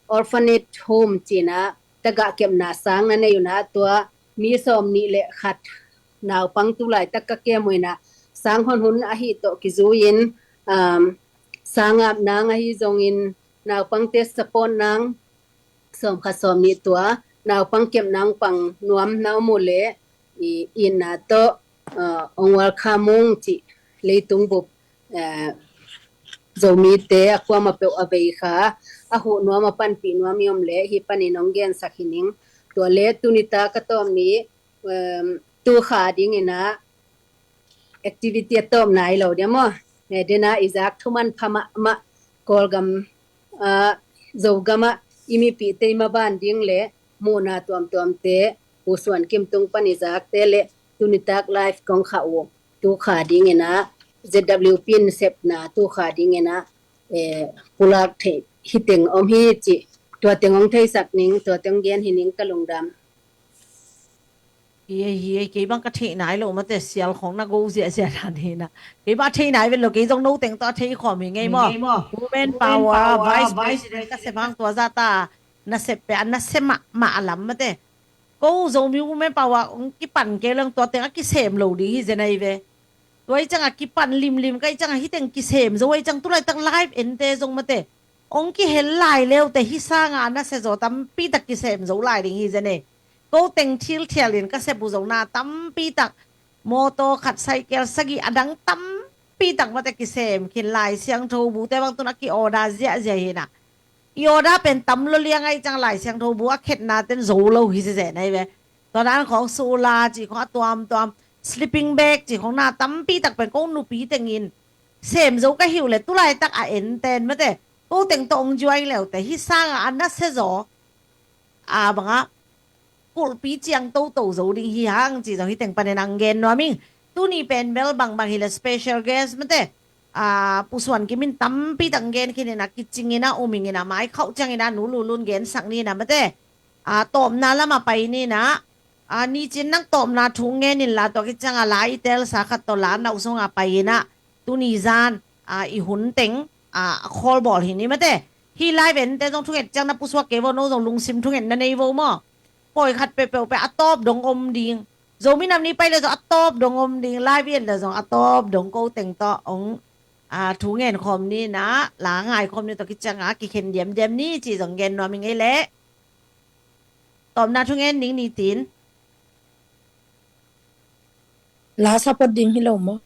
Orphanage Home ci in ah tagah kepna sang na nei uh in ah, tua mi sawm nih le khat naupang tu laitak ka kem uh in ah sang hon hun ahi tawh kizui in, um, sang ap nang ahi zongin naupangte support nang sawm khat sawm nih tua naupang kep nang pang nuam na om uh leh i, i na tawh, uh, hong welcome ung cih leitung bup, uh, Zomite a kuamah peuh a vei kha a huh nuam a panpih nuam i om leh hih panin hong gensak hi ning. Tua le tu nitak a tawm ni, um, tu kha ding in ah activity a tawm nai lo dia maw. Eh, dena i zak thuman pha mahmah Kawlgam, ah, Zogamah i mipihte i maban ding le muhna tuamtuamte, Pu Suan Kim tung pan i zakte le tunitak live kong khah uh tu kha dingin ah, Z W P in sepna tu kha dingin ah, eh, pulak theih hi teng om hi ci. Tua teng hong theisak ning, tua teng gen hi ning ka lungdam. Hi ei, hi ei, kei bang ka theih nai lo mate, sial khong na go ziahziah dan hi na. Kei bang a theih nai vet lo, kei zong no teng tawh a thei khawm hi ngei maw? Hi ngei maw? Women Power Vice President ka sep hang tua zah ta na sep pe a na sem mahmah a lam mate. Ko Zomi Women Power hong kipan kei leng tua teng a kisem lo ding hi zen ahi ve. Tua i ciang a kipan limlim ka i ciang a hi teng kisem zo a i ciang tu laitak live ente zong mate. Hong kihel lai leute hi sanga a nasia zaw tampi tak kisem zo lai ding hi zen e. Ko teng thil thialin ka sep uh zong na tampi tak mawtaw khat, cycle sagih, a dang tampi tak mate kisem khin, Lai Siangtho bute bang tun a ki-order ziahziah hi na. I order pen tam lo liang a i ciang Lai Siangtho bu a khetna ten zo lo hi ziahziah na hi ve. Tua dan khong sula ci khong a tuamtuam, sleeping bag ci khong na tampi tak pen ko nupi tengin sem zo ka hi uh le tu laitak a enten mate ko teng tawh hong join leute hi sanga a nasia zaw a banga kulhpi ciang toto zo ding hi hang ci zong hi teng panin hong gen nuam ing. Tuni pen bel bangbang hi le special guest mate, a, Pu Suan Kim in tampi tak hong gen khin in a kicing in a um ing in a mai khauh ciang in a Nu Lulun gensak ni in a mate, a, tawpna lam a pai ni in a, a, nicin nang tawpna thu ngen in la tua kiciang a la i telsa khat tawh la nauh song a pai in a tuni zan, a, i hun teng, a, a khawlbawl hi ni mate. Hi live ente zong thunget ciang na pusuak kei vo, no zong lungsim thunget na nei vo maw? Pawi khat peuhpeuh peuh a tawp dong om ding. Zomi nam ni pai le zong a tawp dong om ding, live i et le zong a tawp dong ko teng tawh hong, a, thu ngen khawm ni in a, la ngai khawm ni tawh kiciang a kikhen diamdiam ni ci zong gen nuam ing ei leh. Tawpna thu ngen ding ni tin. La sa phot ding hi lo maw?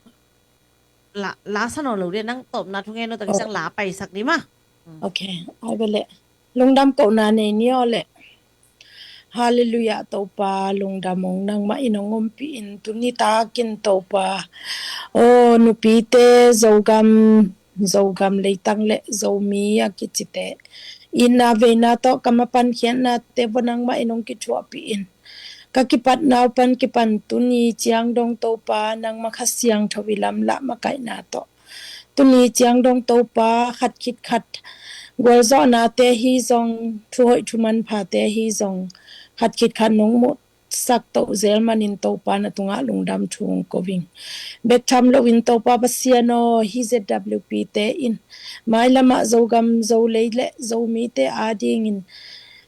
La, la sa nawn lo dia, nang tawpna thu ngen lo tak ciang la paisak ding mah. Ok, ai ve leh. Lungdam kohna nei ni aw leh. Halleluiah, Topa lungdam ung, nangmah in hong ompih in tuni takin Topa. Aw, nupite, Zogam, Zogam leitang le Zomi a kicite in a veina tawh ka mapan khiatnate vua nangmah in hong kithuahpih in. Ka kipatna uh pan kipan tuni ciang dong Topa nangmah Kha Siangtho i lamlah makaihna tawh tuni ciang dong Topa khat khit khat gualzawhnate hi zong, thuhoih thumanphate hi zong, khat khit khat nong muhsak toh zel manin Topa na tungah lungdam thu hong ko ing. Bek tham loin Topa Pasian aw, hi Z W P te in mailamah Zogam, Zolei le Zomite adingin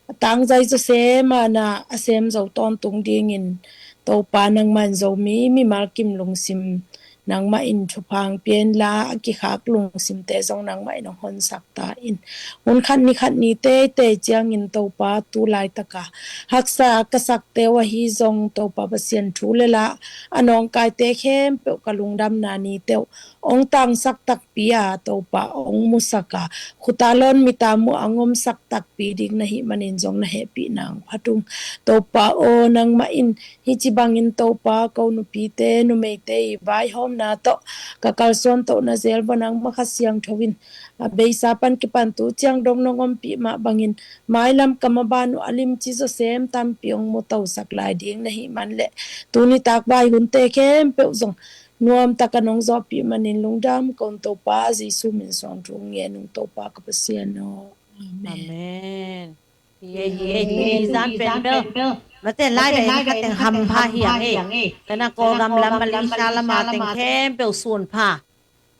a tangzai zawsem a na a sem zo tawntung dingin Topa nangmah in Zomi mimal kim lungsim nangmah in thupha hong pia inla a kikhak lungsimte zong nangmah in hong honsak ta in. Hun khat ni khat ni teitei ciangin Topa tu laitaka haksa ka sakte uh ahi zong Topa Pasian thu le la a nawngkaite khempeuh ka lungdamna nite uh hong tangsak takpi a Topa hong musak a khuta lawn mita muh a ngomsak takpi ding na hih manin zong na hehpihna hong phat ung. Topa aw, nangmah in hih ci bangin Topa ko nupite numeite i vaihawmna tawh ka kalsuan toh na zel vua nangmah Kha Siangtho in a beisa pan kipan tu ciang dong nong ompih mah bangin mailam ka maban uh a limci zawsem tampi hong mutosak lai ding na hih man le tuni tak vai hunte khempeuh zong nuamtak a nong zawhpih manin lungdam kong Topa Jesu min suang thu ngen ung Topa ka Pasian aw. Amen. Amen. Hi ei, hi ei, hi ei, zan pen bel. Mate, lai pen khat teng hampha hi ang ei. Tena Kawlgam lam, Malaysia lam a teng khempeuh sunpha.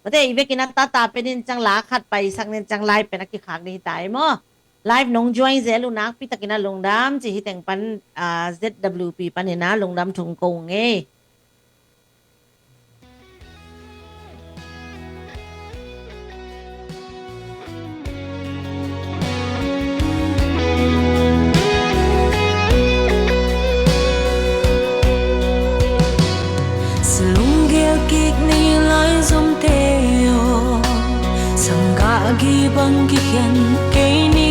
Mate, i vekin a tata pen in ciang la khat paisak nin ciang lai pen a kikhak ni ta ei maw. Live nong join zel uh nakpi takin a lungdam ci hi teng pan, ah, Z W P panin a lungdam thu ko ung ei. Salunggel kik ni lai zomte aw, sanggah gih bang kikhen kei ni.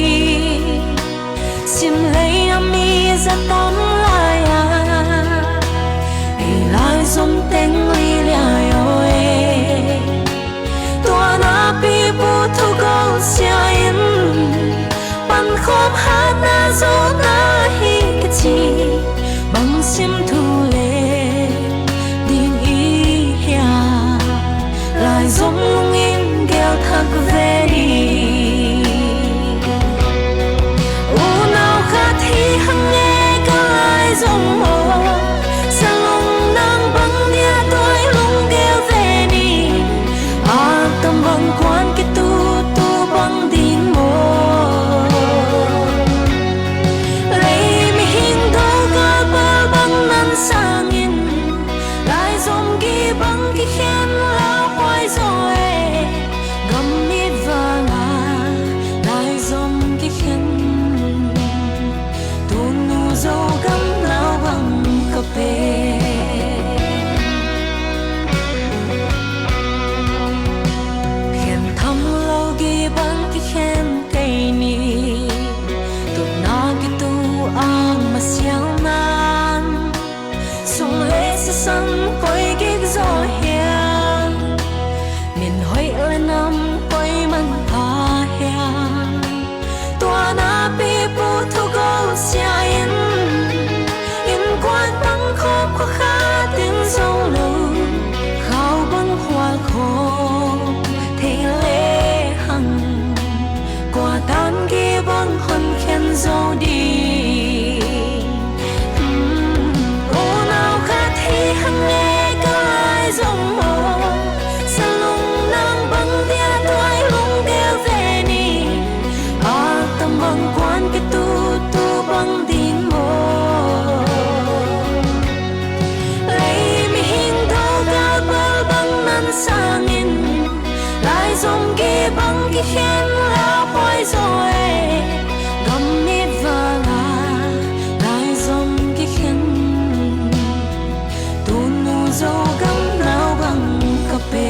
Simlei a mi za tam lai-a ei Sawtna hi kici bang sim thu le ding i hia? Laizom lungin gel thak ve ni. Unau khat hi hang e ka laizom aw, salung nang bang dia tuai lunggel ve ni. Atam bang kuan kitutu bang ding maw? Lei mihing do galpal bang nan sangin laizom gi bang kikhen lauhuai zaw e. Gam mit vanga laizom kikhen tunu Zogam nau bang ka pe. Khen tham lo gi bang kikhen kei ni. Tutna kitu ang masiang nan sum le sisan koi gik zaw hiam? Min hoih le nam koi man pha hiam? Tua napi pu thugo sia in innkuan bang khop khua khat in zo lo, khau bang hual khop thei le hang. Kua tan gi bang hon khen zo ding? Unau khat hi hang e ka laizom aw, salung nang bang dia tuai lunggel ve ni. Atam bang kuan kitutu bang ding maw? Lei mihing do galpal bang nan sangin laizom gi bang kikhen lauhuai zaw e. Gam mit vanga laizom kikhen tunu Zogam nau bang ka pe.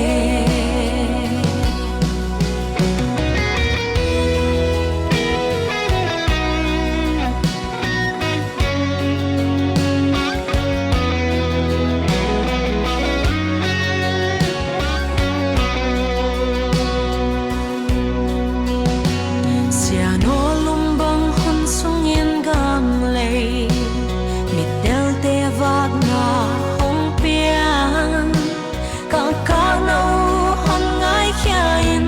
Sianolum bang hun sungin gam lei mittelte vakna hong piang. Kakakna uh hon ngaikhia in,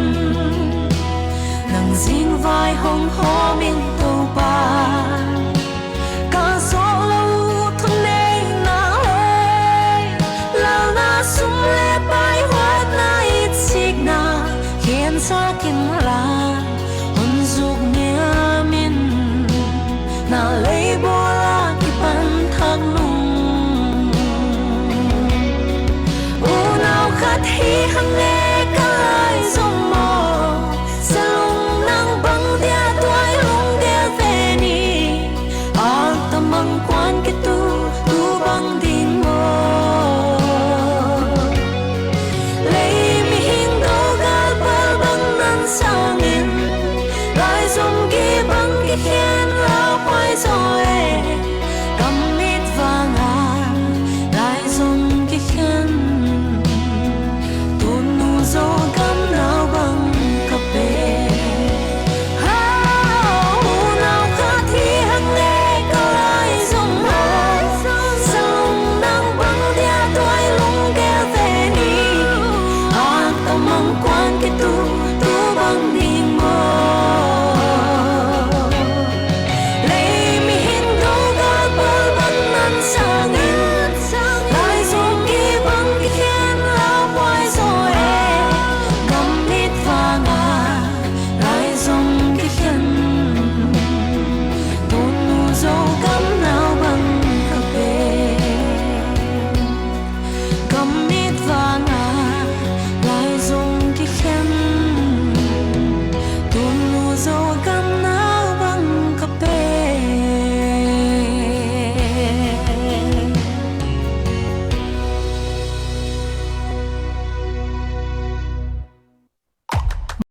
nang zingvai hong hawm in Topa. Ka zawh lo uh thuneihna lei, lalna sum le pai huatna it sikna khensak inla, hon zuk niam in. Na lei bawl a kipan thak nung. Unau khat hi hang e